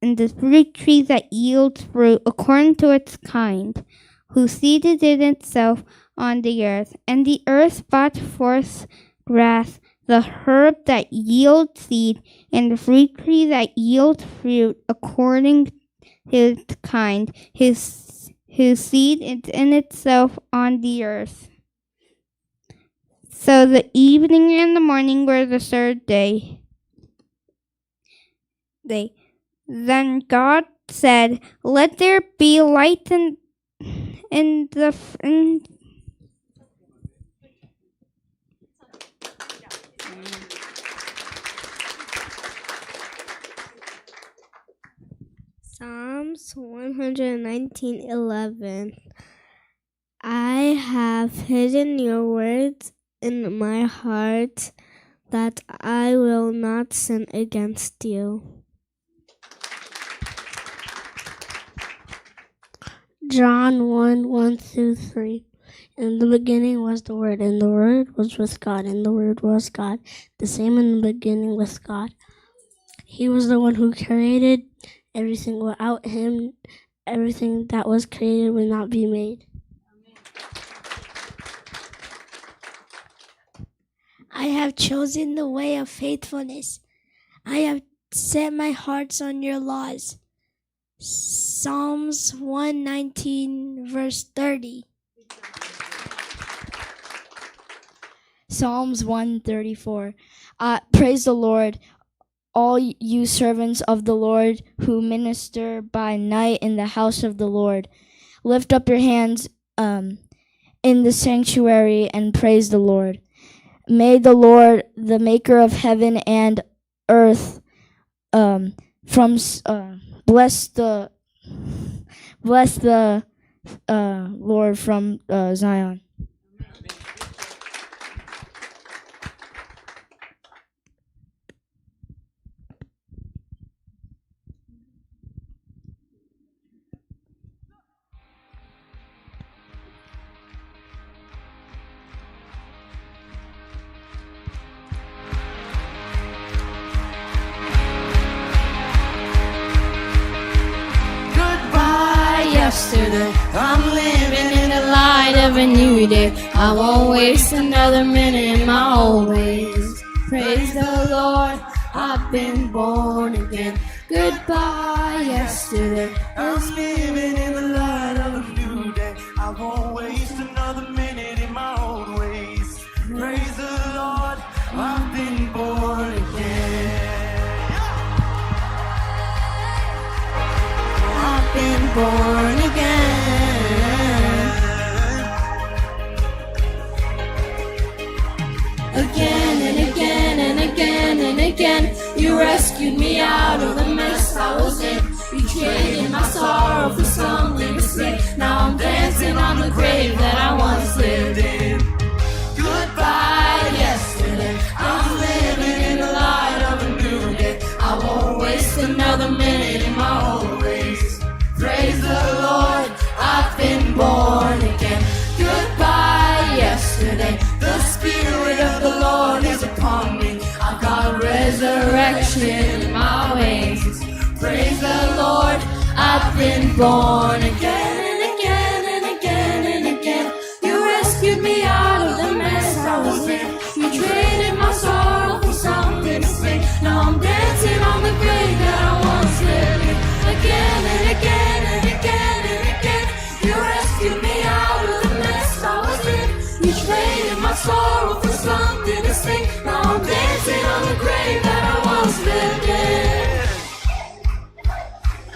and the fruit tree that yields fruit according to its kind, whose seed is in itself on the earth." And the earth brought forth grass, the herb that yields seed, and the fruit tree that yields fruit according to its kind, whose whose seed is in itself on the earth. So the evening and the morning were the third day. Day. Then God said, "Let there be light in in the in Psalms one hundred nineteen eleven. "I have hidden your words in my heart that I will not sin against you." John one one through three. In the beginning was the Word, and the Word was with God, and the Word was God. The same in the beginning with God. He was the one who created everything. Without him, everything that was created would not be made. I have chosen the way of faithfulness. I have set my hearts on your laws. Psalms one nineteen, verse thirty. Psalms one thirty-four. Uh, praise the Lord, all y- you servants of the Lord who minister by night in the house of the Lord. Lift up your hands um, in the sanctuary and praise the Lord. May the Lord, the maker of heaven and earth, um, from s- uh, bless the bless the uh, Lord from uh, Zion. Goodbye, yesterday. I'm living in the light of a new day. I won't waste another minute in my old ways. Praise the Lord, I've been born again. Goodbye, yesterday. I'm living in the light of a new day. I won't waste another minute in my old ways. Praise the Lord, I've been born again. I've been born again. Again and again and again and again, you rescued me out of the mess I was in. You traded my sorrow for something to sing. Now I'm dancing on the grave that I once lived in. Goodbye, yesterday. I'm living in the light of a new day. I won't waste another minute in my old ways. Praise the Lord, I've been born again. Goodbye, yesterday. The Spirit of the Lord is upon me. I've got resurrection in my ways. Praise the Lord, I've been born again and again and again and again. You rescued me out of the mess I was in. You traded my sorrow for something to sing. Now I'm dancing on the grave that I once lived in. Again and again and again and again. You rescued me out of the mess I was in. You traded my sorrow for something to sing. Now I'm dancing on the grave that I once lived in.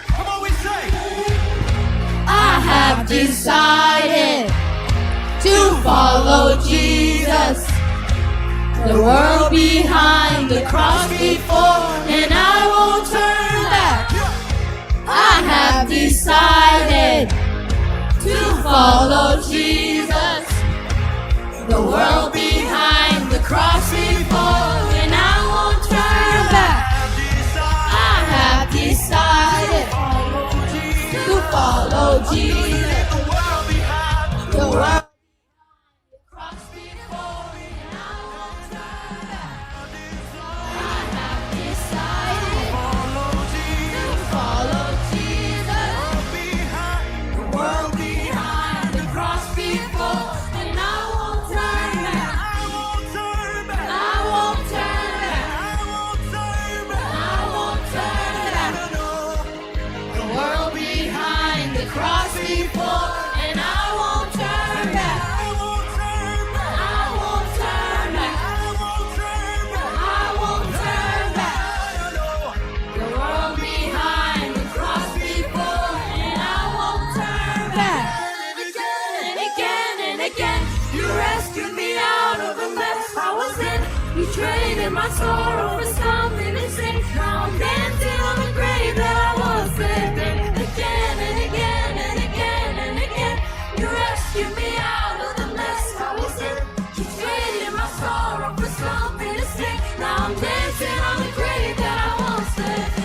Come on, we say. I have decided to follow Jesus. The world behind, the cross before, and I won't turn back. I have decided to follow Jesus. The world behind, the cross before, and I won't turn back. I have decided to follow Jesus. The world behind, the cross before, and I won't turn back. I have decided to follow Jesus. The world behind, the cross before, and I won't turn back. I won't turn back. I won't turn back. I won't turn back. The world behind, the cross before, and I won't turn back. I won't turn back. I won't turn back. I won't turn back. The world behind, the cross before, and I won't turn back. Again and again and again, you rescued me out of the mess I was in. You traded my sorrow for something to sing. Now I'm dancing on the grave that I once lived in. Again and again and again and again, you rescued me out of the mess I was in. You traded my sorrow for something to sing. Now I'm dancing on the grave that I once lived in.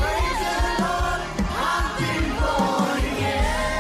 Praise the Lord, I've been born again.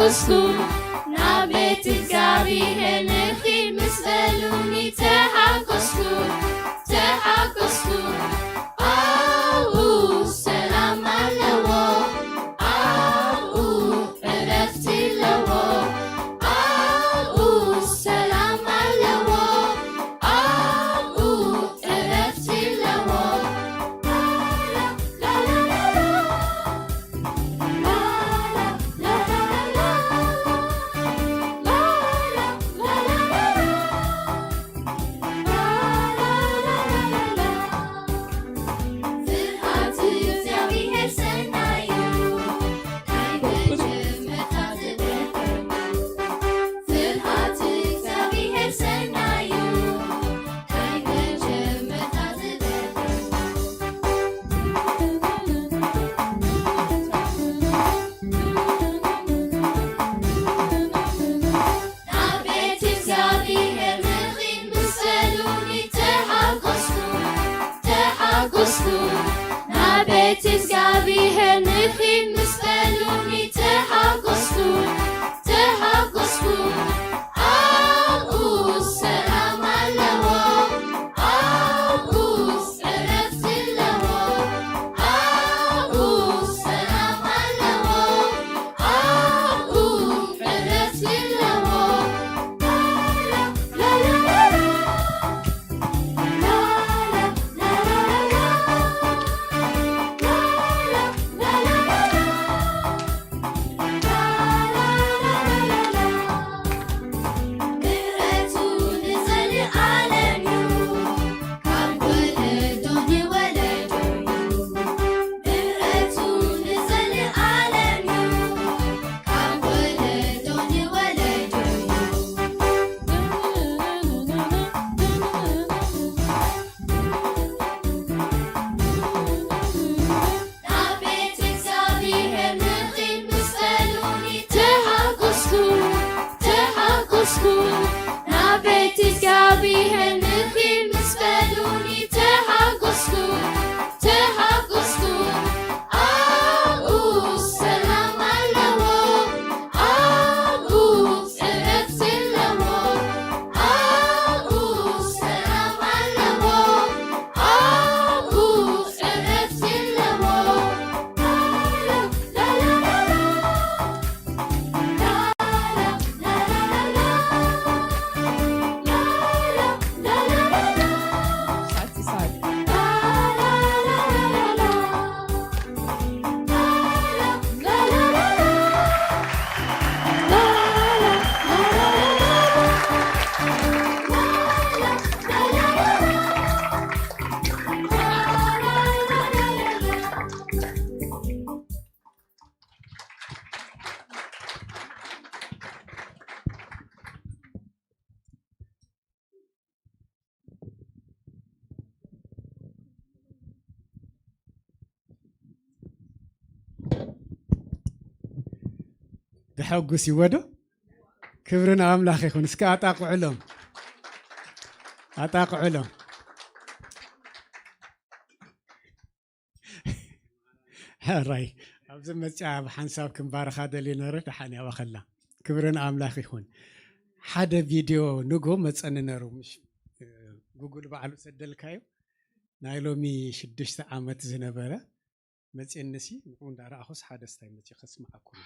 ተሓጎስኩ፣ ናብ ቤት እግዚኣብሔር ንኺድ ምስ በሉኒ ተሓጎስኩ፣ ተሓጎስኩ። ኣብኡ ሰላም ኣለዎ፣ ኣብኡ ዕረፍቲ ኣለዎ፣ ኣብኡ ሰላም ኣለዎ፣ ኣብኡ ዕረፍቲ ኣለዎ። ፍርሃት እግዚኣብሔር ሰናይ እዩ፣ ናይ መጀመርታ ትምህርቲ። ፍርሃት እግዚኣብሔር ሰናይ እዩ፣ ናይ መጀመርታ ትምህርቲ። ናብ ቤት እግዚኣብሔር ንኺድ ምስ በሉኒ ተሓጎስኩ፣ ተሓጎስኩ። ናብ ቤት እግዚኣብሔር ንኺድ ምስ በሉኒ ተሓጎስኩ፣ ተሓጎስኩ። ኣብኡ ሰላም ኣለዎ፣ ኣብኡ ዕረፍቲ ኣለዎ፣ ኣብኡ ሰላም ኣለዎ፣ ኣብኡ ዕረፍቲ ኣለዎ። ምሕረቱ ንዘለኣለም እዩ፣ ካብ ወለዶ ንወለዶ እዩ። ምሕረቱ ንዘለኣለም እዩ፣ ካብ ወለዶ ንወለዶ እዩ። ናብ ቤት እግዚኣብሔር ንኺድ ምስ በሉኒ ተሓጎስኩ፣ ተሓጎስኩ። ናብ ቤት እግዚኣብሔር ንኺድ ምስ በሉኒ ተሓጎስኩ፣ ተሓጎስኩ። ኣብኡ ሰላም ኣለዎ፣ ኣብኡ ዕረፍቲ ኣለዎ፣ ኣብኡ ሰላም ኣለዎ፣ ኣብኡ ዕረፍቲ ኣለዎ። ሳቂ፣ ሳቂ። ደሐጉስ ይወዶ። ክብሪ ንኣምላኽ ይኹን። እስከ ኣጣቕዕሎም፣ ኣጣቕዕሎም። ሕራይ፣ ኣብዚ መጽኣ ብሓንሳብ ክንባርኻ ደልየ ነረ፣ ደሓን እያ ከላ። ክብሪ ንኣምላኽ ይኹን። ሓደ ቪድዮ ንጎ መጸኒ ነሩ፣ ምሽ ጉጉል ባዕሉ ሰደልካዩ፣ ናይ ሎሚ ሽዱሽተ ዓመት ዝነበረ መጽየኒሲ፣ ንዑ እንዳረኣኹስ ሓደ ስታይ መጽየ ከስምዓኩም።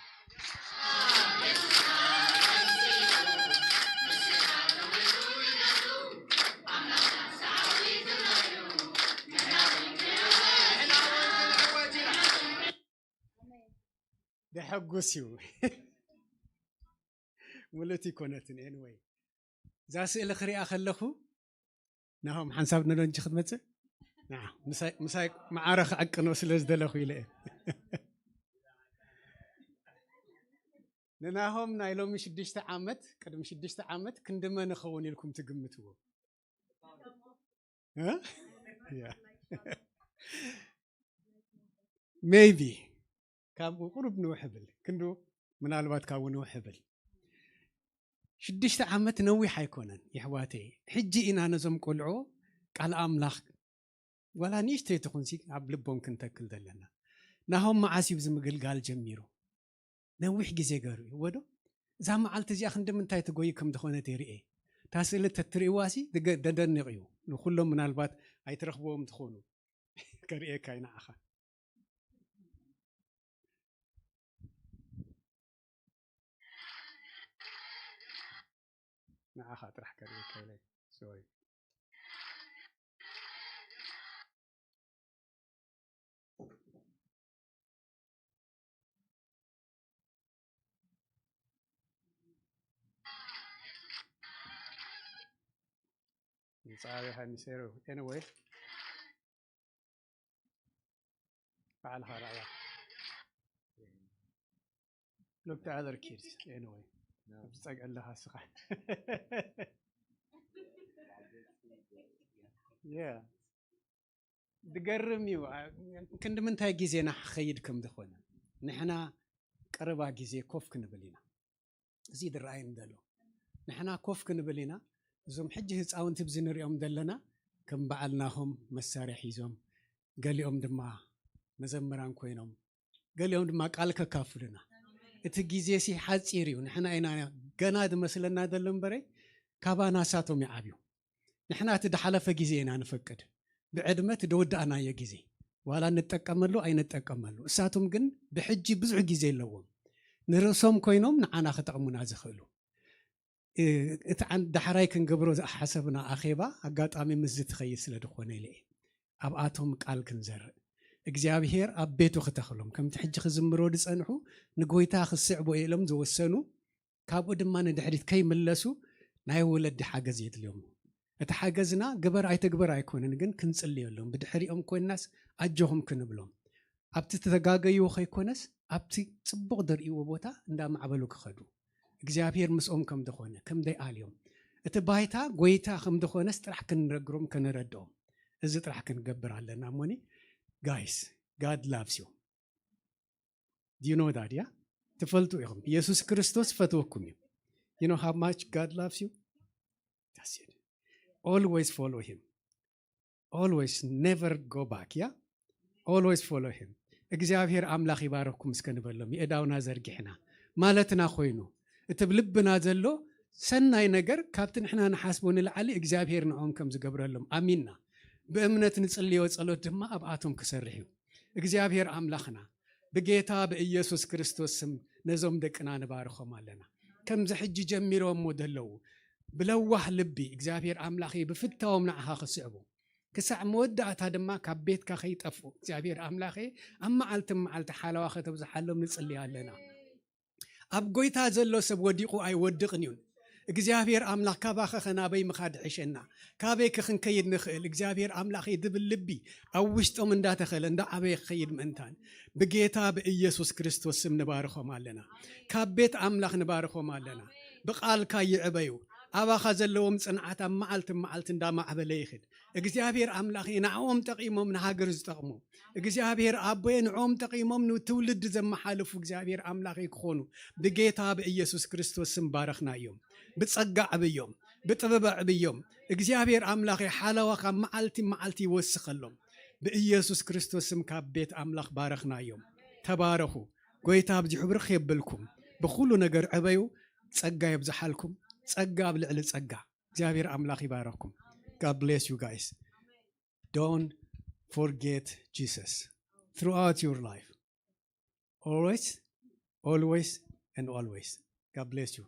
ደሐጉስ እዩ። ምልእቲ ይኮነትን። ኤንወይ፣ እዛ ስእሊ ክሪኣ ከለኹ፣ ናሆም ሓንሳብ ነሎንጂ ክትመጽእ፣ ና፣ ምሳይ፣ ምሳይ መዓረ ክዕቅኖ ስለ ዝደለኹ ኢለ እየ። ንናሆም ናይ ሎሚ ሽዱሽተ ዓመት፣ ቅድሚ ሽዱሽተ ዓመት ክንዲ መን ይኸውን ኢልኩም ትግምትዎ? እ? ያ። ሜይቢ ካብኡ ቁሩብ ንውሕ ብል፣ ክንዱ ምናልባት ካብኡ ንውሕ ብል። ሽዱሽተ ዓመት ነዊሕ ኣይኮነን የሕዋተይ። ሕጂ ኢና ነዞም ቆልዑ ቃል ኣምላኽ ዋላ ንእሽተይ ትኹንሲ ኣብ ልቦም ክንተክል ዘለና። ናሆም መዓስ እዩ እዚ ምግልጋል ጀሚሩ? ነዊሕ ግዜ ገሩ እዩ ወዶ? እዛ መዓልቲ እዚኣ ክንዲ ምንታይ ትጎይ ከም ዝኾነት ይርኤ። እታ ስእሊ ተትርእይዋሲ ትገ- ደደንቕ እዩ። ንኩሎም ምናልባት ኣይትረኽብዎም ትኾኑ። ከርእየካ እዩ ንዓኻ። ንዓኻ ጥራሕ ከርእየካ ኢለ። ሶሪ። ንጻሪ ሃኒሰሩ። Anyway, ባዕልኻ ራእያ። Look the other kids. Anyway, ኣብ ጸግ ኣለኻ ስኻ። Yeah. ዝገርም እዩ። አ- ክንዲ ምንታይ ግዜና ክኸይድ ከም ዝኾነ። ንሕና ቀረባ ግዜ ኮፍ ክንብል ኢና። እዚ ዝረኣየኒ ዘሎ። ንሕና ኮፍ ክንብል ኢና። እዞም ሕጂ ህፃውንቲ ብዚ ንሪኦም ዘለና ከም በዓል ናሆም መሳርያ ሒዞም፣ ገሊኦም ድማ መዘምራን ኮይኖም፣ ገሊኦም ድማ ቃል ከካፍሉና። እቲ ግዜ ሲ ሓፂር እዩ። ንሕና ኢና ገና ዝመስለና ዘሎ እምበረ ካባና ሳቶም ይዓብዩ። ንሕና እቲ ዝሓለፈ ግዜ ኢና ንፈቅድ። ብዕድመ እቲ ዝወዳእናዮ ግዜ ዋላ ንጠቀመሉ ኣይንጠቀመሉ። እሳቶም ግን ብሕጂ ብዙሕ ግዜ ኣለዎም። ንርእሶም ኮይኖም ንዓና ክጠቕሙና ዝኽእሉ። እ፣ እቲ ዓን-፣ ዳሕራይ ክንገብሮ ዝሓሰብና ኣኼባ ኣጋጣሚ ምስዚ ትኸይድ ስለ ዝኾነ ኢለ እየ ኣብኣቶም ቃል ክንዘርእ። እግዚኣብሔር ኣብ ቤቱ ክተኽሎም፣ ከምቲ ሕጂ ክዝምሮ ዝጸንሑ ንጎይታ ክስዕቡ ኢሎም ዝወሰኑ፣ ካብኡ ድማ ንድሕሪት ከይምለሱ ናይ ወለዲ ሓገዝ የድልዮም። እቲ ሓገዝና ግበር ኣይትግበር ኣይኮነን፣ ግን ክንጽልየሎም፣ ብድሕሪኦም ኮይንናስ ኣጆኹም ክንብሎም፣ ኣብቲ ዝተጋገይዎ ከይኮነስ ኣብቲ ጽቡቕ ደርእይዎ ቦታ እንዳማዕበሉ ክኸዱ፣ እግዚኣብሔር ምስኦም ከም ዝኾነ፣ ከም ዘይኣልዮም፣ እቲ ባይታ ጎይታ ከም ዝኾነስ ጥራሕ ክንነግሮም፣ ከነረድኦም፣ እዚ ጥራሕ ክንገብር ኣለና። እሞኒ ጋይስ፣ God loves you. Do you know that? Yeah? ትፈልጡ ኢኹም። ኢየሱስ ክርስቶስ ፈትወኩም እዩ። You know how much God loves you? That's it. Always follow him. Always, never go back. Yeah? Always follow him. እግዚኣብሔር ኣምላኽ ይባረኩም እስከ ንበሎም። የእዳውና ዘርጊሕና ማለትና ኮይኑ፣ እቲ ብልብና ዘሎ ሰናይ ነገር ካብቲ ንሕና ንሓስቦ ንላዕሊ እግዚኣብሔር ንዖም ከም ዝገብረሎም ኣሚንና። ብእምነት ንጽልዮ ጸሎት ድማ ኣብኣቶም ክሰርሕ እዩ። እግዚኣብሔር ኣምላኽና ብጌታ ብኢየሱስ ክርስቶስ ስም ነዞም ደቅና ንባርኾም ኣለና። ከምዚ ሕጂ ጀሚሮሞ ዘለዉ ብለዋህ ልቢ እግዚኣብሔር ኣምላኸይ ብፍታዎም ንዓኻ ክስዕቡ፣ ክሳዕ መወዳእታ ድማ ካብ ቤትካ ከይጠፍኡ እግዚኣብሔር ኣምላኸይ ኣብ መዓልቲ መዓልቲ ሓለዋ ከተብዝሓሎም ንጽሊ ኣለና። ኣብ ጎይታ ዘሎ ሰብ ወዲቑ ኣይወድቕን እዩን። እግዚኣብሔር ኣምላኽ ካባኸ ኸናበይ ምኻድ ሕሸና? ካበይ ከ ክንከይድ ንኽእል? እግዚኣብሔር ኣምላኸይ ዝብል ልቢ ኣብ ውሽጦም እንዳተኸለ እንዳዓበየ ክኸይድ ምእንታን ብጌታ ብኢየሱስ ክርስቶስ ስም ንባርኾም ኣለና። ካብ ቤት ኣምላኽ ንባርኾም ኣለና። ብቓልካ ይዕበዩ። ኣባኻ ዘለዎም ጽንዓት ኣብ መዓልቲ መዓልቲ እንዳማዕበለ ይኽድ። እግዚኣብሔር ኣምላኸይ ንዕኦም ጠቒሞም ንሃገር ዝጠቕሙ፣ እግዚኣብሔር ኣቦየ ንዕኦም ጠቒሞም ንትውልዲ ዘመሓልፉ እግዚኣብሔር ኣምላኸይ ክኾኑ ብጌታ ብኢየሱስ ክርስቶስ ስም ባረኽናዮም። ብጸጋ ዕብዮም፣ ብጥበብ ዕብዮም። እግዚኣብሔር ኣምላኸይ ሓለዋ ካብ መዓልቲ መዓልቲ ይወስኸሎም። ብኢየሱስ ክርስቶስ ስም ካብ ቤት ኣምላኽ ባረኽናዮም። ተባረኹ። ጎይታ ኣብዚሑ ብርኽ የብልኩም። ብኹሉ ነገር ዕበዩ። ጸጋ የብዝሓልኩም። ጸጋ ኣብ ልዕሊ ጸጋ። እግዚኣብሔር ኣምላኽ ይባረኩም። God bless you guys. Don't forget Jesus throughout your life. Always, always, and always. God bless you.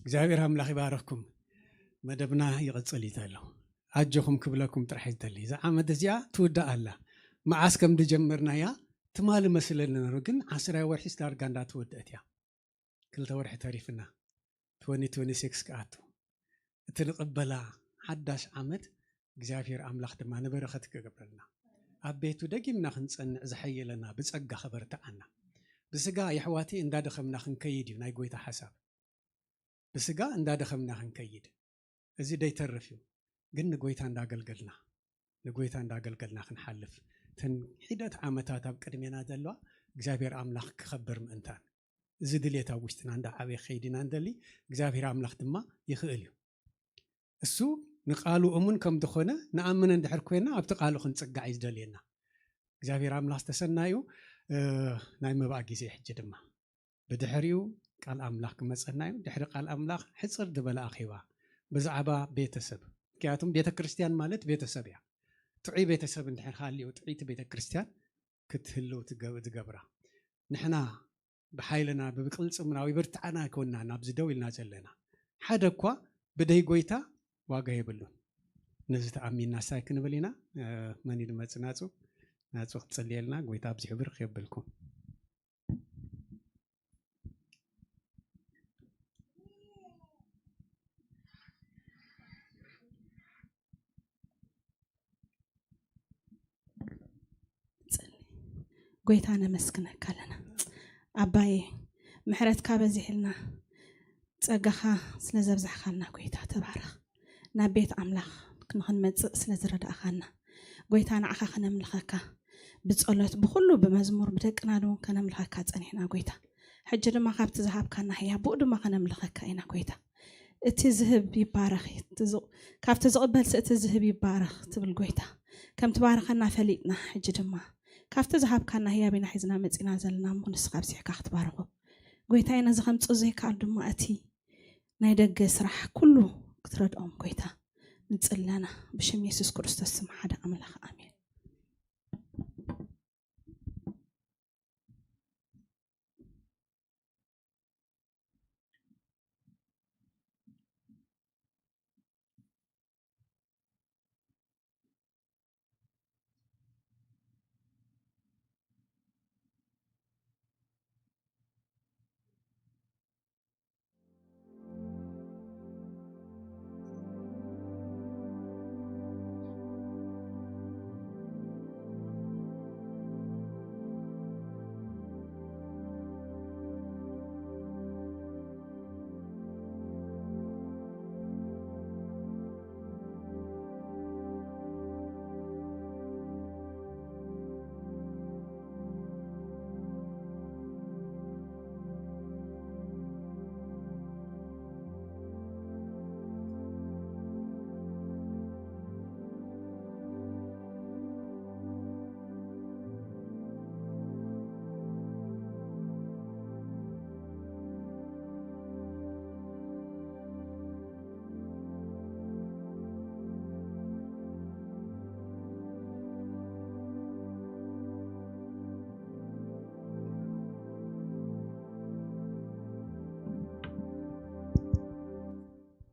እግዚኣብሔር ኣምላኽ ይባረኽኩም። መደብና ይቕጽል እዩ ዘሎ። ኣጆኹም ክብለኩም ጥራሕ እዩ ደሊ። እዛ ዓመት እዚኣ ትውዳእ ኣላ። መዓስ ከም ዝጀመርናያ ትማሊ መስለኒ ነሩ፣ ግን ዓስራይ ወርሒ ዳርጋ እንዳተወደአት እያ። ክልተ ወርሒ ተሪፍና። ትወንቲ ትወንቲ ሲክስ ክኣቱ። እቲ ንቕበላ ሓዳሽ ዓመት እግዚኣብሔር ኣምላኽ ድማ ንበረኸት ክገብረልና፣ ኣብ ቤቱ ደጊምና ክንጸንዕ ዝሓየለና ብጸጋ ከበርትዓና። ብስጋ የሕዋተይ እንዳደኸምና ክንከይድ እዩ ናይ ጎይታ ሓሳብ። ብስጋ እንዳደኸምና ክንከይድ፣ እዚ ደይተርፍ እዩ። ግን ንጎይታ እንዳገልገልና፣ ንጎይታ እንዳገልገልና ክንሓልፍ፣ እተን ሒደት ዓመታት ኣብ ቅድሜና ዘለዋ እግዚኣብሔር ኣምላኽ ክኸብር ምእንታን፣ እዚ ድሌት ኣብ ውሽጥና እንዳዓበየ ክኸይድ ኢና እንደሊ፣ እግዚኣብሔር ኣምላኽ ድማ ይኽእል እዩ። እሱ ንቃሉ እሙን ከም ዝኾነ ንኣምን እንድሕር ኮይና፣ ኣብቲ ቃሉ ክንጽጋዕ እዩ ዝደልየና። እግዚኣብሔር ኣምላኽ ዝተሰናዩ፣ እ፣ ናይ መባእ ግዜ ሕጂ ድማ። ብድሕሪኡ ቃል ኣምላኽ ክመጸና እዩ። ድሕሪ ቃል ኣምላኽ ሕጽር ዝበለ ኣኼባ ብዛዕባ ቤተሰብ። ምክንያቱም ቤተ ክርስቲያን ማለት ቤተሰብ እያ። ጥዑይ ቤተሰብ እንድሕር ሃልዩ፣ ጥዑይቲ ቤተ ክርስቲያን ክትህልው ትገብ-፣ ትገብራ። ንሕና ብሓይልና፣ ብቅልጽምና ወይ ብርትዓና ኣይኮንና ናብዚ ደው ኢልና ዘለና። ሓደ እኳ ብደይ ጎይታ ዋጋ የብሉን። ነዚ ተኣሚንና እንታይ ክንብል ኢና? እ፣ መን እዩ ዝመጽእ? ናጹ፣ ናጹ ክትጽልየልና፣ ጎይታ ኣብዚሑ ብርኽ የብልኩም። ጎይታ ነመስግነካ ኣለና ኣባዬ፣ ምሕረትካ በዚሕልና፣ ጸጋኻ ስለ ዘብዛሕካልና ጎይታ ተባረኽ። ናብ ቤት ኣምላኽ ንኽንመጽእ ስለ ዝረዳእኻና ጎይታ፣ ንዓኻ ከነምልኸካ ብጸሎት፣ ብኹሉ ብመዝሙር፣ ብደቅና እውን ከነምልኸካ ጸኒሕና ጎይታ። ሕጂ ድማ ካብቲ ዝሃብካና ህያብ ብኡ ድማ ከነምልኸካ ኢና ጎይታ። እቲ ዝህብ ይባረኽ፣ እቲ ዝ-፣ ካብቲ ዝቕበልሲ እቲ ዝህብ ይባረኽ ትብል ጎይታ። ከም ትባርኸና ፈሊጥና፣ ሕጂ ድማ ካብቲ ዝሃብካና ህያብ ኢና ሒዝና መጺና ዘለና እሞ፣ ንስኻ ኣብዚሕካ ክትባርኾ ጎይታይ። ነዚ ከምጽኡ ዘይከኣል ድማ እቲ ናይ ደገ ስራሕ ኩሉ ክትረድኦም ጎይታ ንጽለና። ብሽም የሱስ ክርስቶስ ስም ሓደ ኣምላኽ ኣሜን።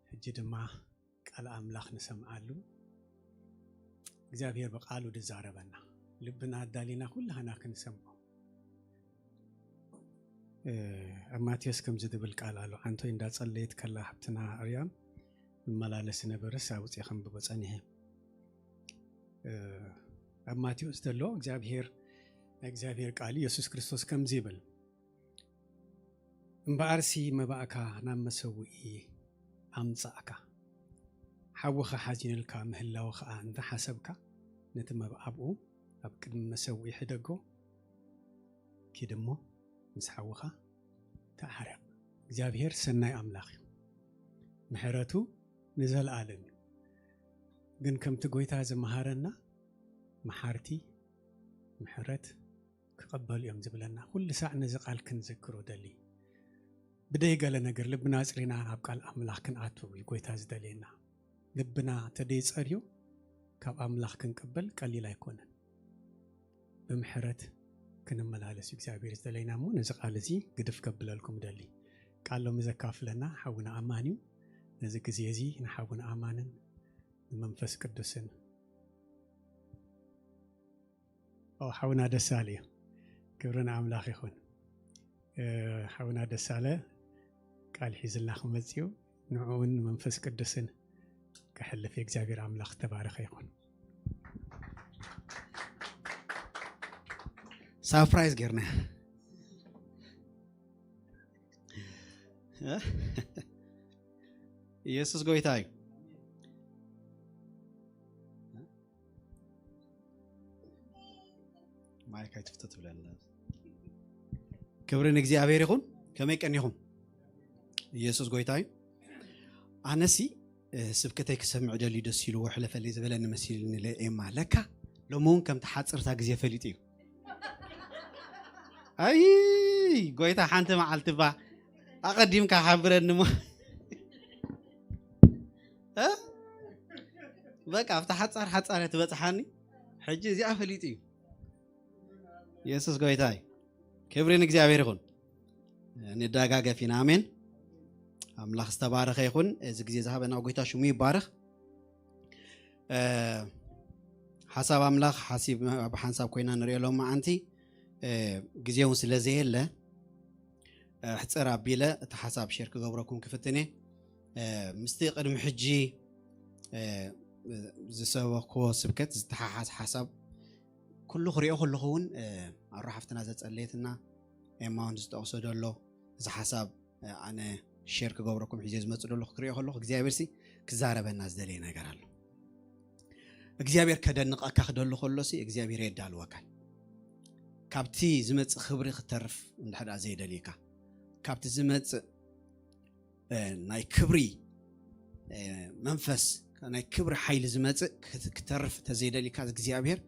ሕጂ ድማ ቃል ኣምላኽ ንሰምዓሉ። እግዚኣብሔር ብቃሉ ድዛረበና፣ ልብና ኣዳሊና ኩላህና ክንሰምዖ። እ፣ ኣብ ማቴዎስ ከምዚ ዝብል ቃል ኣሎ። ዓንቶይ እንዳጸለየት ከላ ሃብትና ኣርያም እመላለስ ነበረስ ኣውጽኤ ከንብቦ ጸኒሐ። እ፣ ኣብ ማቴዎስ ዘሎ እግዚኣብሔር፣ ናይ እግዚኣብሔር ቃል ኢየሱስ ክርስቶስ ከምዚ ይብል፣ እምበኣርሲ መባእካ ናብ መሰውኢ ኣምጻእካ፣ ሓውኻ ሓዚኑልካ ምህላው ኸኣ እንተ ሓሰብካ፣ ነቲ መባእ ኣብኡ ኣብ ቅድሚ መሰውኢ ሕደጎ፣ ኪድ እሞ ምስ ሓውኻ ተዓረቕ። እግዚኣብሔር ሰናይ ኣምላኽ እዩ። ምሕረቱ ንዘለኣለም እዩ። ግን ከምቲ ጎይታ ዝመሃረና፣ መሓርቲ ምሕረት ክቐበሉ እዮም ዝብለና። ኩሉ ሳዕ ነዚ ቃል ክንዝክሮ ደሊ። ብደይ ገለ ነገር ልብና ኣጽሪና ናብ ቃል ኣምላኽ ክንኣቱ እዩ ጎይታ ዝደልየና። ልብና ተደይ ጸርዩ ካብ ኣምላኽ ክንቅበል ቀሊል ኣይኮነን። ብምሕረት ክንመላለስ እዩ እግዚኣብሔር ዝደለይና እሞ፣ ነዚ ቃል እዚ ግድፍ ከብለልኩም ደሊ። ቃል ሎሚ ዘካፍለና ሓውና ኣማን እዩ። ነዚ ግዜ እዚ ንሓውና ኣማንን ንመንፈስ ቅዱስን፣ ኦ፣ ሓውና ደሳለ እዩ። ክብሪ ንኣምላኽ ይኹን። እ፣ ሓውና ደሳለ ቃል ሒዝልና ክመጽእ እዩ። ንዕኡን ንመንፈስ ቅዱስን ክሕልፍ የእግዚኣብሔር ኣምላኽ ዝተባረኸ ይኹን። ሳፕራይዝ ጌርና። ኢየሱስ ጎይታ እዩ። ማይክ ኣይትፍቶ ትብለና። ክብሪ ንእግዚኣብሔር ይኹን። ከመይ ቀኒኹም? ኢየሱስ ጎይታ እዩ። ኣነሲ ስብከተይ ክሰምዕ ደልዩ ደስ ኢልዎ ሕለፈለይ ዝበለኒ መሲልኒ። ለኤማ ለካ ሎሚ እውን ከም ትሓፅርታ ግዜ ፈሊጡ እዩ። ኣይ ጎይታ ሓንቲ መዓልቲ ባ ኣቐዲምካ ሓብረኒ ሞ በቃ ኣብታ ሓፃር ሓፃር እያ ትበፅሓኒ። ሕጂ እዚኣ ፈሊጡ እዩ። ኢየሱስ ጎይታ እዩ። ክብሪ ንእግዚኣብሔር ይኹን። ንደጋገፍ ኢና። ኣሜን። ኣምላኽ ዝተባረኸ ይኹን። እዚ ግዜ ዝሃበና ጎይታ ሽሙ ይባረኽ። ሓሳብ ኣምላኽ ሓሲብ ኣብ ሓንሳብ ኮይና ንሪኦ ሎም መዓንቲ ግዜ እውን ስለ ዘየለ ሕፅር ኣቢለ እቲ ሓሳብ ሸር ክገብረኩም ክፍትነ። ምስቲ ቅድሚ ሕጂ ዝሰበክዎ ስብከት ዝተሓሓዝ ሓሳብ ኩሉ ክሪኦ ከለኹ እውን ኣሮ ሓፍትና ዘፀለየትና ኤማውን ዝጠቕሶ ደሎ እዚ ሓሳብ ኣነ ሸር ክገብረኩም ሒዘ ዝመፅእ ደሎ ክሪኦ ከለኹ እግዚኣብሔር ሲ ክዛረበና ዝደለየ ነገር ኣሎ። እግዚኣብሔር ከደንቐካ ክደሉ ከሎ ሲ እግዚኣብሔር የዳልወካ። ካብቲ ዝመፅእ ክብሪ ክተርፍ እንድሕዳ ዘይደልይካ ካብቲ ዝመፅእ ናይ ክብሪ መንፈስ ናይ ክብሪ ሓይሊ ዝመፅእ ክተርፍ ተዘይደሊካ እግዚኣብሔር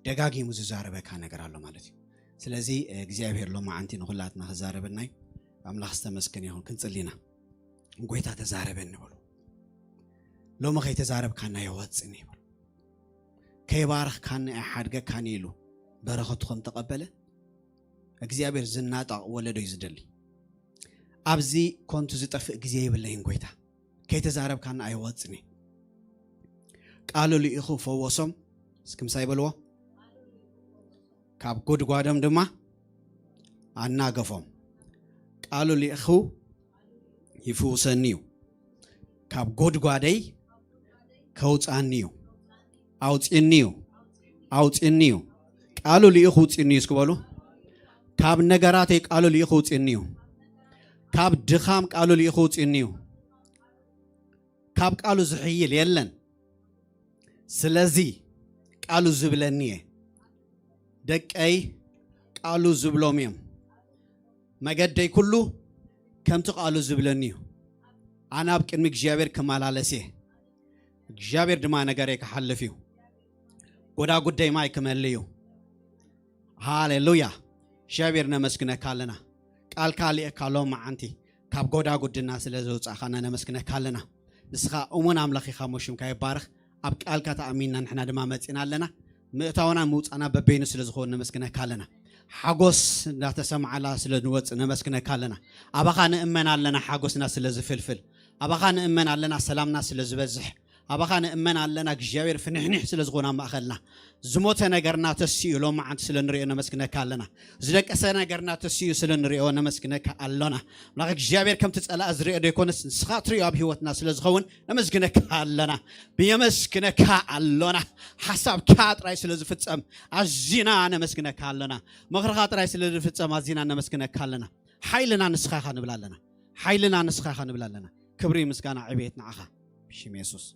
ደጋጊሙ ዝዛረበካ ነገር ኣሎ ማለት እዩ። ስለዚ እግዚኣብሔር ሎማዓንቲ ንኩላትና ክዛረበና እዩ። ኣምላኽ ዝተመስገነ ይኹን። ክንፅሊና ጎይታ ተዛረበኒ በሉ። ሎሚ ከይተዛረብካና ይወፅን ይበሉ። ከይባረኽካኒ ኣይሓድገካን ኢሉ በረኸቱ ከም ተቐበለ እግዚኣብሔር ዝናጣቕ ወለዶ እዩ ዝደሊ። ኣብዚ ኮንቱ ዝጠፍእ ግዜ የብለይን ጎይታ። ከይተዛረብካና ኣይወፅኒ። ቃሉ ልኢኹ ፈወሶም። እስኪ ምሳይ በልዎ። ካብ ጎድጓዶም ድማ ኣናገፎም። ቃሉ ልኢኹ ይፍውሰኒ እዩ። ካብ ጎድጓደይ ከውፃኒ እዩ። ኣውፅኒ እዩ። ኣውፅኒ እዩ። ቃሉ ልኢኹ ውፅኒ እዩ እስኪ በሉ። ካብ ነገራተይ ቃሉ ልኢኹ ውፅኒ እዩ። ካብ ድኻም ቃሉ ልኢኹ ውፅኒ እዩ። ካብ ቃሉ ዝሕይል የለን። ስለዚ ቃሉ ዝብለኒ እየ። ደቀይ ቃሉ ዝብሎም እዮም። መገደይ ኩሉ ከምቲ ቃሉ ዝብለኒ እዩ። ኣነ ኣብ ቅድሚ እግዚኣብሔር ክመላለስ እየ። እግዚኣብሔር ድማ ነገረይ ክሓልፍ እዩ። ጎዳጉደይ ማይ ክመል እዩ። ሃሌሉያ። እግዚኣብሔር ነመስግነካ ኣለና። ቃልካ ልእካ ሎም መዓንቲ ካብ ጎዳጉድና ስለ ዘውፃእካና ነመስግነካ ኣለና። ንስኻ እሙን ኣምላኽ ኢኻ፣ ሞ ሽምካ ይባረኽ። ኣብ ቃልካ ተኣሚንና ንሕና ድማ መፂና ኣለና። ምእታውና ምውፃና በበይኑ ስለ ዝኾን ነመስግነካ ኣለና። ሓጎስ እንዳተሰማዓላ ስለ ንወፅእ ነመስግነካ ኣለና። ኣባኻ ንእመን ኣለና፣ ሓጎስና ስለ ዝፍልፍል። ኣባኻ ንእመን ኣለና፣ ሰላምና ስለ ዝበዝሕ። ኣባኻ ንእመን ኣለና እግዚኣብሔር ፍንሕንሕ ስለ ዝኾነ ኣብ ማእኸልና። ዝሞተ ነገርና ተሲኡ ሎም መዓንቲ ስለ ንሪኦ ነመስግነካ ኣለና። ዝደቀሰ ነገርና ተሲኡ ስለ ንሪኦ ነመስግነካ ኣሎና። ኣምላኽ እግዚኣብሔር ከምቲ ጸላኢ ዝሪኦ ዶ ይኮነስ ንስኻ ትሪኦ ኣብ ህይወትና ስለ ዝኸውን ነመስግነካ ኣለና። ብየመስግነካ ኣሎና። ሓሳብካ ጥራይ ስለ ዝፍጸም ኣዚና ነመስግነካ ኣለና። ምኽርኻ ጥራይ ስለ ዝፍጸም ኣዚና ነመስግነካ ኣለና። ሓይልና ንስኻ ኢኻ ንብል ኣለና። ሓይልና ንስኻ ኢኻ ንብል ኣለና። ክብሪ ምስጋና ዕቤት ንዓኻ ብሽም የሱስ።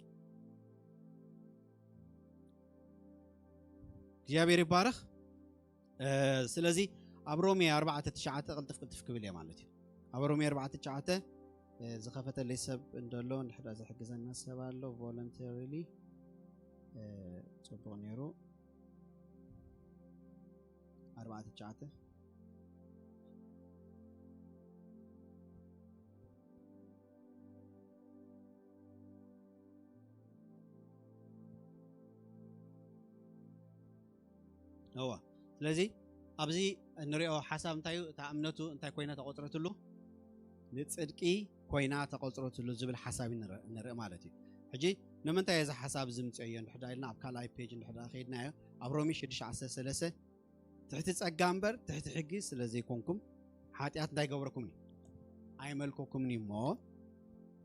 እግዚኣብሔር ይባረኽ። ስለዚ ኣብ ሮሜ ኣርባዕተ ትሽዓተ ቅልጥፍ ቅልጥፍ ክብል እየ ማለት እዩ። ኣብ ሮሜ ኣርባዕተ ትሽዓተ ዝኸፈተለይ ሰብ እንደሎ እንድሕዳ ዝሕግዘና ሰብ ኣሎ voluntarily ጽቡቕ ነይሩ። ኣርባዕተ ትሽዓተ እዋ ስለዚ ኣብዚ እንሪኦ ሓሳብ እንታይ እዩ? እታ እምነቱ እንታይ ኮይና ተቆፅረትሉ? ንፅድቂ ኮይና ተቆፅረትሉ ዝብል ሓሳብ እዩ ንርኢ ማለት እዩ። ሕጂ ንምንታይ እዚ ሓሳብ እዚ ምፅኦ እዮ እንድሕዳ ኢልና ኣብ ካልኣይ ፔጅ እንድሕዳ ከይድናዮ ኣብ ሮሚ ሽዱሽተ ዓሰርተ ሰለስተ ትሕቲ ጸጋ እምበር ትሕቲ ሕጊ ስለ ዘይኮንኩም ሓጢኣት እንታይ ገበረኩም እዩ? ኣይመልከኩምን እዩ እሞ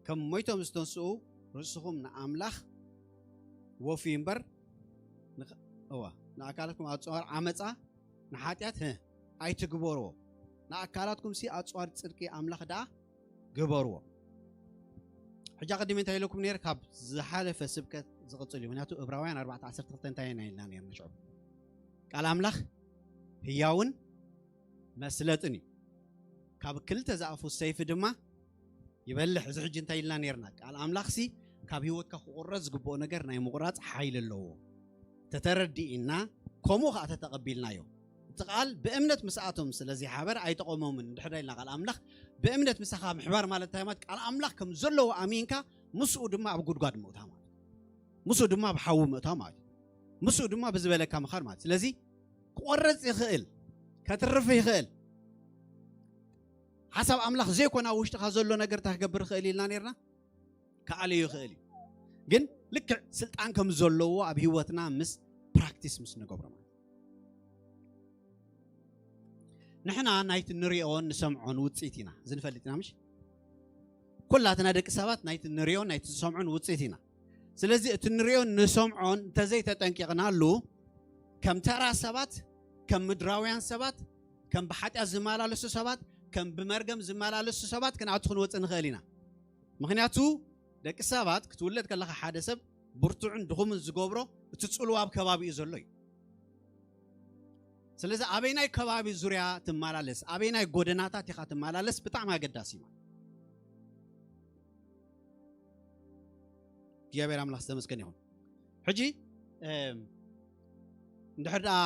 ከም ሞይቶም ዝተንስኡ ርእስኹም ንኣምላኽ ወፍዩ እምበር ንኽ- እዋ ንኣካላትኩም ኣጽዋር ዓመጻ ንሓጢኣት ህ ኣይትግበርዎ፣ ንኣካላትኩም ሲ ኣጽዋር ጽድቂ ኣምላኽ ደኣ ግበርዎ። ሕጂ ኣቐዲመ እንታይ ኢለኩም ነይረ? ካብ ዝሓለፈ ስብከት ዝቕጽል እዩ። ምክንያቱ ዕብራውያን ኣርባዕተ ዓሰርተ ክልተ እንታይ ኢና ኢልና ነይርና? ሽዑ ቃል ኣምላኽ ህያውን መስለጥን እዩ፣ ካብ ክልተ ዝኣፉ ሰይፊ ድማ ይበልሕ። እዚ ሕጂ እንታይ ኢልና ነይርና? ቃል ኣምላኽሲ ካብ ህይወትካ ክቑረጽ ዝግብኦ ነገር ናይ ምቑራጽ ሓይሊ ኣለዎ። ተተረዲእና፣ ከምኡ ኸዓ ተተቐቢልናዮ። እቲ ቃል ብእምነት ምስኣቶም ስለዚ ሓበር ኣይጠቐሞምን እንድሕር ኢልና ቃል ኣምላኽ ብእምነት ምሳኻ ምሕባር ማለት እንታይ ማለት? ቃል ኣምላኽ ከም ዘለዎ ኣሚንካ ምስኡ ድማ ኣብ ጉድጓድ ምእታ ማለት፣ ምስኡ ድማ ኣብ ሓዊ ምእታ ማለት፣ ምስኡ ድማ ብዝበለካ ምኻድ ማለት። ስለዚ ክቆርጽ ይኽእል፣ ከትርፍ ይኽእል። ሓሳብ ኣምላኽ ዘይኮነ ኣብ ውሽጥኻ ዘሎ ነገር እንታይ ክገብር ይኽእል ኢልና ነርና? ክኣልዮ ይኽእል እዩ። ግን ልክዕ ስልጣን ከም ዘለዎ ኣብ ህይወትና ምስ ፕራክቲስ ምስ ንገብሮ ማለት። ንሕና ናይቲ ንሪኦን ንሰምዖን ውፅኢት ኢና። እዚ ንፈልጥ ኢና ምሽ? ኩላትና ደቂ ሰባት ናይቲ ንሪኦን ናይቲ ዝሰምዖን ውፅኢት ኢና። ስለዚ እቲ ንሪኦን ንሰምዖን እንተዘይተጠንቂቕናሉ፣ ከም ተራ ሰባት፣ ከም ምድራውያን ሰባት፣ ከም ብሓጢኣት ዝመላለሱ ሰባት፣ ከም ብመርገም ዝመላለሱ ሰባት ክንኣቱ ክንወፅእ ንኽእል ኢና። ምኽንያቱ ደቂ ሰባት ክትውለድ ከለኻ ሓደ ሰብ ብርቱዕን ድኹምን ዝገብሮ እቲ ጽልዋ ኣብ ከባቢኡ ዘሎ እዩ። ስለዚ ኣበይናይ ከባቢ ዙርያ ትመላለስ፣ ኣበይናይ ጎደናታት ኢኻ ትመላለስ ብጣዕሚ ኣገዳሲ እዩ። እግዚኣብሔር ኣምላኽ ዝተመስገን ይኹን። ሕጂ እም፣ እንድሕር ደኣ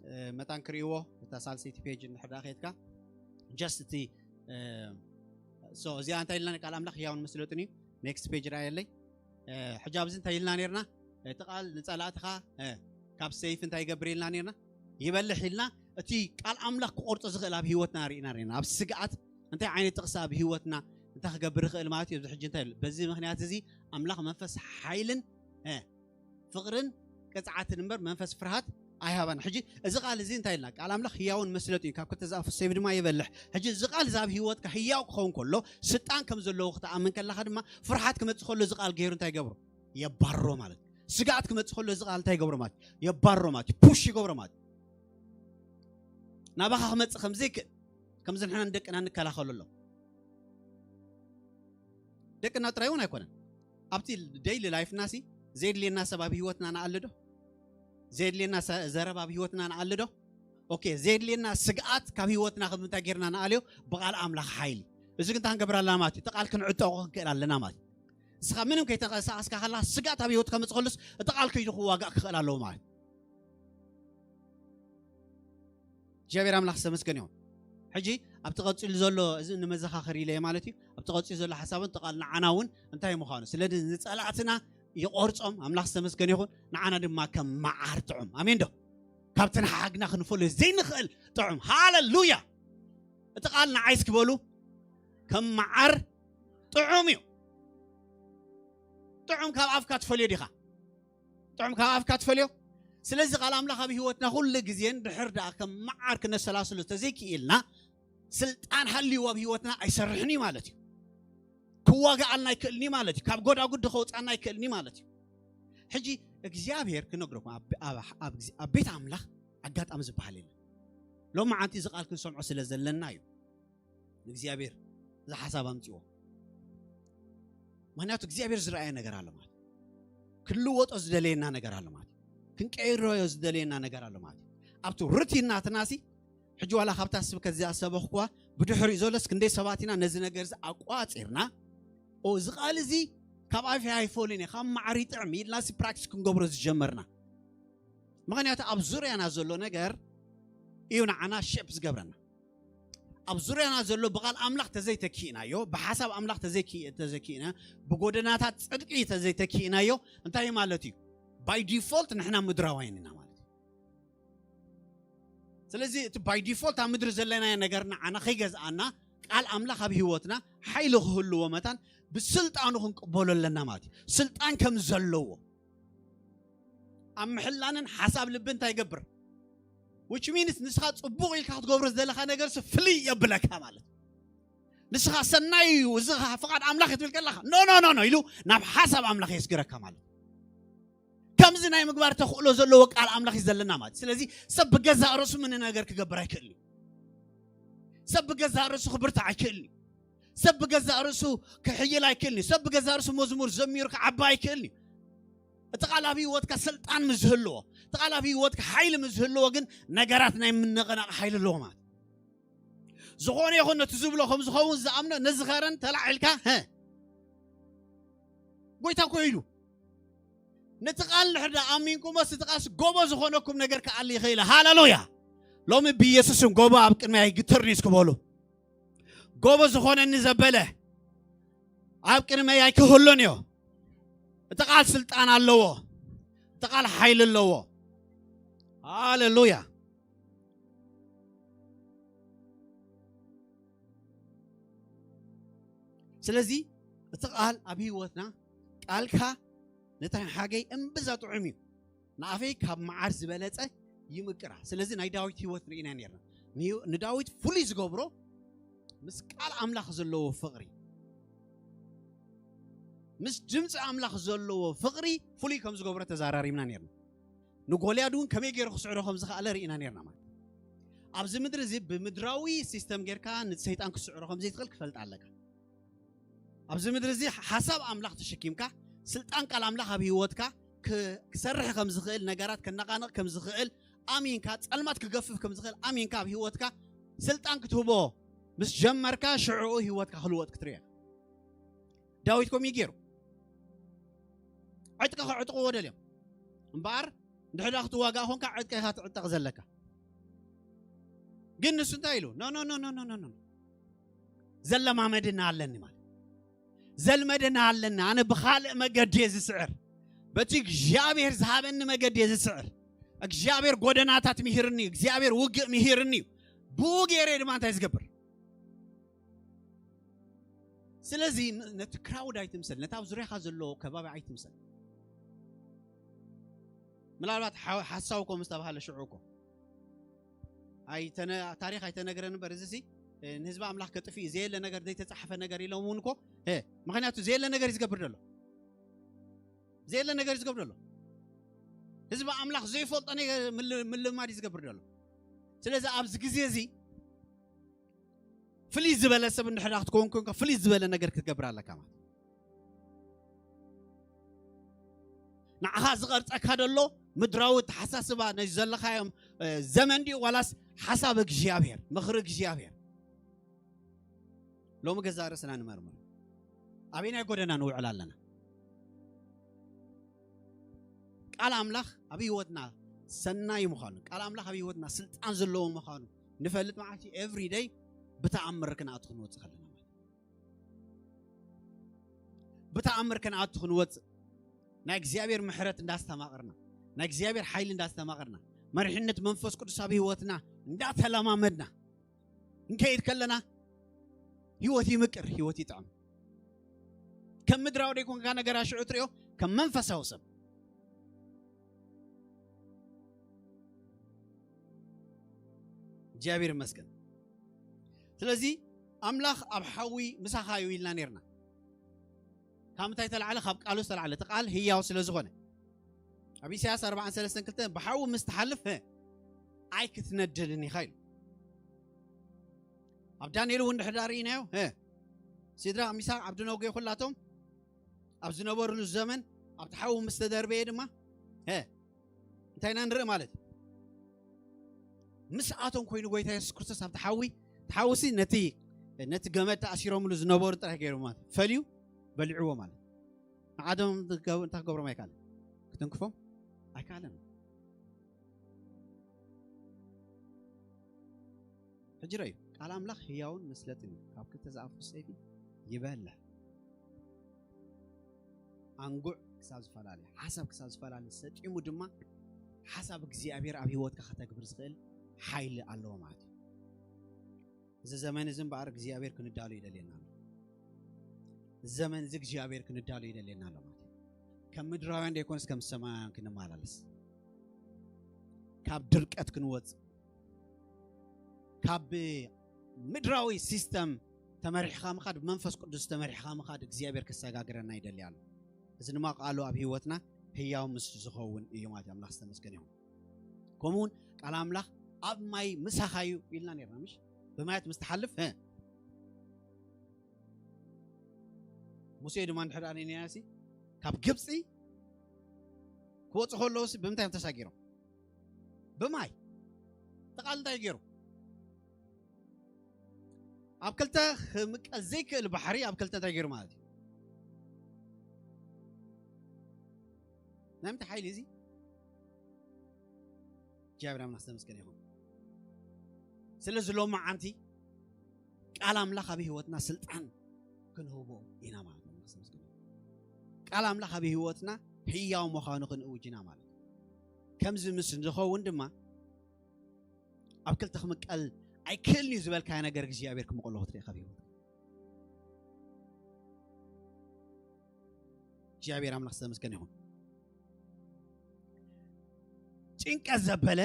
እ፣ መታን ክርእይዎ እታ ሳልሰይቲ ፔጅ እንድሕር ደኣ ከይድካ just እቲ እ፣ so እዚኣ እንታይ ኢልና ቃል ኣምላኽ ህያውን መስለጥን እዩ። ኔክስት ፔጅ ረኣየለይ። እ፣ ሕጂ ኣብዚ እንታይ ኢልና ነርና? እቲ ቃል ንጸላእትኻ እ፣ ካብ ሰይፍ እንታይ ይገብር ኢልና ነርና? ይበልሕ ኢልና። እቲ ቃል ኣምላኽ ክቆርጦ ዝኽእል ኣብ ህይወትና ርኢና ነርና። ኣብ ስግኣት እንታይ ዓይነት ጥቕሲ ኣብ ህይወትና እንታይ ክገብር ይኽእል ማለት እዩ። ኣብዚ ሕጂ እንታይ ኢሉ? በዚ ምኽንያት እዚ ኣምላኽ መንፈስ ሓይልን እ፣ ፍቕርን ቅጽዓትን እምበር መንፈስ ፍርሃት ኣይሃባን። ሕጂ እዚ ቃል እዚ እንታይ ኢልና? ቃል ኣምላኽ ህያውን መስለጥ እዩ፣ ካብ ክልተ ዝኣፉ ሰይፍ ድማ ይበልሕ። ሕጂ እዚ ቃል እዚ ኣብ ህይወትካ ህያው ክኸውን ከሎ፣ ስልጣን ከም ዘለዎ ክትኣምን ከለኻ ድማ፣ ፍርሃት ክመጽእ ከሎ እዚ ቃል ገይሩ እንታይ ይገብሮ? የባርሮ ማለት እዩ። ስግኣት ክመጽእ ከሎ እዚ ቃል እንታይ ይገብሮ ማለት እዩ? የባርሮ ማለት እዩ። ፑሽ ይገብሮ ማለት እዩ። ናባኻ ክመጽእ ከም ዘይክእል፣ ከምዚ ንሕና ንደቅና ንከላኸለሎም። ደቅና ጥራይ እውን ኣይኮነን። ኣብቲ ዴይሊ ላይፍና ሲ ዘየድልየና ሰብ ኣብ ህይወትና ንኣሊ ዶ? ዘየድልየና ሰ-፣ ዘረባ ኣብ ህይወትና ንኣሊ ዶ? ኦኬ፣ ዘየድልየና ስግኣት ካብ ህይወትና ከም እንታይ ጌርና ንኣልዮ? ብቓል ኣምላኽ ሓይሊ። እዚ ግን እንታይ ክንገብር ኣለና ማለት እዩ? እቲ ቃል ክንዕጠቖ ክንክእል ኣለና ማለት እዩ። ንስኻ ምንም ከይተንቀሳቐስካ ከለኻ ስግኣት ኣብ ህይወትካ ክመጽእ ከሎስ እቲ ቃል ከይዱ ክዋጋእ ክኽእል ኣለዎ ማለት እዩ። እግዚኣብሔር ኣምላኽ ዝተመስገነ ይኹን። ሕጂ ኣብቲ ቀጺሉ ዘሎ፣ እዚ ንመዘኻኸሪ ኢለ ማለት እዩ፣ ኣብቲ ቀጺሉ ዘሎ ሓሳብ እውን እቲ ቃል ንዓና እውን እንታይ ምዃኑ፣ ስለ ንጸላእትና ይቖርጾም፣ ኣምላኽ ዝተመስገነ ይኹን፣ ንዓና ድማ ከም መዓር ጥዑም። ኣሜን ዶ? ካብቲ ንሓግና ክንፈልዮ ዘይንኽእል ጥዑም። ሃሌሉያ! እቲ ቃል ንዓይ እስኪ በሉ፣ ከም መዓር ጥዑም እዩ። ጥዑም ካብ ኣፍካ ትፈልዮ ዲኻ? ጥዑም ካብ ኣፍካ ትፈልዮ። ስለዚ ቃል ኣምላኽ ኣብ ህይወትና ኩሉ ግዜን ድሕር ደኣ ከም መዓር ክነሰላስሎ ተዘይክኢልና፣ ስልጣን ሃልይዎ ኣብ ህይወትና ኣይሰርሕን እዩ ማለት እዩ። ክዋጋኣልና ኣይክእልን እዩ ማለት እዩ። ካብ ጎዳጉዲ ከውፃና ኣይክእልን እዩ ማለት እዩ። ሕጂ እግዚኣብሔር ክነግረኩም፣ ኣብ፣ ኣብ፣ ኣብ፣ ኣብ ቤት ኣምላኽ ኣጋጣሚ ዝበሃል የለን። ሎሚ መዓንቲ እዚ ቃል ክንሰምዖ ስለ ዘለና እዩ። ንእግዚኣብሔር እዚ ሓሳብ ኣምፅዎ። ምኽንያቱ እግዚኣብሔር ዝረኣየ ነገር ኣሎ ማለት እዩ። ክንልወጦ ዝደለየና ነገር ኣሎ ማለት እዩ። ክንቀይሮዮ ዝደለየና ነገር ኣሎ ማለት እዩ። ኣብቲ ሩቲን ናትና ሲ፣ ሕጂ ዋላ ካብታ ስብከት እዚኣ ሰበኽኩዋ፣ ብድሕሪኡ ዘሎስ ክንደይ ሰባት ኢና ነዚ ነገር እዚ ኣቋፂርና፣ ኦ፣ እዚ ቃል እዚ ካብ ኣፍያ ኣይፈልዮን እየ፣ ካብ መዓር ይጥዕም ኢልና ሲ ፕራክቲስ ክንገብሮ ዝጀመርና። ምኽንያቱ ኣብ ዙርያና ዘሎ ነገር እዩ ንዓና ሼፕ ዝገብረና። ኣብ ዙርያና ዘሎ ብቓል ኣምላኽ ተዘይተኪእናዮ፣ ብሓሳብ ኣምላኽ ተዘይኪ-፣ ተዘይኪእና፣ ብጎደናታት ጽድቂ ተዘይተኪእናዮ፣ እንታይ ማለት እዩ? ባይ ዲፎልት ንሕና ምድራውያን ኢና ማለት እዩ። ስለዚ እቲ ባይ ዲፎልት ኣብ ምድሪ ዘለናዮ ነገር ንዓና ከይገዝኣና፣ ቃል ኣምላኽ ኣብ ህይወትና ሓይሊ ክህልዎ መታን ብስልጣኑ ክንቅበሎ ኣለና ማለት እዩ። ስልጣን ከም ዘለዎ ኣብ ምሕላንን ሓሳብ ልቢ እንታይ ይገብር? Which means ንስኻ ጽቡቕ ኢልካ ክትገብሮ ዝደለኻ ነገር ሲ ፍልይ የብለካ ማለት እዩ። ንስኻ ሰናይ እዩ፣ እዚ ኸኣ ፍቓድ ኣምላኽ እዩ ትብል ከለኻ፣ ኖ፣ ኖ፣ ኖ፣ ኖ ኢሉ ናብ ሓሳብ ኣምላኽ የስግረካ ማለት እዩ። እዚ ናይ ምግባር ተኽእሎ ዘለዎ ቃል ኣምላኽ እዩ ዘለና ማለት። ስለዚ ሰብ ብገዛእ ርእሱ ምን ነገር ክገብር ኣይክእልን እዩ። ሰብ ብገዛእ ርእሱ ክብርታዕ ኣይክእልን እዩ። ሰብ ብገዛእ ርእሱ ክሕይል ኣይክእልን እዩ። ሰብ ብገዛእ ርእሱ መዝሙር ዘሚሩ ክዓቢ ኣይክእልን እዩ። እቲ ቃል ኣብ ህይወትካ ስልጣን ምስ ዝህልዎ፣ እቲ ቃል ኣብ ህይወትካ ሓይሊ ምስ ዝህልዎ ግን ነገራት ናይ ምንቕናቕ ሓይሊ ኣለዎ ማለት። ዝኾነ ይኹን ነቲ ዝብሎ ከም ዝኸውን ዝኣምኖ ነዚ ኸረን ተላዒልካ፣ ሀ፣ ጎይታ እኮ ኢሉ። ነቲ ቃል እንድሕር ደኣ ኣሚንኩሞ፣ እቲ ቃልስ ጎቦ ዝኾነኩም ነገር ክኣሊ ይኽእል። ሃሌሉያ። ሎሚ ብኢየሱስም ጎቦ ኣብ ቅድመይ ኣይግትርን እዩ እስኪ በሉ። ጎቦ ዝኾነኒ ዘበለ ኣብ ቅድመይ ኣይክህሉን እዩ። እቲ ቃል ስልጣን ኣለዎ። እቲ ቃል ሓይሊ ኣለዎ። ሃሌሉያ። ስለዚ እቲ ቃል ኣብ ህይወትና፣ ቃልካ ነታ ሓገይ እምብዛ ጥዑም እዩ፣ ንኣፈይ ካብ መዓር ዝበለጸ ይምቅራ። ስለዚ ናይ ዳዊት ህይወት ርኢና ነርና። ንህይወ-፣ ንዳዊት ፍሉይ ዝገብሮ ምስ ቃል ኣምላኽ ዘለዎ ፍቕሪ፣ ምስ ድምፂ ኣምላኽ ዘለዎ ፍቕሪ ፍሉይ ከም ዝገብሮ ተዛራሪብና ነርና። ንጎልያድ እውን ከመይ ገይሩ ክስዕሮ ከም ዝኸኣለ ርኢና ነርና ማለት። ኣብዚ ምድሪ እዚ ብምድራዊ ሲስተም ጌርካ ንሰይጣን ክስዕሮ ከም ዘይትኽእል ክፈልጥ ኣለካ። ኣብዚ ምድሪ እዚ ሓሳብ ኣምላኽ ተሸኪምካ፣ ስልጣን ቃል ኣምላኽ ኣብ ህይወትካ ክ-፣ ክሰርሕ ከም ዝኽእል፣ ነገራት ከነቓንቕ ከም ዝኽእል ኣሚንካ፣ ጸልማት ክገፍፍ ከም ዝኽእል ኣሚንካ፣ ኣብ ህይወትካ ስልጣን ክትህቦ ምስ ጀመርካ፣ ሽዕኡ ህይወትካ ክልወጥ ክትርኢ ኢኻ። ዳዊት ከምኡ እዩ ገይሩ። ዕጥቂ ከዕጥቕዎ ደልዮም። እምበኣር፣ እንድሕር ደኣ ክትዋጋእ ኾንካ፣ ዕጥቂ ኢኻ ትዕጠቕ ዘለካ። ግን ንሱ እንታይ ኢሉ? ኖ፣ ኖ፣ ኖ፣ ኖ፣ ኖ፣ ኖ፣ ኖ። ዘለማመድና ኣለኒ ማለት። ዘልመደና ኣለና። ኣነ ብኻልእ መገዲ እየ ዝስዕር። በቲ እግዚኣብሔር ዝሃበኒ መገዲ እየ ዝስዕር። እግዚኣብሔር ጎደናታት ምሂርኒ እዩ። እግዚኣብሔር ውግእ ምሂርኒ እዩ። ብኡ ገይረ ድማ እንታይ ዝገብር? ስለዚ ን-፣ ነቲ ክራውድ ኣይትምሰል። ነቲ ኣብ ዙርያኻ ዘሎ ከባቢ ኣይትምሰል። ምናልባት ሓ-፣ ሓሳው እኮ ምስ ተባሃለ ሽዑ እኮ ኣይተነ-፣ ታሪኽ ኣይተነግረን እምበር፣ እዚ ሲ፣ እ፣ ንህዝቢ ኣምላኽ ከጥፍእ እዩ፣ ዘየለ ነገር፣ ዘይተጻሕፈ ነገር ኢሎም እውን እኮ፣ እ፣ ምኽንያቱ ዘየለ ነገር እዩ ዝገብር ዘሎ። ዘየለ ነገር እዩ ዝገብር ዘሎ። ህዝቢ ኣምላኽ ዘይፈልጦ ነገር ምል-፣ ምልማድ እዩ ዝገብር ዘሎ። ስለዚ ኣብዚ ግዜ እዚ ፍልይ ዝበለ ሰብ እንድሕር ክትከውን ኮንካ፣ ፍልይ ዝበለ ነገር ክትገብር ኣለካ ማለት። ንዓኻ ዝቐርጸካ ዘሎ ምድራዊ ኣተሓሳስባ ነዚ ዘለኻዮም፣ እ፣ ዘመን ድዩ ዋላስ ሓሳብ እግዚኣብሔር፣ ምኽሪ እግዚኣብሔር? ሎሚ ገዛእ ርእስና ንመርምር። ኣበየናይ ጎደና ንውዕል ኣለና? ቃል ኣምላኽ ኣብ ህይወትና ሰናይ ምዃኑ፣ ቃል ኣምላኽ ኣብ ህይወትና ስልጣን ዘለዎ ምዃኑ ንፈልጥ መዓልቲ ኤቭሪ ደይ ብተኣምር ክንኣቱ ክንወጽእ ከለና ማለት እዩ። ብተኣምር ክንኣቱ ክንወጽእ ናይ እግዚኣብሔር ምሕረት እንዳስተማቐርና፣ ናይ እግዚኣብሔር ሓይሊ እንዳስተማቐርና፣ መሪሕነት መንፈስ ቅዱስ ኣብ ህይወትና እንዳተለማመድና እንከይድ ከለና ህይወት ይምቅር፣ ህይወት ይጥዕም። ከም ምድራዊ ደይኮንካ ነገር ኣሽዑ ትሪኦ፣ ከም መንፈሳዊ ሰብ። እግዚኣብሔር ይመስገን። ስለዚ ኣምላኽ ኣብ ሓዊ ምሳኻ እዩ ኢልና ነርና። ካብ ምንታይ ተላዕለ? ካብ ቃሉ ዝተላዕለ። እቲ ቃል ህያው ስለ ዝኾነ። ኣብ ኢሳያስ ኣርባዓን ሰለስተን ክልተን ብሓዊ ምስ ትሓልፍ፣ እ፣ ኣይክትነድድን ኢኻ ኢሉ። ኣብ ዳንኤል እውን ድሕር ዳኣ ርኢናዮ፣ እ፣ ሲድራቅ፣ ሚሳቅ፣ ዓብድነጎ ኩላቶም ኣብ ዝነበሩሉ ዘመን ኣብቲ ሓዊ ምስ ተደርበየ ድማ፣ እ፣ እንታይ ኢና ንርኢ ማለት እዩ? ምስኣቶም ኮይኑ ጎይታ የሱስ ክርስቶስ ኣብቲ ሓዊ፣ እቲ ሓዊሲ ነቲ፣ ነቲ ገመድ ተኣሲሮምሉ ዝነበሩ ጥራይ ገይሩ ማለት እዩ። ፈልዩ በሊዕዎ ማለት እዩ። ንዓዶም እንታይ ክገብሮም ኣይከኣለን? ክትንክፎም ኣይከኣለን። ሕጂ ረዩ፣ ቃል ኣምላኽ ህያውን መስለጥን እዩ፣ ካብ ክልተ ዝኣፉ ሰይፊ ይበልሕ፣ ኣንጉዕ ክሳብ ዝፈላለ፣ ሓሳብ ክሳብ ዝፈላለ፣ ሰጢሙ ድማ ሓሳብ እግዚኣብሔር ኣብ ህይወትካ ከተግብር ዝኽእል ሓይሊ ኣለዎ ማለት እዩ። እዚ ዘመን እዚ እምበኣር እግዚኣብሔር ክንዳሎ ይደልየና ኣሎ። እዚ ዘመን እዚ እግዚኣብሔር ክንዳሎ ይደልየና ኣሎ ማለት እዩ። ከም ምድራውያን ደይኮንስ ከም ሰማያውያን ክንመላለስ፣ ካብ ድርቀት ክንወጽእ፣ ካብ ምድራዊ ሲስተም ተመሪሕኻ ምኻድ፣ ብመንፈስ ቅዱስ ተመሪሕኻ ምኻድ እግዚኣብሔር ክሰጋግረና ይደሊ ኣሎ። እዚ ድማ ቃሉ ኣብ ህይወትና ህያው ምስ ዝኸውን እዩ ማለት እዩ። ኣምላኽ ዝተመስገነ ይኹን። ከምኡ እውን ቃል ኣምላኽ ኣብ ማይ ምሳኻ እዩ ኢልና ነርና፣ ምሽ? ብማያት ምስ ትሓልፍ፣ እ፣ ሙሴ ድማ እንድሕር ኣነ ነያሲ ካብ ግብፂ ክወፁ ከለውሲ ብምንታይ እዮም ተሳጊሮም? ብማይ። እቲ ቃል እንታይ ገይሩ? ኣብ ክልተ ክምቀል ዘይክእል ባሕሪ ኣብ ክልተ እንታይ ገይሩ ማለት እዩ? ናይ ምንታይ ሓይሊ እዚ? እግዚኣብሔር ኣምላኽ ዝተመስገነ ይኹን። ስለዚ ሎማዓንቲ ቃል ኣምላኽ ኣብ ህይወትና ስልጣን ክንህቦ ኢና ማለት ነው። ኣምላኽ ዝተመስገነ ይኹን። ቃል ኣምላኽ ኣብ ህይወትና ህያው ምዃኑ ክንእውጅ ኢና ማለት ነው። ከምዚ ምስ ንኸውን ድማ ኣብ ክልተ ክምቀል ኣይክእልን እዩ ዝበልካዮ ነገር እግዚኣብሔር ክምቀሎ ክትርኢ ካብ ህይወት እግዚኣብሔር ኣምላኽ ዝተመስገነ ይኹን። ጭንቀት ዘበለ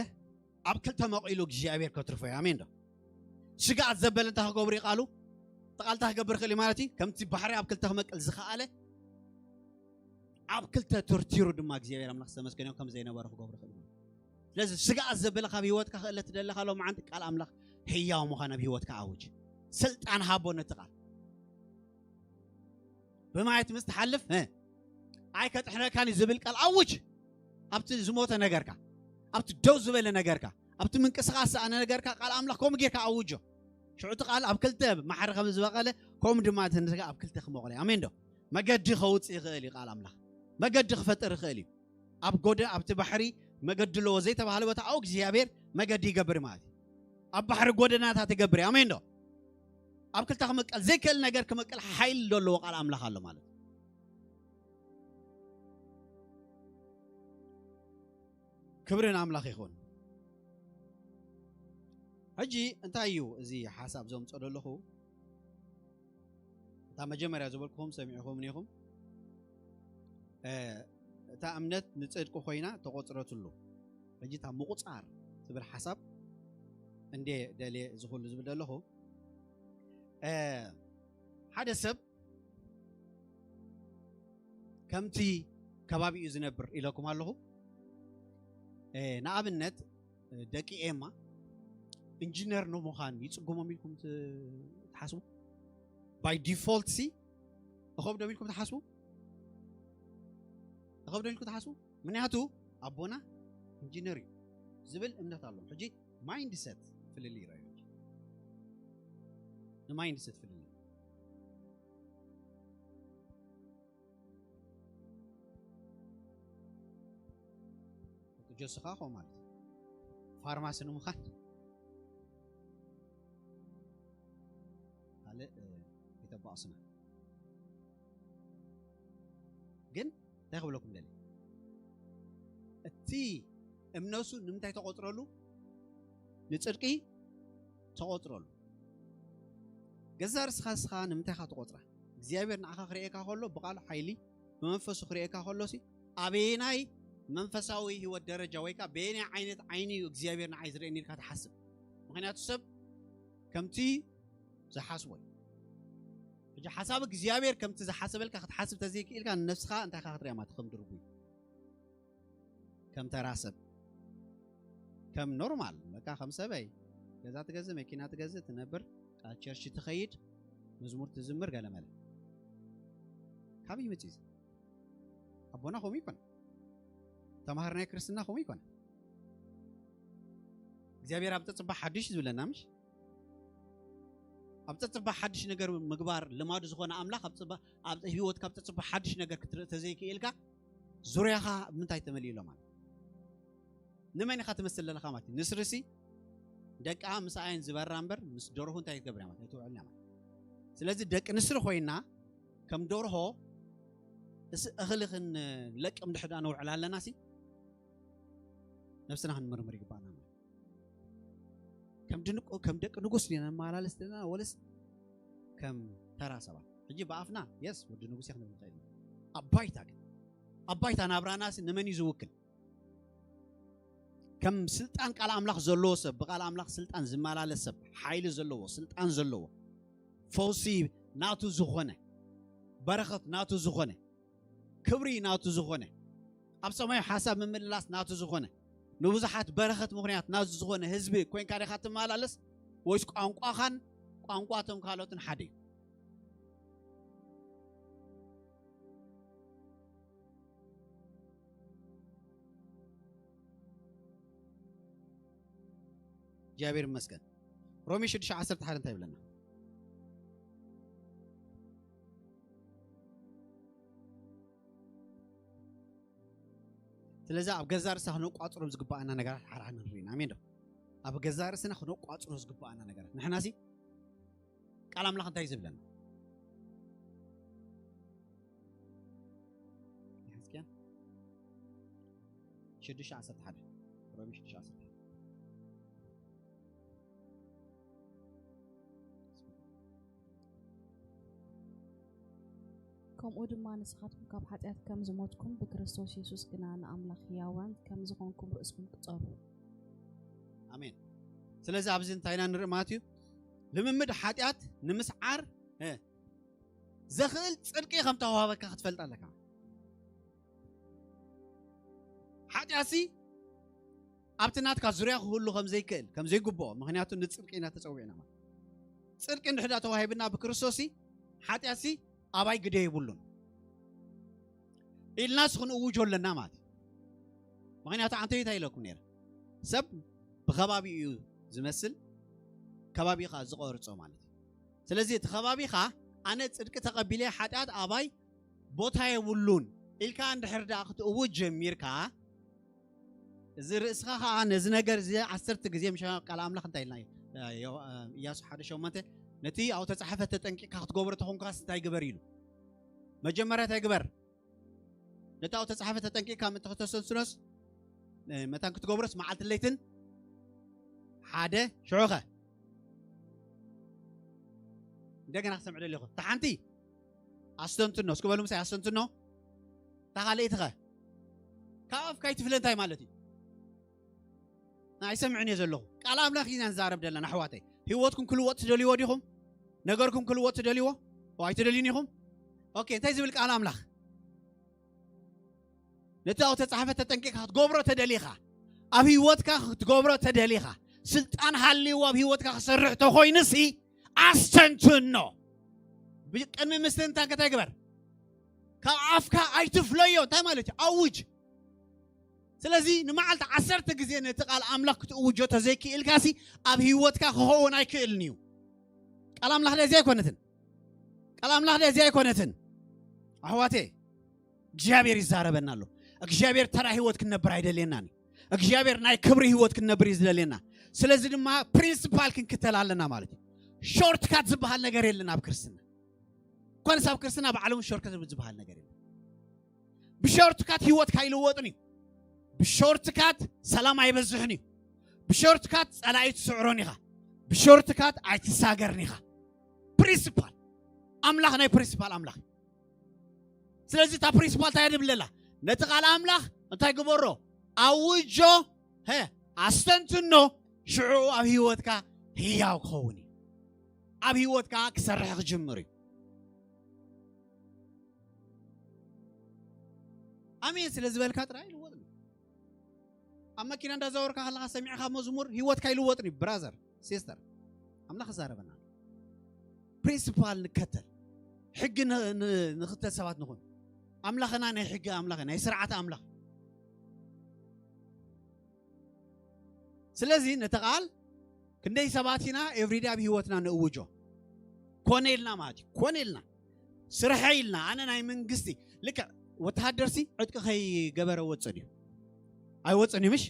ኣብ ክልተ መቒሉ እግዚኣብሔር ከትርፎ እዩ። ኣሜን ዶ? ስግኣት ዘበለ እንታይ ክገብሩ እዩ ቃሉ? እቲ ቃል እንታይ ክገብር ይኽእል እዩ ማለት እዩ? ከምቲ ባሕሪ ኣብ ክልተ ክመቅል ዝኸኣለ ኣብ ክልተ ተርቲሩ ድማ እግዚኣብሔር ኣምላኽ ዝተመስገነ ይኹን ከም ዘይነበረ ክገብሩ ይኽእል እዩ። ስለዚ ስግኣት ዘበለ ካብ ህይወትካ ክእለ ትደለኻ ሎማዓንቲ ቃል ኣምላኽ ህያው ምዃን ኣብ ህይወትካ ኣውጅ። ስልጣን ሃቦ ነቲ ቃል። ብማየት ምስ ትሓልፍ፣ እ፣ ኣይከጥሕነካን እዩ ዝብል ቃል ኣውጅ። ኣብቲ ዝሞተ ነገርካ፣ ኣብቲ ደው ዝበለ ነገርካ፣ ኣብቲ ምንቅስቓስ ዝሰኣነ ነገርካ ቃል ኣምላኽ ከምኡ ጌርካ ኣውጆ። ሽዑ እቲ ቃል ኣብ ክልተ ማሕረ ከም ዝበቐለ ከምኡ ድማ እቲ ነገርካ ኣብ ክልተ ክመቕሎ እዩ። ኣሜን ዶ? መገዲ ከውፅእ ይኽእል እዩ ቃል ኣምላኽ። መገዲ ክፈጥር ይኽእል እዩ። ኣብ ጎደ-፣ ኣብቲ ባሕሪ መገዲ ኣለዎ ዘይተባህለ ቦታ ኣብኡ እግዚኣብሔር መገዲ ይገብር ማለት እዩ። ኣብ ባሕሪ ጎደናታት ይገብር እዩ። ኣሜን ዶ? ኣብ ክልተ ክምቀል ዘይክእል ነገር ክምቀል ሓይሊ ዘለዎ ቃል ኣምላኽ ኣሎ ማለት እዩ። ክብሪ ንኣምላኽ ይኹን። ሕጂ እንታይ እዩ እዚ ሓሳብ ዘምጾ ዘለኹ? እታ መጀመርያ ዝበልኩኹም ሰሚዕኹም ኢኹም። እ፣ እታ እምነት ንጽድቂ ኮይና ተቆጽረትሉ። ሕጂ እታ ምቁጻር ትብል ሓሳብ እንዴ ደልየ እዚ ኩሉ ዝብል ዘለኹ፣ እ፣ ሓደ ሰብ ከምቲ ከባቢኡ ዝነብር ኢለኩም ኣለኹ። እ፣ ንኣብነት፣ እ፣ ደቂ ኤማ ኢንጂነር ንምዃን ይጽጉሞም ኢልኩም ት-፣ ትሓስቡ? ባይ ዲፎልት ሲ እኸብዶም ኢልኩም ትሓስቡ? እኸብዶም ኢልኩም ትሓስቡ? ምክንያቱ ኣቦና ኢንጂነር እዩ ዝብል እምነት ኣለዎም። ሕጂ ማይንድሰት ፍልልይ ይረኣዩ። ሕጂ ንማይንድሰት ፍልልይ ጆስኻ ኸው ማለት ፋርማሲ ንምዃን ካልእ፣ እ፣ ይተባቕሱና። ግን እንታይ ክብለኩም ደሊ? እቲ እምነቱ ንምንታይ ተቆጽረሉ? ንጽድቂ ተቆጽረሉ። ገዛ ርስኻ ንስኻ ንምንታይ ኢኻ ትቆጽራ? እግዚኣብሔር ንዓኻ ክርእየካ ከሎ ብቃሉ ሓይሊ፣ ብመንፈሱ ክርእየካ ከሎ ሲ ኣበየናይ መንፈሳዊ ህይወት ደረጃ ወይ ከኣ በየናይ ዓይነት ዓይኒ እዩ እግዚኣብሔር ንዓይ ዝርእየኒ ኢልካ ትሓስብ? ምኽንያቱ ሰብ ከምቲ ዝሓስቦ እዩ። ሕጂ ሓሳብ እግዚኣብሔር ከምቲ ዝሓሰበልካ ክትሓስብ ተዘይክኢልካ ንነብስኻ እንታይ ኢኻ ክትርእያ ማለት ከም ድርጉይ? ከም ተራ ሰብ፣ ከም ኖርማል፣ በቃ ከም ሰበይ፣ ገዛ ትገዝእ፣ መኪና ትገዝእ፣ ትነብር፣ ኣብ ቸርች ትኸይድ፣ መዝሙር ትዝምር፣ ገለመለ። ካበይ ይመጽእ እዚ? ኣቦና ከምኡ ይኮነ። ተማሃር ናይ ክርስትና ከምኡ ይኮነ። እግዚኣብሔር ኣብ ተጽባሕ ሓድሽ ዝብለና፣ ምሽ? ኣብ ተጽባሕ ሓድሽ ነገር ምግባር ልማዱ ዝኾነ ኣምላኽ ኣብ ጽባ-፣ ኣብ ህይወትካ ኣብ ተጽባሕ ሓድሽ ነገር ክትርኢ ተዘይክኢልካ፣ ዙርያኻ ብምንታይ ተመሊኡ ኣሎ ማለት? ንመን ኢኻ ትመስል ዘለኻ ማለት እዩ? ንስርሲ ደቃ ምስ ኣየን ዝበራ እምበር ምስ ደርሁ እንታይ ትገብር እያ ማለት? ኣይትውዕልን እያ ማለት። ስለዚ ደቂ ንስሪ ኮይና ከም ደርሆ እስ-፣ እኽሊ ክንለቅም ድሕር ደኣ ነውዕል ኣለና ሲ ነብስና ክንምርምር ይግባኣና ማለት። ከም ድንቁ-፣ ከም ደቂ ንጉስ ዲና ነመላለስ ዘለና ወለስ ከም ተራ ሰባት? ሕጂ ብኣፍና የስ ወዲ ንጉስ እየ ክንብል ንኽእል ኢና። ኣብ ባይታ ግን፣ ኣብ ባይታ ናብራና ሲ ንመን እዩ ዝውክል? ከም ስልጣን ቃል ኣምላኽ ዘለዎ ሰብ፣ ብቃል ኣምላኽ ስልጣን ዝመላለስ ሰብ፣ ሓይሊ ዘለዎ፣ ስልጣን ዘለዎ፣ ፈውሲ ናቱ ዝኾነ፣ በረኸት ናቱ ዝኾነ፣ ክብሪ ናቱ ዝኾነ፣ ኣብ ሰማያዊ ሓሳብ ምምልላስ ናቱ ዝኾነ፣ ንብዙሓት በረኸት ምኽንያት ናቱ ዝኾነ ህዝቢ ኮይንካ ዲኻ ትመላለስ? ወይስ ቋንቋኻን ቋንቋ እቶም ካልኦትን ሓደ እዩ? እግዚኣብሔር ይመስገን። ሮሜ ሽዱሽተ ዓሰርተ ሓደ እንታይ ይብለና? ስለዚ ኣብ ገዛ ርእስና ክነቋጽሮም ዝግባኣና ነገራት ሓራ ንርኢ ኢና። ኣሜን ዶ? ኣብ ገዛ ርእስና ክነቋጽሮ ዝግባኣና ነገራት። ንሕናሲ ቃል ኣምላኽ እንታይ እዩ ዝብለና? ሕዝቅኤል ሽዱሽተ ዓሰርተ ሓደ፣ ሮሜ ሽዱሽተ ዓሰርተ ሓደ። ከምኡ ድማ ንስኻትኩም ካብ ሓጢኣት ከም ዝሞትኩም ብክርስቶስ የሱስ ግና ንኣምላኽ ህያዋን ከም ዝኾንኩም ርእስኹም ቅጸሩ። ኣሜን። ስለዚ ኣብዚ እንታይ ኢና ንርኢ ማለት እዩ? ልምምድ ሓጢኣት ንምስዓር፣ እ፣ ዘኽእል ጽድቂ ከም ተዋህበካ ክትፈልጥ ኣለካ። ሓጢኣትሲ ኣብቲ ናትካ ዙርያ ክህሉ ከም ዘይክእል፣ ከም ዘይግብኦ፣ ምኽንያቱ ንጽድቂ ኢና ተጸዊዕና ማለት። ጽድቂ እንድሕር ዳ ተዋሂብና ብክርስቶስሲ፣ ሓጢኣትሲ ኣባይ ግደ የብሉን ኢልናስ ክንእውጆ ኣለና ማለት እዩ። ምኽንያቱ ኣንተ እንታይ ኢለኩም ነይረ? ሰብ ብከባቢ እዩ ዝመስል፣ ከባቢ ኸኣ ዝቐርጾ ማለት እዩ። ስለዚ እቲ ከባቢኻ ኣነ ጽድቂ ተቐቢለ ሓጢኣት ኣባይ ቦታ የብሉን ኢልካ እንድሕር ደኣ ክትእውጅ ጀሚርካ፣ እዚ ርእስኻ ኸኣ ነዚ ነገር እዚ ዓሰርተ ግዜ ምሽ ቃል ኣምላኽ እንታይ ኢልና እዩ? ዮ-፣ ኢያሱ ሓደ ሸሞንተ ነቲ ኣብኡ ተጻሕፈ ተጠንቂቕካ ክትገብሮ ተኾንካስ እንታይ ግበር ኢሉ? መጀመርያ እንታይ ግበር? ነቲ ኣብኡ ተጻሕፈ ተጠንቂቕካ ምእንቲ ከተስተንትኖስ፣ እ፣ መታን ክትገብሮስ መዓልትን ለይትን ሓደ ሽዑኸ? እንደገና ክሰምዕ ደሊኹ። እታ ሓንቲ ኣስተንትኖ፣ እስኪ በሉ ምሳይ ኣስተንትኖ። እታ ካልኣይቲ ኸ? ካብ ኣፍካ ኣይትፍለ እንታይ ማለት እዩ? ኣይሰምዕን እየ ዘለኹ። ቃል ኣምላኽ ኢና ንዛረብ ዘለና ኣሕዋተይ። ህይወትኩም ክልወጥ ትደልይዎ ዲኹም? ነገርኩም ክልወጥ ትደልይዎ? ኦ፣ ኣይትደልዩን ኢኹም? ኦኬ፣ እንታይ ዝብል ቃል ኣምላኽ? ነቲ ኣብኡ ተጻሕፈ ተጠንቂቕካ ክትገብሮ ተደሊኻ፣ ኣብ ህይወትካ ክትገብሮ ተደሊኻ፣ ስልጣን ሃልይዎ ኣብ ህይወትካ ክሰርሕ ተኾይኑሲ ኣስተንትኖ። ብቅድሚ ምስትንታን ከ እንታይ ግበር? ካብ ኣፍካ ኣይትፍለዮ። እንታይ ማለት እዩ? ኣውጅ። ስለዚ ንመዓልቲ ዓሰርተ ግዜ ነቲ ቃል ኣምላኽ ክትእውጆ ተዘይክኢልካሲ ኣብ ህይወትካ ክኸውን ኣይክእልን እዩ። ቃል ኣምላኽ ደዚ ኣይኮነትን። ቃል ኣምላኽ ደዚ ኣይኮነትን። ኣሕዋቴ፣ እግዚኣብሔር ይዛረበና ኣሎ። እግዚኣብሔር ተራ ህይወት ክንነብር ኣይደልየናን እዩ። እግዚኣብሔር ናይ ክብሪ ህይወት ክንነብር እዩ ዝደልየና። ስለዚ ድማ ፕሪንሲፓል ክንክተል ኣለና ማለት እዩ። ሾርትካት ዝበሃል ነገር የለን ኣብ ክርስትና። እኳንስ ኣብ ክርስትና ብዓለም ሾርትካት ዝበሃል ነገር የለን። ብሾርትካት ህይወትካ ኣይልወጥን እዩ። ብሾርትካት ሰላም ኣይበዝሕን እዩ። ብሾርትካት ጸላኢ ትስዕሮን ኢኻ። ብሾርትካት ኣይትሳገርን ኢኻ። ፕሪንሲፓል ኣምላኽ ናይ ፕሪንሲፓል ኣምላኽ እዩ። ስለዚ እታ ፕሪንሲፓል እንታይ ድብለላ? ነቲ ቃል ኣምላኽ እንታይ ግበሮ? ኣውጆ፣ ሀ፣ ኣስተንትኖ፣ ሽዑ ኣብ ህይወትካ ህያው ክኸውን እዩ። ኣብ ህይወትካ ክሰርሕ ክጅምር እዩ። ኣሜን ስለ ዝበልካ ጥራይ ይልወጥ ነው። ኣብ መኪና እንዳዛወርካ ከለኻ ሰሚዕኻ መዝሙር ህይወትካ ይልወጥ ነው። ብራዘር፣ ሲስተር፣ ኣምላኽ ይዛረበና። ፕሪንሲፓል ንከተል፣ ሕጊ ን-፣ ን-፣ ንኽተል ሰባት ንኹን። ኣምላኽና ናይ ሕጊ ኣምላኽ፣ ናይ ስርዓት ኣምላኽ። ስለዚ ነቲ ቃል ክንደይ ሰባት ኢና ኤቭሪዴ ኣብ ህይወትና ንእውጆ? ኮነ ኢልና ማለት እዩ። ኮነ ኢልና። ስርሐ ኢልና። ኣነ ናይ መንግስቲ። ልክዕ ወተሃደርሲ ዕጥቂ ከይገበረ ወፅእ ድዩ? ኣይወፅእን እዩ፣ ምሽ?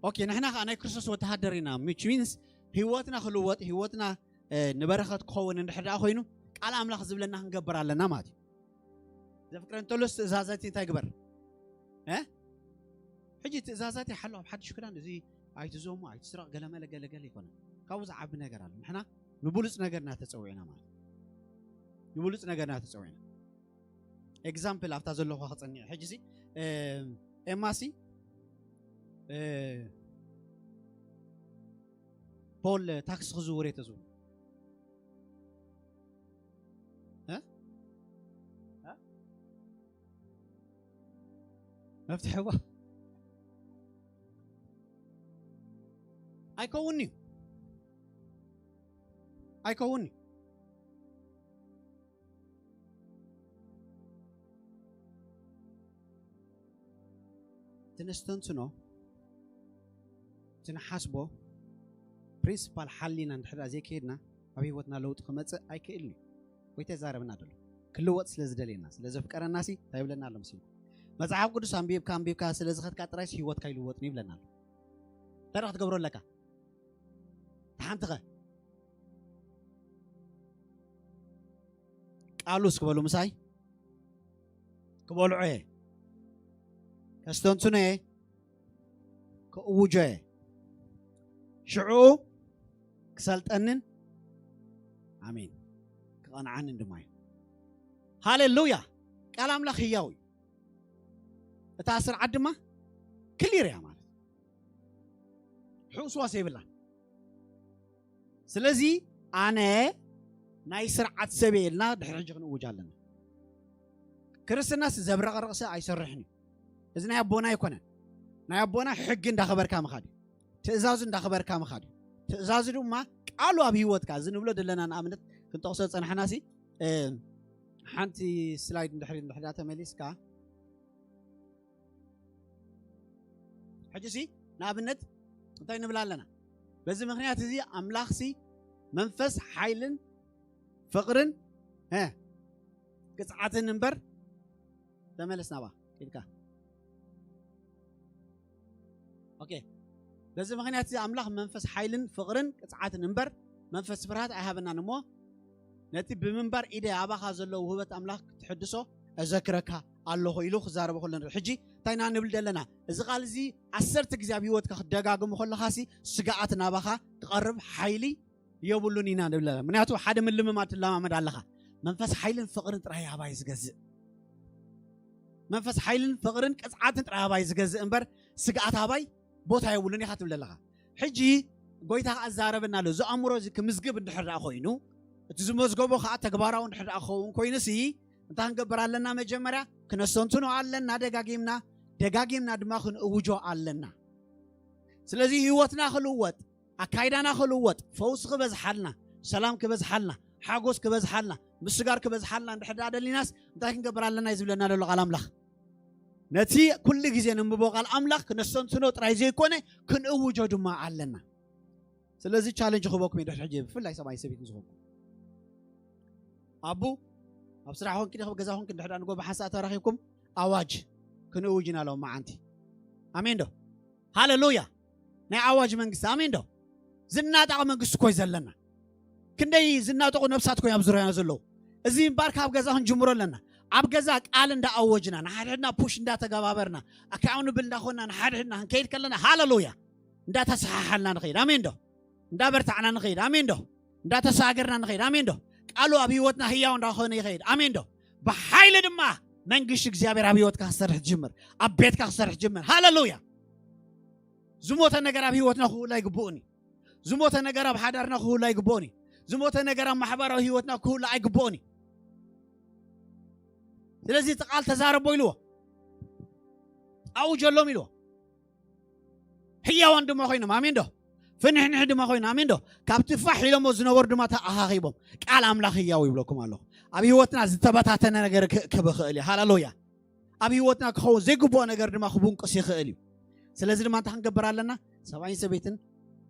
ኦኬ፣ ንሕና ከዓ ናይ ክርስቶስ ወተሃደር ኢና። Which means ህይወትና ክልወጥ፣ ህይወትና፣ እ፣ ንበረኸት ክኸውን እንድሕር ደኣ ኮይኑ፣ ቃል ኣምላኽ ዝብለና ክንገብር ኣለና ማለት እዩ። ዘፍቅረ እንተሎስ ትእዛዛት እንታይ ግበር? እ? ሕጂ ትእዛዛት ይሓሉ ኣብ ሓድሽ ክዳን፣ እዚ ኣይትዘሙ፣ ኣይትስረቕ፣ ገለመለ ገለገለ ይኮነ። ካብኡ ዝዓቢ ነገር ኣሎ። ንሕና ንብሉፅ ነገር ኢና ተፀዊዕና ማለት እዩ። ንብሉፅ ነገር ኢና ተፀዊዕና። ኤግዛምፕል ኣብታ ዘለኹዋ ክፀኒዐ። ሕጂ ሲ፣ እ፣ ኤማሲ፣ እ፣ ፖል ታክሲ ክዝውር እየ ተዝብሉ። እ? እ? መፍትሕዋ ኣይከውን እዩ። ኣይከውን እዩ። እቲ ነስተንትኖ፣ እቲ ንሓስቦ ፕሪንሲፓል ሓሊና እንድሕር ዘይከይድና፣ ኣብ ህይወትና ለውጢ ክመጽእ ኣይክእልን እዩ። ወይ ተዛረብና ዘሎ ክልወጥ ስለ ዝደልየና፣ ስለ ዘፍቀረና ሲ እንታይ ይብለና ኣሎ መሲልኩም? መጽሓፍ ቅዱስ ኣንቢብካ ኣንቢብካ ስለ ዝኸድካ ጥራይስ ህይወትካ ይልወጥን ይብለና ኣሎ። እንታይ ደኣ ክትገብሮ ኣለካ? ተሓንትኸ ቃሉስ ክበሉ ምሳይ ክበልዖ እየ፣ ከስተንትኖ እየ፣ ክእውጆ እየ። ሽዑ ክሰልጠንን፣ ኣሜን፣ ክቐንዓንን ድማ እዩ። ሃሌሉያ! ቃል ኣምላኽ ህያው እዩ። እታ ስርዓት ድማ ክሊር እያ ማለት እዩ። ሕውስዋስ የብላን። ስለዚ ኣነ ናይ ስርዓት ሰብ እየ ኢልና ድሕሪ ሕጂ ክንእውጅ ኣለና። ክርስትናስ ዘብረቕርቕ ሰብ ኣይሰርሕን እዩ። እዚ ናይ ኣቦና ኣይኮነን። ናይ ኣቦና ሕጊ እንዳኸበርካ ምኻድ እዩ። ትእዛዙ እንዳኸበርካ ምኻድ እዩ። ትእዛዙ ድማ ቃሉ ኣብ ህይወትካ፣ እዚ ንብሎ ዘለና ንኣብነት ክንጠቕሶ ዝጸናሕና ሲ፣ እ፣ ሓንቲ ስላይድ እንድሕሪ፣ እንድሕሪ ተመሊስካ፣ ሕጂ ሲ ንኣብነት እንታይ ንብል ኣለና? በዚ ምኽንያት እዚ ኣምላኽ ሲ መንፈስ ሓይልን ፍቕርን፣ እ፣ ቅጽዓትን እምበር፣ ተመለስ ናባ ኢልካ። ኦኬ። በዚ ምኽንያት እዚ ኣምላኽ መንፈስ ሓይልን ፍቕርን ቅጽዓትን እምበር መንፈስ ፍርሃት ኣይሃበናን እሞ፣ ነቲ ብምንባር ኢደ ኣባኻ ዘሎ ውህበት ኣምላኽ ክትሕድሶ እዘክረካ ኣለኹ ኢሉ ክዛረቦ ከሎ ንርኢ። ሕጂ እንታይ ኢና ንብል ዘለና? እዚ ቃል እዚ ዓሰርተ ግዜ ኣብ ህይወትካ ክትደጋግሞ ከለኻ ሲ ስግኣት ናባኻ ክቐርብ ሓይሊ የብሉን ኢና ንብል ኣለና። ምክንያቱ ሓደ ምልምማድ ትለማመድ ኣለኻ። መንፈስ ሓይልን ፍቕርን ጥራይ ኣባይ ዝገዝእ፣ መንፈስ ሓይልን ፍቕርን ቅጽዓትን ጥራይ ኣባይ ዝገዝእ እምበር ስግኣት ኣባይ ቦታ የብሉን ኢኻ ትብል ኣለኻ። ሕጂ ጎይታ ከኣ ዛረበና ኣሎ። እዚ ኣእምሮ እዚ ክምዝግብ እንድሕር ደኣ ኮይኑ፣ እቲ ዝመዝገቦ ከኣ ተግባራዊ እንድሕር ደኣ ክኸውን ኮይኑሲ፣ እንታይ ክንገብር ኣለና? መጀመርያ ክነስተንትኖ ኣለና። ደጋጊምና፣ ደጋጊምና ድማ ክንእውጆ ኣለና። ስለዚ ህይወትና ክልወጥ፣ ኣካይዳና ክልወጥ፣ ፈውሲ ክበዝሓልና፣ ሰላም ክበዝሓልና፣ ሓጎስ ክበዝሓልና፣ ምስጋር ክበዝሓልና እንድሕር ደኣ ደሊናስ፣ እንታይ ክንገብር ኣለና እዩ ዝብለና ዘሎ ቃል ኣምላኽ። ነቲ ኩሉ ግዜ ነንብቦ ቃል ኣምላኽ ክነስተንትኖ ጥራይ ዘይኮነ፣ ክንእውጆ ድማ ኣለና። ስለዚ ቻለንጅ ክህበኩም እየ ድሕሪ ሕጂ፣ ብፍላይ ሰብኣይ ሰበይትን ዝኾንኩም። ኣቡ፣ ኣብ ስራሕ ኮንኪ፣ ኣብ ገዛ ኮንኪ፣ እንድሕር ደኣ ንጎ ብሓንሳእ ተራኺብኩም፣ ኣዋጅ ክንእውጅ ኢና ሎም መዓንቲ። ኣሜን ዶ? ሃሌሉያ! ናይ ኣዋጅ መንግስቲ፣ ኣሜን ዶ? ዝናጣቕ መንግስቲ እኮ እዩ ዘለና። ክንደይ ዝናጠቑ ነብሳት እኮ እዮም ኣብ ዙርያና ዘለዉ። እዚ እምበኣር ካብ ገዛ ክንጅምሮ ኣለና። ኣብ ገዛ ቃል እንዳኣወጅና፣ ንሓድሕድና ፑሽ እንዳተገባበርና፣ ኣካብ ንብል እንዳኾንና፣ ንሓድሕድና ክንከይድ ከለና፣ ሃሌሉያ! እንዳተሰሓሓልና ንኸይድ። ኣሜን ዶ? እንዳበርታዕና ንኸይድ። ኣሜን ዶ? እንዳተሳገርና ንኸይድ። ኣሜን ዶ? ቃሉ ኣብ ህይወትና ህያው እንዳኾነ ይኸይድ። ኣሜን ዶ? ብሓይሊ ድማ መንግስቲ እግዚኣብሔር ኣብ ህይወትካ ክሰርሕ ትጅምር። ኣብ ቤትካ ክሰርሕ ትጅምር። ሃሌሉያ! ዝሞተ ነገር ኣብ ህይወትና ክህሉ ኣይግብኡን እዩ። ዝሞተ ነገር ኣብ ሓዳርና ክህሉ ኣይግብኡን እዩ። ዝሞተ ነገር ኣብ ማሕበራዊ ህይወትና ክህሉ ኣይግብኡን እዩ። ስለዚ እቲ ቃል ተዛረቦ ኢልዎ። ኣውጀሎም ኢልዎ። ህያዋን ድማ ኮይኖም፣ ኣሜን ዶ? ፍንሕንሕ ድማ ኮይኑ፣ ኣሜን ዶ? ካብቲ ፋሕ ኢሎሞ ዝነበሩ ድማ ተኣኻኺቦም። ቃል ኣምላኽ ህያው ይብለኩም ኣለኹ። ኣብ ህይወትና ዝተበታተነ ነገር ክእከብ ይኽእል እዩ። ሃሌሉያ። ኣብ ህይወትና ክኸውን ዘይግብኦ ነገር ድማ ክቡንቅስ ይኽእል እዩ። ስለዚ ድማ እንታይ ክንገብር ኣለና? ሰብኣይን ሰበይትን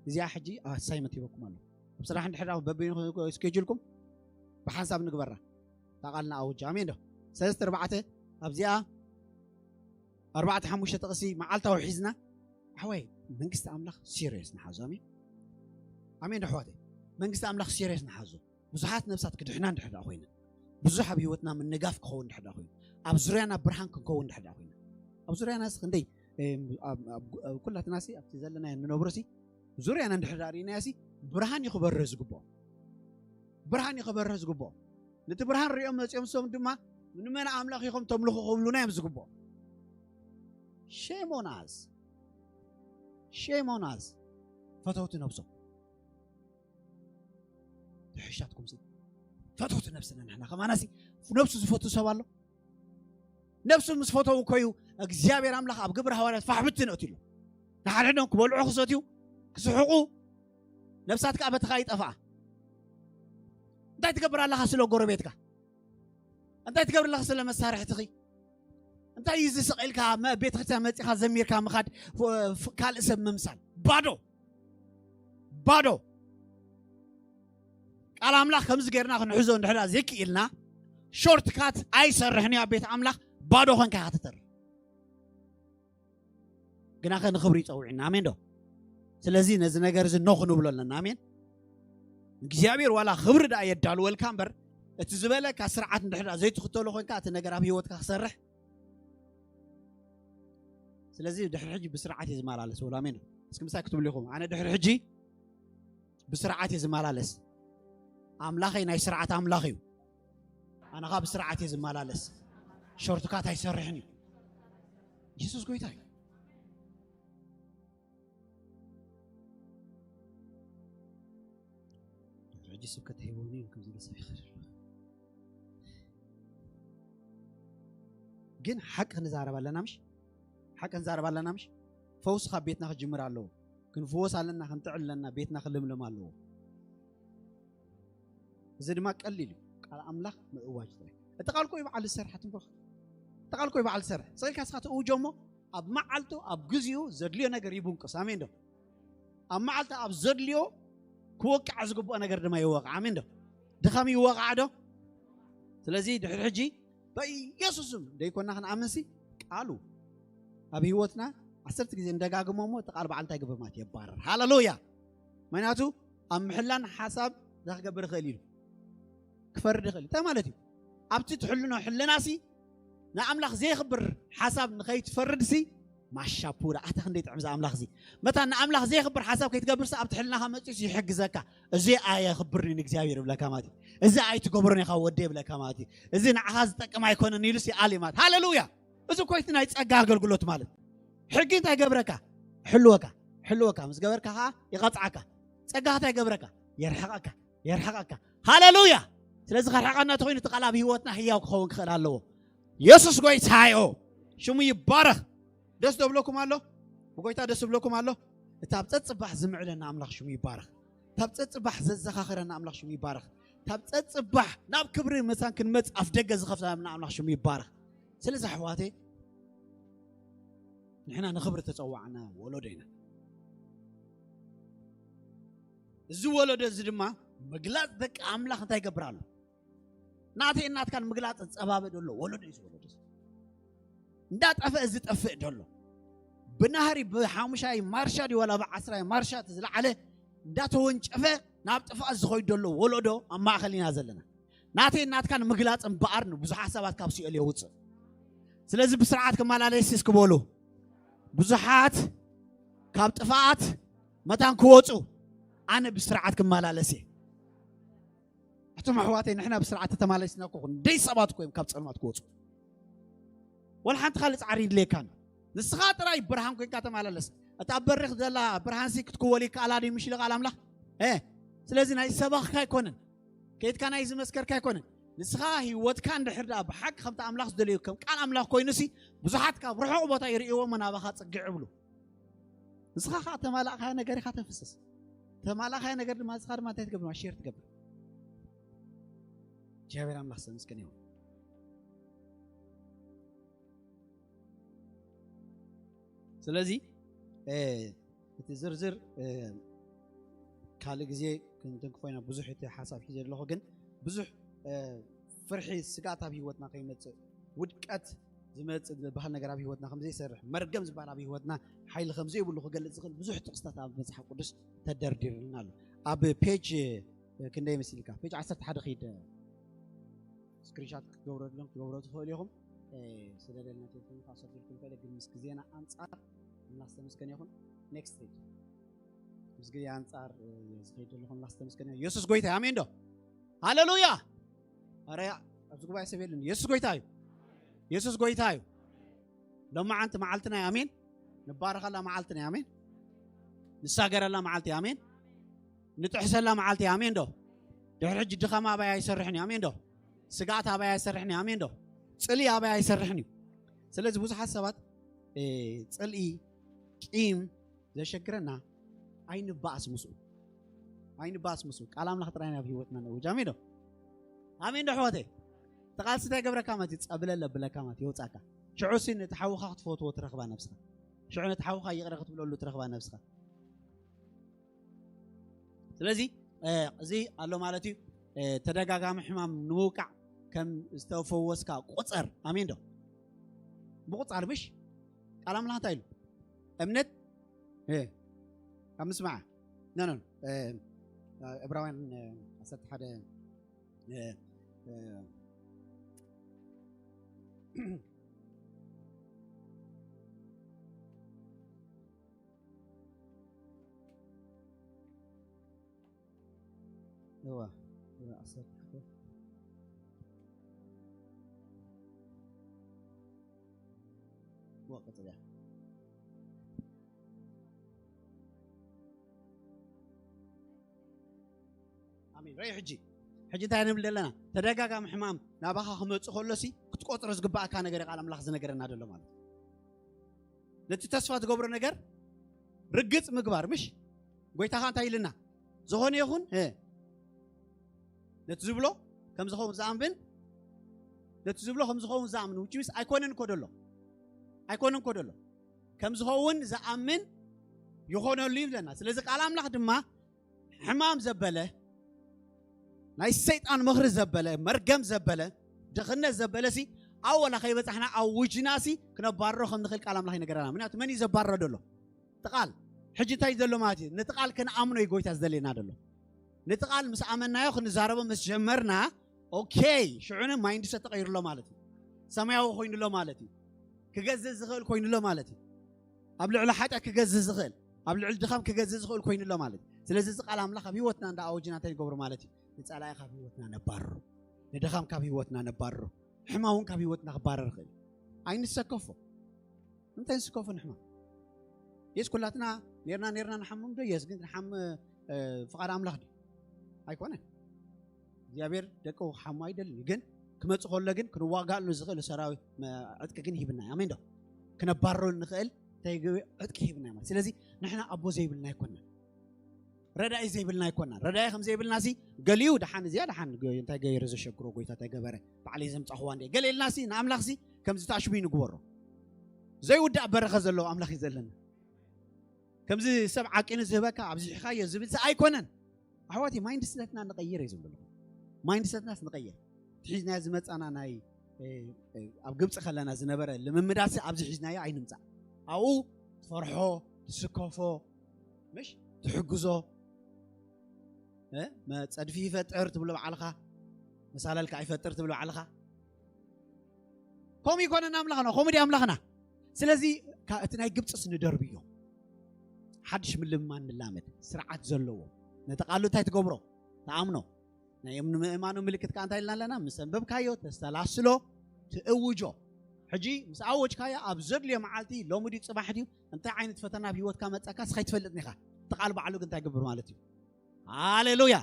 እዚኣ ሕጂ ኣሳይመንት ሂበኩም ኣለኹ። ኣብ ስራሕ እንድሕር ደኣ በበይኑ ስኬጁልኩም ብሓንሳብ ንግበራ። እታ ቃልና ኣውጃ። ኣሜን ዶ? ሰለስተ ኣርባዕተ ኣብዚኣ ኣርባዕተ ሓሙሽተ ጥቕሲ መዓልታዊ ሒዝና፣ ኣሕዋይ፣ መንግስቲ ኣምላኽ ሲሪየስ ንሓዞ። ኣሜን። ኣሜን ዶ ኣሕዋተይ? መንግስቲ ኣምላኽ ሲሪየስ ንሓዞ። ብዙሓት ነብሳት ክድሕና እንድሕር ደኣ ኮይነን፣ ብዙሕ ኣብ ህይወትና ምንጋፍ ክኸውን እንድሕር ደኣ ኮይኑ፣ ኣብ ዙርያና ብርሃን ክንከውን እንድሕር ደኣ ኮይና፣ ኣብ ዙርያና ሲ ክንደይ፣ እም፣ ኣብ፣ ኣብ፣ ኣብ ኩላትና ሲ ኣብቲ ዘለና ንነብሮ ሲ ዙርያና እንድሕር ደኣ ርኢናዮ ሲ ብርሃን እዩ ክበርህ ዝግብኦ። ብርሃን እዩ ክበርህ ዝግብኦ። ነቲ ብርሃን ሪኦም መጺኦም፣ ንሶም ድማ ንመን ኣምላኽ ኢኹም ተምልኹ ክብሉና እዮም ዝግብኦ። ሼም ኦን ኣስ። ሼም ኦን ኣስ። ፈተውቲ ነብሶም። ትሕሻትኩም ሲ ፈተውቲ ነብስና ንሕና። ከማና ሲ ነብሱ ዝፈቱ ሰብ ኣሎ? ነብሱ ምስ ፈተው እኮ እዩ እግዚኣብሔር ኣምላኽ ኣብ ግብረ ሃዋርያት ፋሕ ብትን ኣትዩሉ። ንሓድሕዶም ክበልዑ ክሰትዩ ክስሕቑ፣ ነብሳት ከዓ በትኻ ይጠፍኣ። እንታይ ትገብር ኣለኻ ስለ ጎረቤትካ? እንታይ ትገብር ኣለኻ ስለ መሳርሕትኺ? እንታይ እዩ ዝስቕ ኢልካ መ- ቤተ ክርስቲያን መፂኻ ዘሚርካ ምኻድ ፍ- ፍ- ካልእ ሰብ ምምሳል? ባዶ ባዶ። ቃል ኣምላኽ ከምዚ ጌርና ክንሕዞ እንድሕዳ ዘይክኢልና፣ ሾርትካት ኣይሰርሕን እዩ ኣብ ቤት ኣምላኽ። ባዶ ኾንካ ኢኻ ትተርፍ። ግናኸ ንኽብሪ ይጸውዕና። ኣሜን ዶ? ስለዚ ነዚ ነገር እዚ ኖ ክንብሎ ኣለና። ኣሜን። እግዚኣብሔር ዋላ ክብሪ ደኣ የዳልወልካ እምበር፣ እቲ ዝበለካ ስርዓት እንድሕዳ ዘይትኽተሎ ኾንካ፣ እቲ ነገር ኣብ ህይወትካ ክሰርሕ። ስለዚ ድሕሪ ሕጂ ብስርዓት እየ ዝመላለስ። ወላ ኣሜን ዶ? እስኪ ምሳይ ክትብሉ ኢኹም፣ ኣነ ድሕሪ ሕጂ ብስርዓት እየ ዝመላለስ። ኣምላኸይ ናይ ስርዓት ኣምላኽ እዩ። ኣነ ኸኣ ብስርዓት እየ ዝመላለስ። ሾርትካት ኣይሰርሕን እዩ። የሱስ ጎይታ እዩ። ሕጂ ስብከት ሂቦኒ እዩ ከምዚ ኢለ ሰብ ይኸድ። ግን ሓቂ ክንዛረብ ኣለና ምሽ? ሓቂ ክንዛረብ ኣለና ምሽ? ፈውሲ ካብ ቤትና ክጅምር ኣለዎ። ክንፍወስ ኣለና፣ ክንጥዕል ኣለና፣ ቤትና ክልምልም ኣለዎ። እዚ ድማ ቀሊል እዩ። ቃል ኣምላኽ ምእዋጅ ጥራይ። እቲ ቃል እኮ እዩ በዓል ዝሰርሕ፣ ኣትንኮ። እቲ ቃል እኮ እዩ በዓል ዝሰርሕ። ስቕ ኢልካ ንስኻ ትእውጆ እሞ ኣብ መዓልቱ፣ ኣብ ግዜኡ ዘድልዮ ነገር ይብንቁስ። ኣሜን ዶ? ኣብ መዓልቱ ኣብ ዘድልዮ ክወቅዕ ዝግብኦ ነገር ድማ ይወቅዕ። ኣሜን ዶ? ድኻም ይወቅዕ ዶ? ስለዚ ድሕሪ ሕጂ በኢየሱስም ደይኮና ክንኣምንሲ ቃሉ ኣብ ህይወትና ዓሰርተ ግዜ እንደጋግሞ እሞ እቲ ቃል በዓል እንታይ ይገብር ማለት የባርር። ሃሌሉያ! ምክንያቱ ኣብ ምሕላን ሓሳብ እንታይ ክገብር ይኽእል ኢሉ ክፈርድ ይኽእል እንታይ ማለት እዩ? ኣብቲ ትሕልኖ ሕልናሲ ንኣምላኽ ዘይኽብር ሓሳብ ንኸይትፈርድሲ ማሻ ፑራ ኣታ ክንደይ ጥዕም ዝኣምላኽ እዚ መታ ንኣምላኽ ዘይኽብር ሓሳብ ከይትገብርሲ ኣብቲ ሕልናኻ መፂኡሲ ይሕግዘካ። እዚ ኣየኽብርኒ ንእግዚኣብሔር ይብለካ ማለት እዩ። እዚ ኣይትገብሮን ኢኻ ወደ ይብለካ ማለት እዩ። እዚ ንዓኻ ዝጠቅም ኣይኮነን ኢሉሲ ኣሊማት ሃሌሉያ። እዚ እኮ እቲ ናይ ጸጋ ኣገልግሎት ማለት ሕጊ እንታይ ገብረካ? ሕልወካ ሕልወካ ምስ ገበርካ ከዓ ይቐጽዓካ። ጸጋ እንታይ ገብረካ? የርሕቐካ የርሕቐካ። ሃሌሉያ። ስለዚ ከርሕቐና ተኮይኑ እቲ ቃል ኣብ ህይወትና ህያው ክኸውን ክኽእል ኣለዎ። የሱስ ጎይታ እዮ። ሽሙ ይባረኽ። ደስ ደብለኩም ኣሎ? ብጎይታ ደስ ብለኩም ኣሎ? እቲ ኣብ ጸጽባሕ ዝምዕለና ኣምላኽ ሽሙ ይባረኽ። እቲ ኣብ ጸጽባሕ ዘዘኻኽረና ኣምላኽ ሽሙ ይባረኽ። እቲ ኣብ ጸጽባሕ ናብ ክብሪ መታን ክንመጽእ ኣፍ ደገ ዝኸፍተልና ኣምላኽ ሽሙ ይባረኽ። ስለዚ ኣሕዋተይ ንሕና ንኽብሪ ተጸዋዕና ወለዶ ኢና። እዚ ወለዶ እዚ ድማ ምግላጽ ደቂ ኣምላኽ እንታይ ይገብር ኣሎ? ናተይ ናትካን ምግላጽ ጸባበ ደሎ ወለዶ እዩ። ወለዶ እንዳጠፍአ ዝጠፍእ ደሎ ብናህሪ ብሓሙሻይ ማርሻ ድዩ ዋላ ብዓስራይ ማርሻ እቲ ዝለዓለ እንዳተወንጨፈ ናብ ጥፍኣት ዝኸይድ ደሎ ወለዶ ኣብ ማእኸል ኢና ዘለና። ናተይ ናትካን ምግላጽ እምበኣር ንብዙሓት ሰባት ካብ ሲኦል የውፅእ። ስለዚ ብስርዓት ክመላለስ እስኪ በሉ። ብዙሓት ካብ ጥፍኣት መታን ክወፁ ኣነ ብስርዓት ክመላለስ እየ። እቶም ኣሕዋተይ ንሕና ብስርዓት ተተማለስና እኮ ክንደይ ሰባት እኮ እዮም ካብ ፀልማት ክወፁ። ወላ ሓንቲ ካልእ ፃዕሪ ይድልየካን። ንስኻ ጥራይ ብርሃን ኮይንካ ተመላለስ። እታ ኣብ በሪኽ ዘላ ብርሃንሲ ክትክወል ይከኣላ ድዩ? ምሽ ኢሉ ቃል ኣምላኽ እ ስለዚ ናይ ሰባኽካ ኣይኮነን። ከይድካ ናይ ዝመስከርካ ኣይኮነን። ንስኻ ህይወትካ እንድሕር ደኣ ብሓቂ ከምቲ ኣምላኽ ዝደለዩ ከም ቃል ኣምላኽ ኮይኑሲ ብዙሓት ካብ ርሑቕ ቦታ ይርእይዎ እሞ ናባኻ ጽግዕ ይብሉ። ንስኻ ከዓ ተማላእካዮ ነገር ኢኻ ተፍስስ። ተማላእካዮ ነገር ድማ ንስኻ ድማ እንታይ ትገብር? ሼር ትገብር። እግዚኣብሔር ኣምላኽ ስም ምስክን ይሁን። ስለዚ እቲ ዝርዝር ካልእ ግዜ ክንትንክፎ ኢና። ብዙሕ እቲ ሓሳብ ሒዘ ኣለኹ፣ ግን ብዙሕ ፍርሒ፣ ስግኣት ኣብ ህይወትና ከይመፅእ፣ ውድቀት ዝመፅእ ዝበሃል ነገር ኣብ ህይወትና ከም ዘይሰርሕ፣ መርገም ዝበሃል ኣብ ህይወትና ሓይሊ ከም ዘይብሉ ክገልፅ ዝኽእል ብዙሕ ጥቕስታት ኣብ መፅሓፍ ቅዱስ ተደርዲርልና ኣሎ። ኣብ ፔጅ ክንደይ መሲልካ? ፔጅ ዓሰርተ ሓደ ኺድ። ስክሪንሻት ክትገብረሎም ክትገብሮ ትኽእሉ ኢኹም። ስደደልና ቴሌፎን ካሰርድልኩም ፈለ ግን ምስ ግዜና ኣንጻር እናስተመስገን ይኹን። ኔክስት ፔጅ ምስ ግዜ ኣንጻር ዝኸይድ ዘለኹም እናስተመስገን ይኹን። የሱስ ጎይታ ኣሜን ዶ? ሃሌሉያ። ኣረ ኣብዚ ጉባኤ ሰብ የለን። የሱስ ጎይታ እዩ። የሱስ ጎይታ እዩ። ሎማዓንቲ መዓልትና እዩ። ኣሜን። ንባረኸላ መዓልትና እዩ። ኣሜን። ንሳገረላ መዓልቲ እዩ። ኣሜን። ንጥሕሰላ መዓልቲ እዩ። ኣሜን ዶ? ድሕሪ ሕጂ ድኻም ኣባይ ኣይሰርሕን እዩ። ኣሜን ዶ? ስግኣት ኣባይ ኣይሰርሕን እዩ። ኣሜን ዶ? ጽልኢ ኣባይ ኣይሰርሕን እዩ። ስለዚ ብዙሓት ሰባት ጽልኢ፣ ቂም ዘሸግረና ኣይንባኣስ ምስኡ፣ ኣይንባኣስ ምስኡ። ቃል ኣምላኽ ጥራይ ናብ ህይወትና ነውጅ። ኣሜን ዶ? ኣሜን ዶ ኣሕዋተይ? እቲ ቃልሲ እንታይ ገብረካ ማለት እዩ? ጸብለል ኣብለካ ማለት እዩ፣ የውጻካ። ሽዑ ሲ ነቲ ሓውኻ ክትፈትዎ ትረኽባ ነብስኻ። ሽዑ ነቲ ሓውኻ ይቕረ ክትብለሉ ትረኽባ ነብስኻ። ስለዚ እዚ ኣሎ ማለት እዩ። ተደጋጋሚ ሕማም ንምውቃዕ ከም ዝተፈወስካ ቁጸር። ኣሜን ዶ? ምቁጻር ምሽ? ቃል ኣምላኽ እንታይ ኢሉ? እምነት ካብ ምስማዓ። ኖ ኖ ዕብራውያን ዓሰርተ ሓደ እዋ እዋ ዓሰርተ ሓደ እዋ ቀጽልያ። ኣሜን። ራይ ሕጂ ሕጂ እንታይ ንብል ዘለና? ተደጋጋሚ ሕማም ናባኻ ክመጽእ ከሎሲ ክትቆጽሮ ዝግባእካ ነገር ቃል ኣምላኽ ዝነገረና ዘሎ ማለት እዩ። ነቲ ተስፋ ትገብሮ ነገር ርግጽ ምግባር ምሽ? ጎይታኻ እንታይ ኢልና? ዝኾነ ይኹን ነቲ ዝብሎ ከም ዝኸውን ዝኣምን፣ ነቲ ዝብሎ ከም ዝኸውን ዝኣምን ውጭ ሚስ ኣይኮነን እኮ ደሎ፣ ኣይኮነን እኮ ደሎ፣ ከም ዝኸውን ዝኣምን ይኾነሉ ይብለና። ስለዚ ቃል ኣምላኽ ድማ ሕማም ዘበለ፣ ናይ ሰይጣን ምኽሪ ዘበለ፣ መርገም ዘበለ፣ ድኽነት ዘበለ ሲ ኣወላ ከይበጻሕና ኣውጅና ሲ ክነባርሮ ከም ንኽእል ቃል ኣምላኽ ይነገረና። ምክንያቱ መን እዩ ዘባርሮ ዘሎ? እቲ ቃል። ሕጂ እንታይ ዘሎ ማለት እዩ? ነቲ ቃል ክንኣምኖ እዩ ጎይታ ዝደልየና ዘሎ። ነቲ ቃል ምስ ኣመናዮ ክንዛረቦ ምስ ጀመርና ኦኬ፣ ሽዑ ማይንድሰት ተቐይሩ ኣሎ ማለት እዩ። ሰማያዊ ኮይኑ ኣሎ ማለት እዩ። ክገዝእ ዝኽእል ኮይኑ ኣሎ ማለት እዩ። ኣብ ልዕሊ ሓጢኣት ክገዝእ ዝኽእል፣ ኣብ ልዕሊ ድኻም ክገዝእ ዝኽእል ኮይኑ ኣሎ ማለት እዩ። ስለዚ እዚ ቃል ኣምላኽ ኣብ ህይወትና እንዳ ኣወጅና እንታይ ንገብሮ ማለት እዩ? ንጸላኢ ካብ ህይወትና ነባርሮ፣ ንድኻም ካብ ህይወትና ነባርሮ፣ ሕማም እውን ካብ ህይወትና ክባረር ይኽእል። ኣይንሰከፎ። እንታይ ንስከፎ ንሕማም? የስ ኩላትና ኔርና ኔርና ንሓምም ዶ? የስ ግን ንሓም ፍቓድ ኣምላኽ ድዩ? ኣይኮነን። እግዚኣብሔር ደቂ ክሓሙ ኣይደልን እዩ። ግን ክመጽእ ከሎ ግን ክንዋጋእሉ ዝኽእል ሰራዊት ዕጥቂ ግን ሂብና እዩ። ኣሜን ዶ? ክነባርረሉ ንኽእል እንታይ ዕጥቂ ሂብና እዩ ማለት። ስለዚ ንሕና ኣቦ ዘይብልና ኣይኮንና። ረዳኢ ዘይብልና ኣይኮንና። ረዳኢ ከም ዘይብልና ሲ ገሊኡ ደሓን እዚኣ ደሓን እንታይ ገይረ ዘሸግሮ ጎይታ እንታይ ገበረ ባዕለይ ዘምጻኽዋ እንደ ገለ ኢልና ሲ ንኣምላኽ ሲ ከምዚ ታሽሙ ንግበሮ። ዘይውዳእ በረኸት ዘለዎ ኣምላኽ እዩ ዘለና። ከምዚ ሰብ ዓቂኑ ዝህበካ ኣብዚሕኻዮ ዝብል ሲ ኣይኮነን። ኣሕዋት ማይንድሰትና ንቐይር እዩ ዝብለኹም። ማይንድሰትናስ ንቐይር። ትሒዝና ዝመጻና ናይ ኣብ ግብፂ ከለና ዝነበረ ልምምዳት ኣብዚ ሒዝናዮ ኣይንምፃእ። ኣብኡ ትፈርሖ፣ ትስከፎ፣ ምሽ ትሕግዞ፣ ጸድፊ ይፈጥር ትብሎ ባዕልኻ፣ መሳለልካ ይፈጥር ትብሎ ባዕልኻ። ከምኡ ይኮነና ኣምላኽና፣ ከምኡ ድዩ ኣምላኽና? ስለዚ እቲ ናይ ግብፅስ ንደርብዮ፣ ሓድሽ ምልምማን ንላመድ፣ ስርዓት ዘለዎ። ነቲ ቃሉ እንታይ ትገብሮ? ተኣምኖ። ናይ እምኑ ምእማኑ ምልክት ከዓ እንታይ ኢልና ኣለና? ምስ ኣንበብካዮ ተሰላስሎ፣ ትእውጆ። ሕጂ ምስ ኣወጅካዮ ኣብ ዘድልዮ መዓልቲ፣ ሎሚ ድዩ ፅባሕ ድዩ እንታይ ዓይነት ፈተና ኣብ ህይወትካ መፀካ እስኻ ይትፈልጥን ኢኻ። እቲ ቃል ባዕሉ ግን እንታይ ገብር ማለት እዩ? ሃሌሉያ።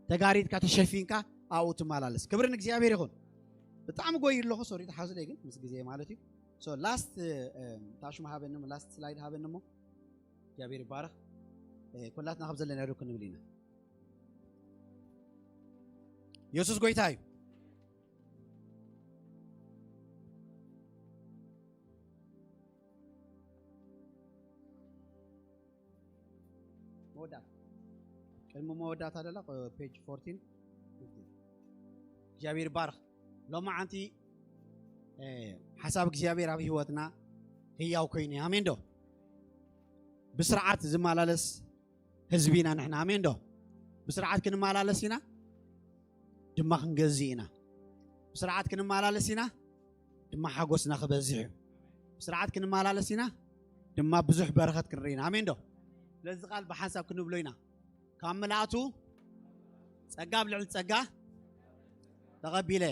ተጋሪድካ ተሸፊንካ ኣብኡ ትመላለስ። ክብሪ ንእግዚኣብሔር ይኹን። ብጣዕሚ ጎይ ኣለኹ ሶሪ ተሓዝለይ ግን ምስ ግዜ ማለት እዩ። ሶ ላስት ታሽሙ ሃበኒ ላስት ስላይድ ሃበኒ እሞ እግዚኣብሔር ይባረኽ። ኩላትና ካብ ዘለና ዶ ክንብል ኢና። የሱስ ጎይታ እዩ። መወዳእታ ቅድሚ መወዳእታ ደላ ፔጅ ፎርቲን እግዚኣብሔር ይባርኽ። ሎማዓንቲ ሓሳብ እግዚኣብሔር ኣብ ህይወትና ህያው ኮይኑ ኣሜን ዶ? ብስርዓት ዝመላለስ ህዝቢ ኢና ንሕና ኣሜን ዶ? ብስርዓት ክንመላለስ ኢና ድማ ክንገዝእ ኢና። ብስርዓት ክንመላለስ ኢና ድማ ሓጎስና ክበዝሕ እዩ። ብስርዓት ክንመላለስ ኢና ድማ ብዙሕ በረኸት ክንርኢ ኢና ኣሜን ዶ? ስለዚ ቃል ብሓንሳብ ክንብሎ ኢና። ካብ ምልኣቱ ጸጋ ኣብ ልዕሊ ጸጋ ተቐቢለ።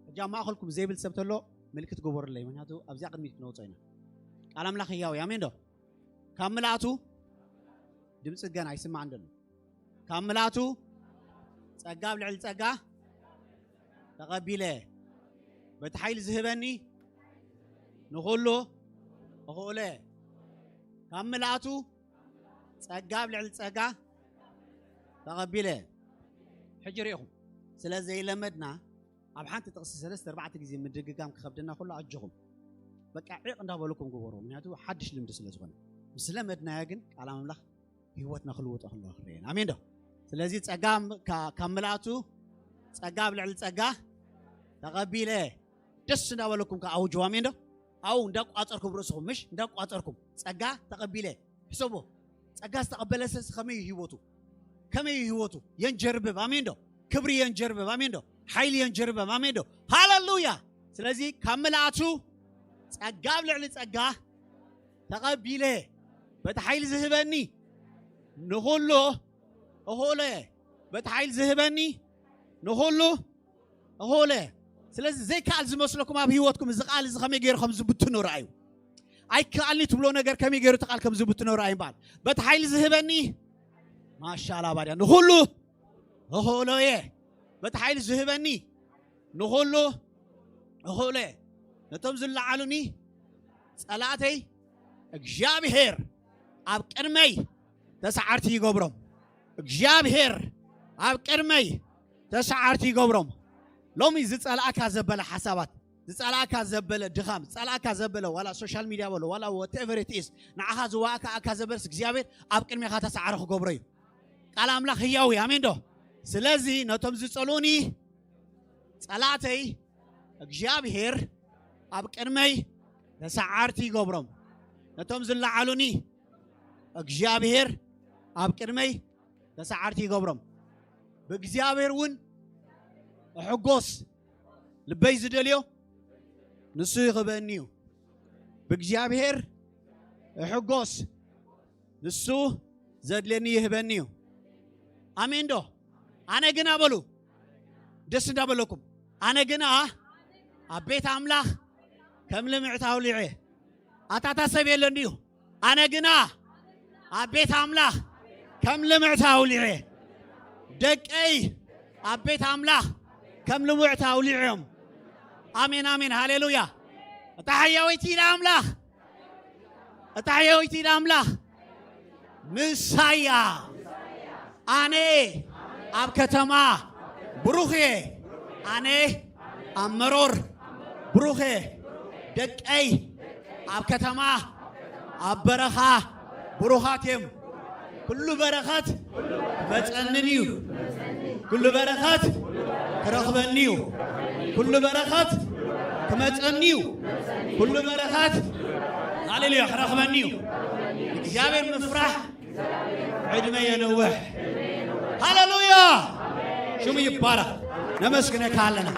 ሕጂ ኣብ ማእኸልኩም ዘይብል ሰብ ተሎ ምልክት ግበሩለይ፣ ምክንያቱ ኣብዚኣ ቅድሚት ክነውጾ ኢና። ቃል ኣምላኽ ህያው እዩ። ኣሜን ዶ? ካብ ምልኣቱ ድምፂ ገና ኣይስማዕን ዘሎ። ካብ ምልኣቱ ጸጋ ኣብ ልዕሊ ጸጋ ተቐቢለ በቲ ሓይሊ ዝህበኒ ንኹሉ እኽእሎ እየ። ካብ ምልኣቱ ጸጋ ኣብ ልዕሊ ጸጋ ተቐቢለ። ሕጂ ርኢኹም፣ ስለ ዘይለመድና ኣብ ሓንቲ ጥቕሲ ሰለስተ ኣርባዕተ ግዜ ምድግጋም ክኸብደና ከሎ ኣጆኹም በቃ ዒቕ እንዳበለኩም ግበሩ። ምክንያቱ ሓድሽ ልምዲ ስለ ዝኾነ። ምስ ለመድናዮ ግን ቃል ኣምላኽ ህይወትና ክልውጦ ከሎ ክርእየና። ኣሜን ዶ? ስለዚ ጸጋ ም-፣ ካ-፣ ካብ ምልኣቱ ጸጋ ኣብ ልዕሊ ጸጋ ተቐቢለ። ደስ እንዳበለኩም ከኣውጅዎ። ኣሜን ዶ? ኣው እንዳቋጸርኩም ርእስኹም፣ ምሽ እንዳቋጸርኩም ጸጋ ተቐቢለ። ሕሰቦ። ጸጋ ዝተቐበለ ሰብ ከመይ እዩ ህይወቱ? ከመይ እዩ ህይወቱ? የንጀርብብ። ኣሜን ዶ? ክብሪ የንጀርብብ። ኣሜን ዶ? ሓይሊ የንጀርብብ። ኣሜን ዶ? ሃሌሉያ። ስለዚ ካብ ምልኣቱ ጸጋ ኣብ ልዕሊ ጸጋ ተቐቢለ፣ በቲ ሓይሊ ዝህበኒ ንኹሉ እኽእሎ እየ። በቲ ሓይሊ ዝህበኒ ንኹሉ እኽእሎ እየ። ስለዚ ዘይከኣል ዝመስለኩም ኣብ ህይወትኩም እዚ ቃል እዚ ከመይ ገይሩ ከም ዝብትኖ ረኣዩ። ኣይከኣልኒ ትብሎ ነገር ከመይ ገይሩ እቲ ቃል ከም ዝብትኖ ረኣዩ እምበኣር። በቲ ሓይሊ ዝህበኒ ማሻላ ባድያ ንኹሉ እኽእሎ እየ። በቲ ሓይሊ ዝህበኒ ንኹሉ እኽእሎ እየ። ነቶም ዝለዓሉኒ ጸላእተይ እግዚኣብሔር ኣብ ቅድመይ ተሰዓርቲ ይገብሮም። እግዚኣብሔር ኣብ ቅድመይ ተሰዓርቲ ይገብሮም። ሎሚ ዝጸላእካ ዘበለ ሓሳባት፣ ዝጸላእካ ዘበለ ድኻም፣ ዝጸላእካ ዘበለ ዋላ ሶሻል ሚድያ በሎ፣ ዋላ whatever it is፣ ንዓኻ ዝዋእካ ኣካ ዘበለስ እግዚኣብሔር ኣብ ቅድሜኻ ተሰዓሪ ክገብሮ እዩ። ቃል ኣምላኽ ህያው እዩ። ኣሜን ዶ? ስለዚ ነቶም ዝጸልኡኒ ጸላእተይ እግዚኣብሔር ኣብ ቅድመይ ተሰዓርቲ ይገብሮም። ነቶም ዝለዓሉኒ እግዚኣብሔር ኣብ ቅድመይ ተሰዓርቲ ይገብሮም። ብእግዚኣብሔር እውን እሕጎስ። ልበይ ዝደልዮ ንሱ ይኽበኒ እዩ። ብእግዚኣብሔር እሕጎስ። ንሱ ዘድልየኒ ይህበኒ እዩ። ኣሜን ዶ? ኣነ ግና በሉ፣ ደስ እንዳበለኩም፣ ኣነ ግና ኣብ ቤት ኣምላኽ ከም ልምዕቲ ኣውሊዐ። ኣታታ ሰብ የለን ድዩ? ኣነ ግና ኣብ ቤት ኣምላኽ ከም ልምዕቲ ኣውሊዐ። ደቀይ ኣብ ቤት ኣምላኽ ከም ልምዕቲ ኣውሊዐ እዮም። ኣሜን፣ ኣሜን፣ ሃሌሉያ። እታ ሕያወይቲ ኢላ ኣምላኽ፣ እታ ሕያወይቲ ኢላ ኣምላኽ ምሳያ። ኣነ ኣብ ከተማ ብሩኽ እየ። ኣነ ኣብ መሮር ብሩኽ እየ። ደቀይ ኣብ ከተማ ኣብ በረኻ ብሩኻት እዮም። ኩሉ በረኸት ክመጸንን እዩ። ኩሉ በረኸት ክረኽበኒ እዩ። ኩሉ በረኸት ክመጸኒ እዩ። ኩሉ በረኸት፣ ሃሌሉያ፣ ክረኽበኒ እዩ። እግዚኣብሔር ምፍራሕ ዕድመ የንውሕ። ሃሌሉያ! ሽሙ ይባረኽ። ነመስግነካ ኣለና፣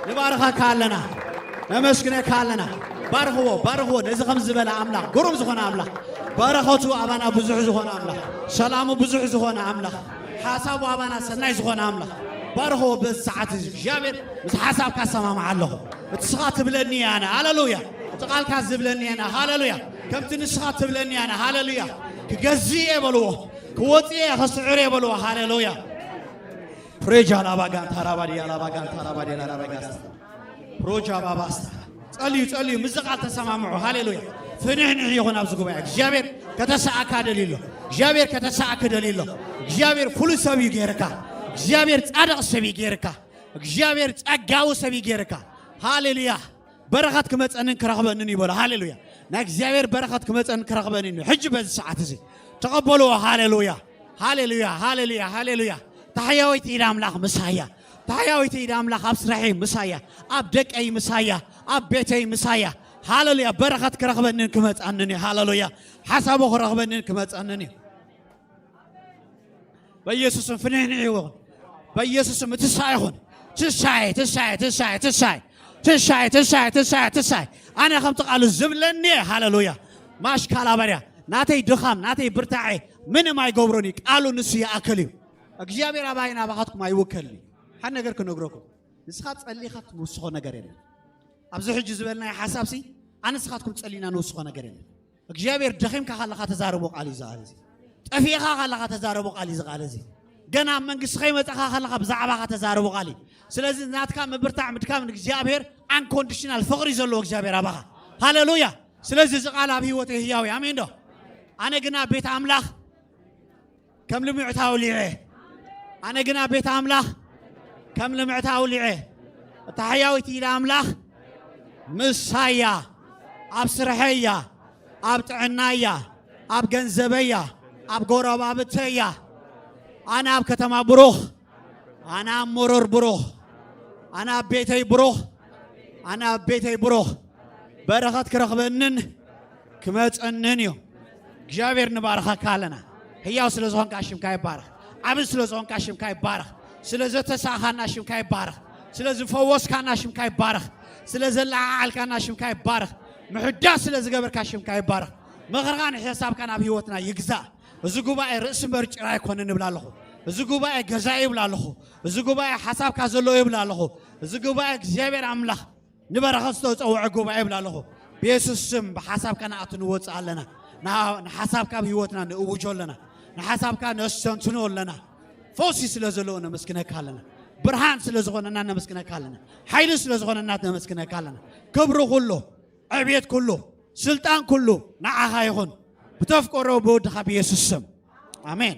ንባርኸካ ኣለና፣ ነመስግነካ ኣለና። ባርኽዎ፣ ባርኽዎ፣ ነዚ ከም ዝበለ ኣምላኽ፣ ግሩም ዝኾነ ኣምላኽ፣ በረኸቱ ኣባና ብዙሕ ዝኾነ ኣምላኽ፣ ሰላሙ ብዙሕ ዝኾነ ኣምላኽ፣ ሓሳቡ ኣባና ሰናይ ዝኾነ ኣምላኽ፣ ባርኽዎ። በዚ ሰዓት እዚ እግዚኣብሔር ምስ ሓሳብካ እሰማማዕ ኣለኹ። እቲ ስኻ ትብለኒ እየ ኣነ። ሃሌሉያ! እቲ ቃልካ ዝብለኒ እየ ኣነ። ሃሌሉያ! ከምቲ ንስኻ ትብለኒ ኣነ። ሃሌሉያ! ክገዝእ እየ በልዎ። ክወጽእ እየ፣ ከስዕር እየ በልዎ። ሃሌሉያ! ፕሬጃ ላባጋን ታራባዲያ ላባጋን ታራባዲያ ላባጋስታ ፕሮጃ ባባስታ። ጸልዩ፣ ጸልዩ፣ ምስ ቃል ተሰማምዑ። ሃሌሉያ! ፍንሕንሕ ይኹን ኣብዚ ጉባኤ። እግዚኣብሔር ከተሰኣካ ደልዩ ኣሎ። እግዚኣብሔር ከተሰኣክ ደልዩ ኣሎ። እግዚኣብሔር ፍሉይ ሰብ እዩ ገይርካ። እግዚኣብሔር ጻድቕ ሰብ እዩ ገይርካ። እግዚኣብሔር ጸጋዊ ሰብ እዩ ገይርካ። ሃሌሉያ! በረኸት ክመጸንን ክረኽበንን እዩ በሎ። ሃሌሉያ! ናይ እግዚኣብሔር በረኸት ክመጸንን ክረኽበንን እዩ። ሕጂ በዚ ሰዓት እዚ ተቐበልዎ። ሃሌሉያ! ሃሌሉያ! ሃሌሉያ! ሃሌሉያ! ታሕያወይቲ ኢድ ኣምላኽ ምሳያ፣ ታሕያወይቲ ኢድ ኣምላኽ ኣብ ስራሐይ ምሳያ፣ ኣብ ደቀይ ምሳያ፣ ኣብ ቤተይ ምሳያ። ሃሌሉያ! በረኸት ክረኽበንን ክመጸንን እዩ። ሃሌሉያ! ሓሳቡ ክረኽበንን ክመጸንን እዩ። በኢየሱስም ፍንሕንሕ ይኹን። በኢየሱስም ትስሓ ይኹን። ትስሓ፣ ትስሓ፣ ትስሓ፣ ትስሓ። ትስሓ፣ ትስሓ፣ ትስሓ፣ ትስሓ። ኣነ ከምቲ ቃሉ ዝብለኒ እየ። ሃሌሉያ። ማሽካላ ባርያ። ናተይ ድኻም፣ ናተይ ብርታዐ ምንም ኣይገብሮን እዩ። ቃሉ ንሱ ይኣክል እዩ። እግዚኣብሔር ኣባይ ናባኻትኩም ኣይውከልን እዩ። ሓደ ነገር ክነግረኩም። ንስኻ ጸሊኻ ትውስኾ ነገር የለን። ኣብዚ ሕጂ ዝበልናዮ ሓሳብሲ፣ ኣነ ንስኻትኩም ጸሊና ንውስኾ ነገር የለን። እግዚኣብሔር ደኺምካ ከለኻ ተዛረቦ ቃል እዩ ዝቃል እዚ። ጠፊእኻ ከለኻ ተዛረቦ ቃል እዩ ዝቃል እዚ። ገና ኣብ መንግስቲ ከይመጻኻ ከለኻ ብዛዕባኻ ተዛረቦ ቃል እዩ። ስለዚ ናትካ ምብርታዕ ምድካም ንእግዚኣብሔር ኣንኮንዲሽናል ፍቕሪ ዘለዎ እግዚኣብሔር ኣባኻ። ሃሌሉያ። ስለዚ እዚ ቃል ኣብ ህይወተይ ህያው እዩ። ኣሜን ዶ? ኣነ ግና ቤት ኣምላኽ ከም ልምዕቲ ኣውሊዐ፣ ኣነ ግና ቤት ኣምላኽ ከም ልምዕቲ ኣውሊዐ፣ እታ ሕያዊት ኢለ ኣምላኽ ምሳያ፣ ኣብ ስርሐያ፣ ኣብ ጥዕናያ፣ ኣብ ገንዘበያ፣ ኣብ ጎረባብተያ፣ ኣነ ኣብ ከተማ ብሩኽ፣ ኣነ ኣብ መሮር ብሩኽ፣ ኣነ ኣብ ቤተይ ብሩኽ፣ ኣነ ኣብ ቤተይ ብሩኽ፣ በረኸት ክረኽበንን ክመጸንን እዩ። እግዚኣብሔር ንባርኸካ ኣለና። ህያው ስለ ዝኾንካ ሽምካ ይባረኽ። ዓቢ ስለ ዝኾንካ ሽምካ ይባረኽ። ስለ ዘተሳኻና ሽምካ ይባረኽ። ስለ ዝፈወስካና ሽምካ ይባረኽ። ስለ ዘለዓዓልካና ሽምካ ይባረኽ። ምሕዳስ ስለ ዝገበርካ ሽምካ ይባረኽ። ምኽርኻን ሕሳብካን ኣብ ህይወትና ይግዛእ። እዚ ጉባኤ ርእሲ እምበር ጭራ ኣይኮነን ይብል ኣለኹ። እዚ ጉባኤ ገዛኢ ይብል ኣለኹ። እዚ ጉባኤ ሓሳብካ ዘለዎ ይብል ኣለኹ። እዚ ጉባኤ እግዚኣብሔር ኣምላኽ ንበረኸት ዝተጸውዐ ጉባኤ ይብል ኣለኹ። ብየሱስ ስም ብሓሳብካ ንኣቱ ንወጽእ ኣለና። ንሓሳብካ ኣብ ህይወትና ንእውጆ ኣለና። ንሓሳብካ ነስተንትኖ ኣለና። ፈውሲ ስለ ዘለዎ ነመስግነካ ኣለና። ብርሃን ስለ ዝኾነና ነመስግነካ ኣለና። ሓይሊ ስለ ዝኾነና ነመስግነካ ኣለና። ክብሪ ኩሉ፣ ዕብየት ኩሉ፣ ስልጣን ኩሉ ንዓኻ ይኹን። ብተፍቀሮ ብወድኻ ብየሱስ ስም። ኣሜን።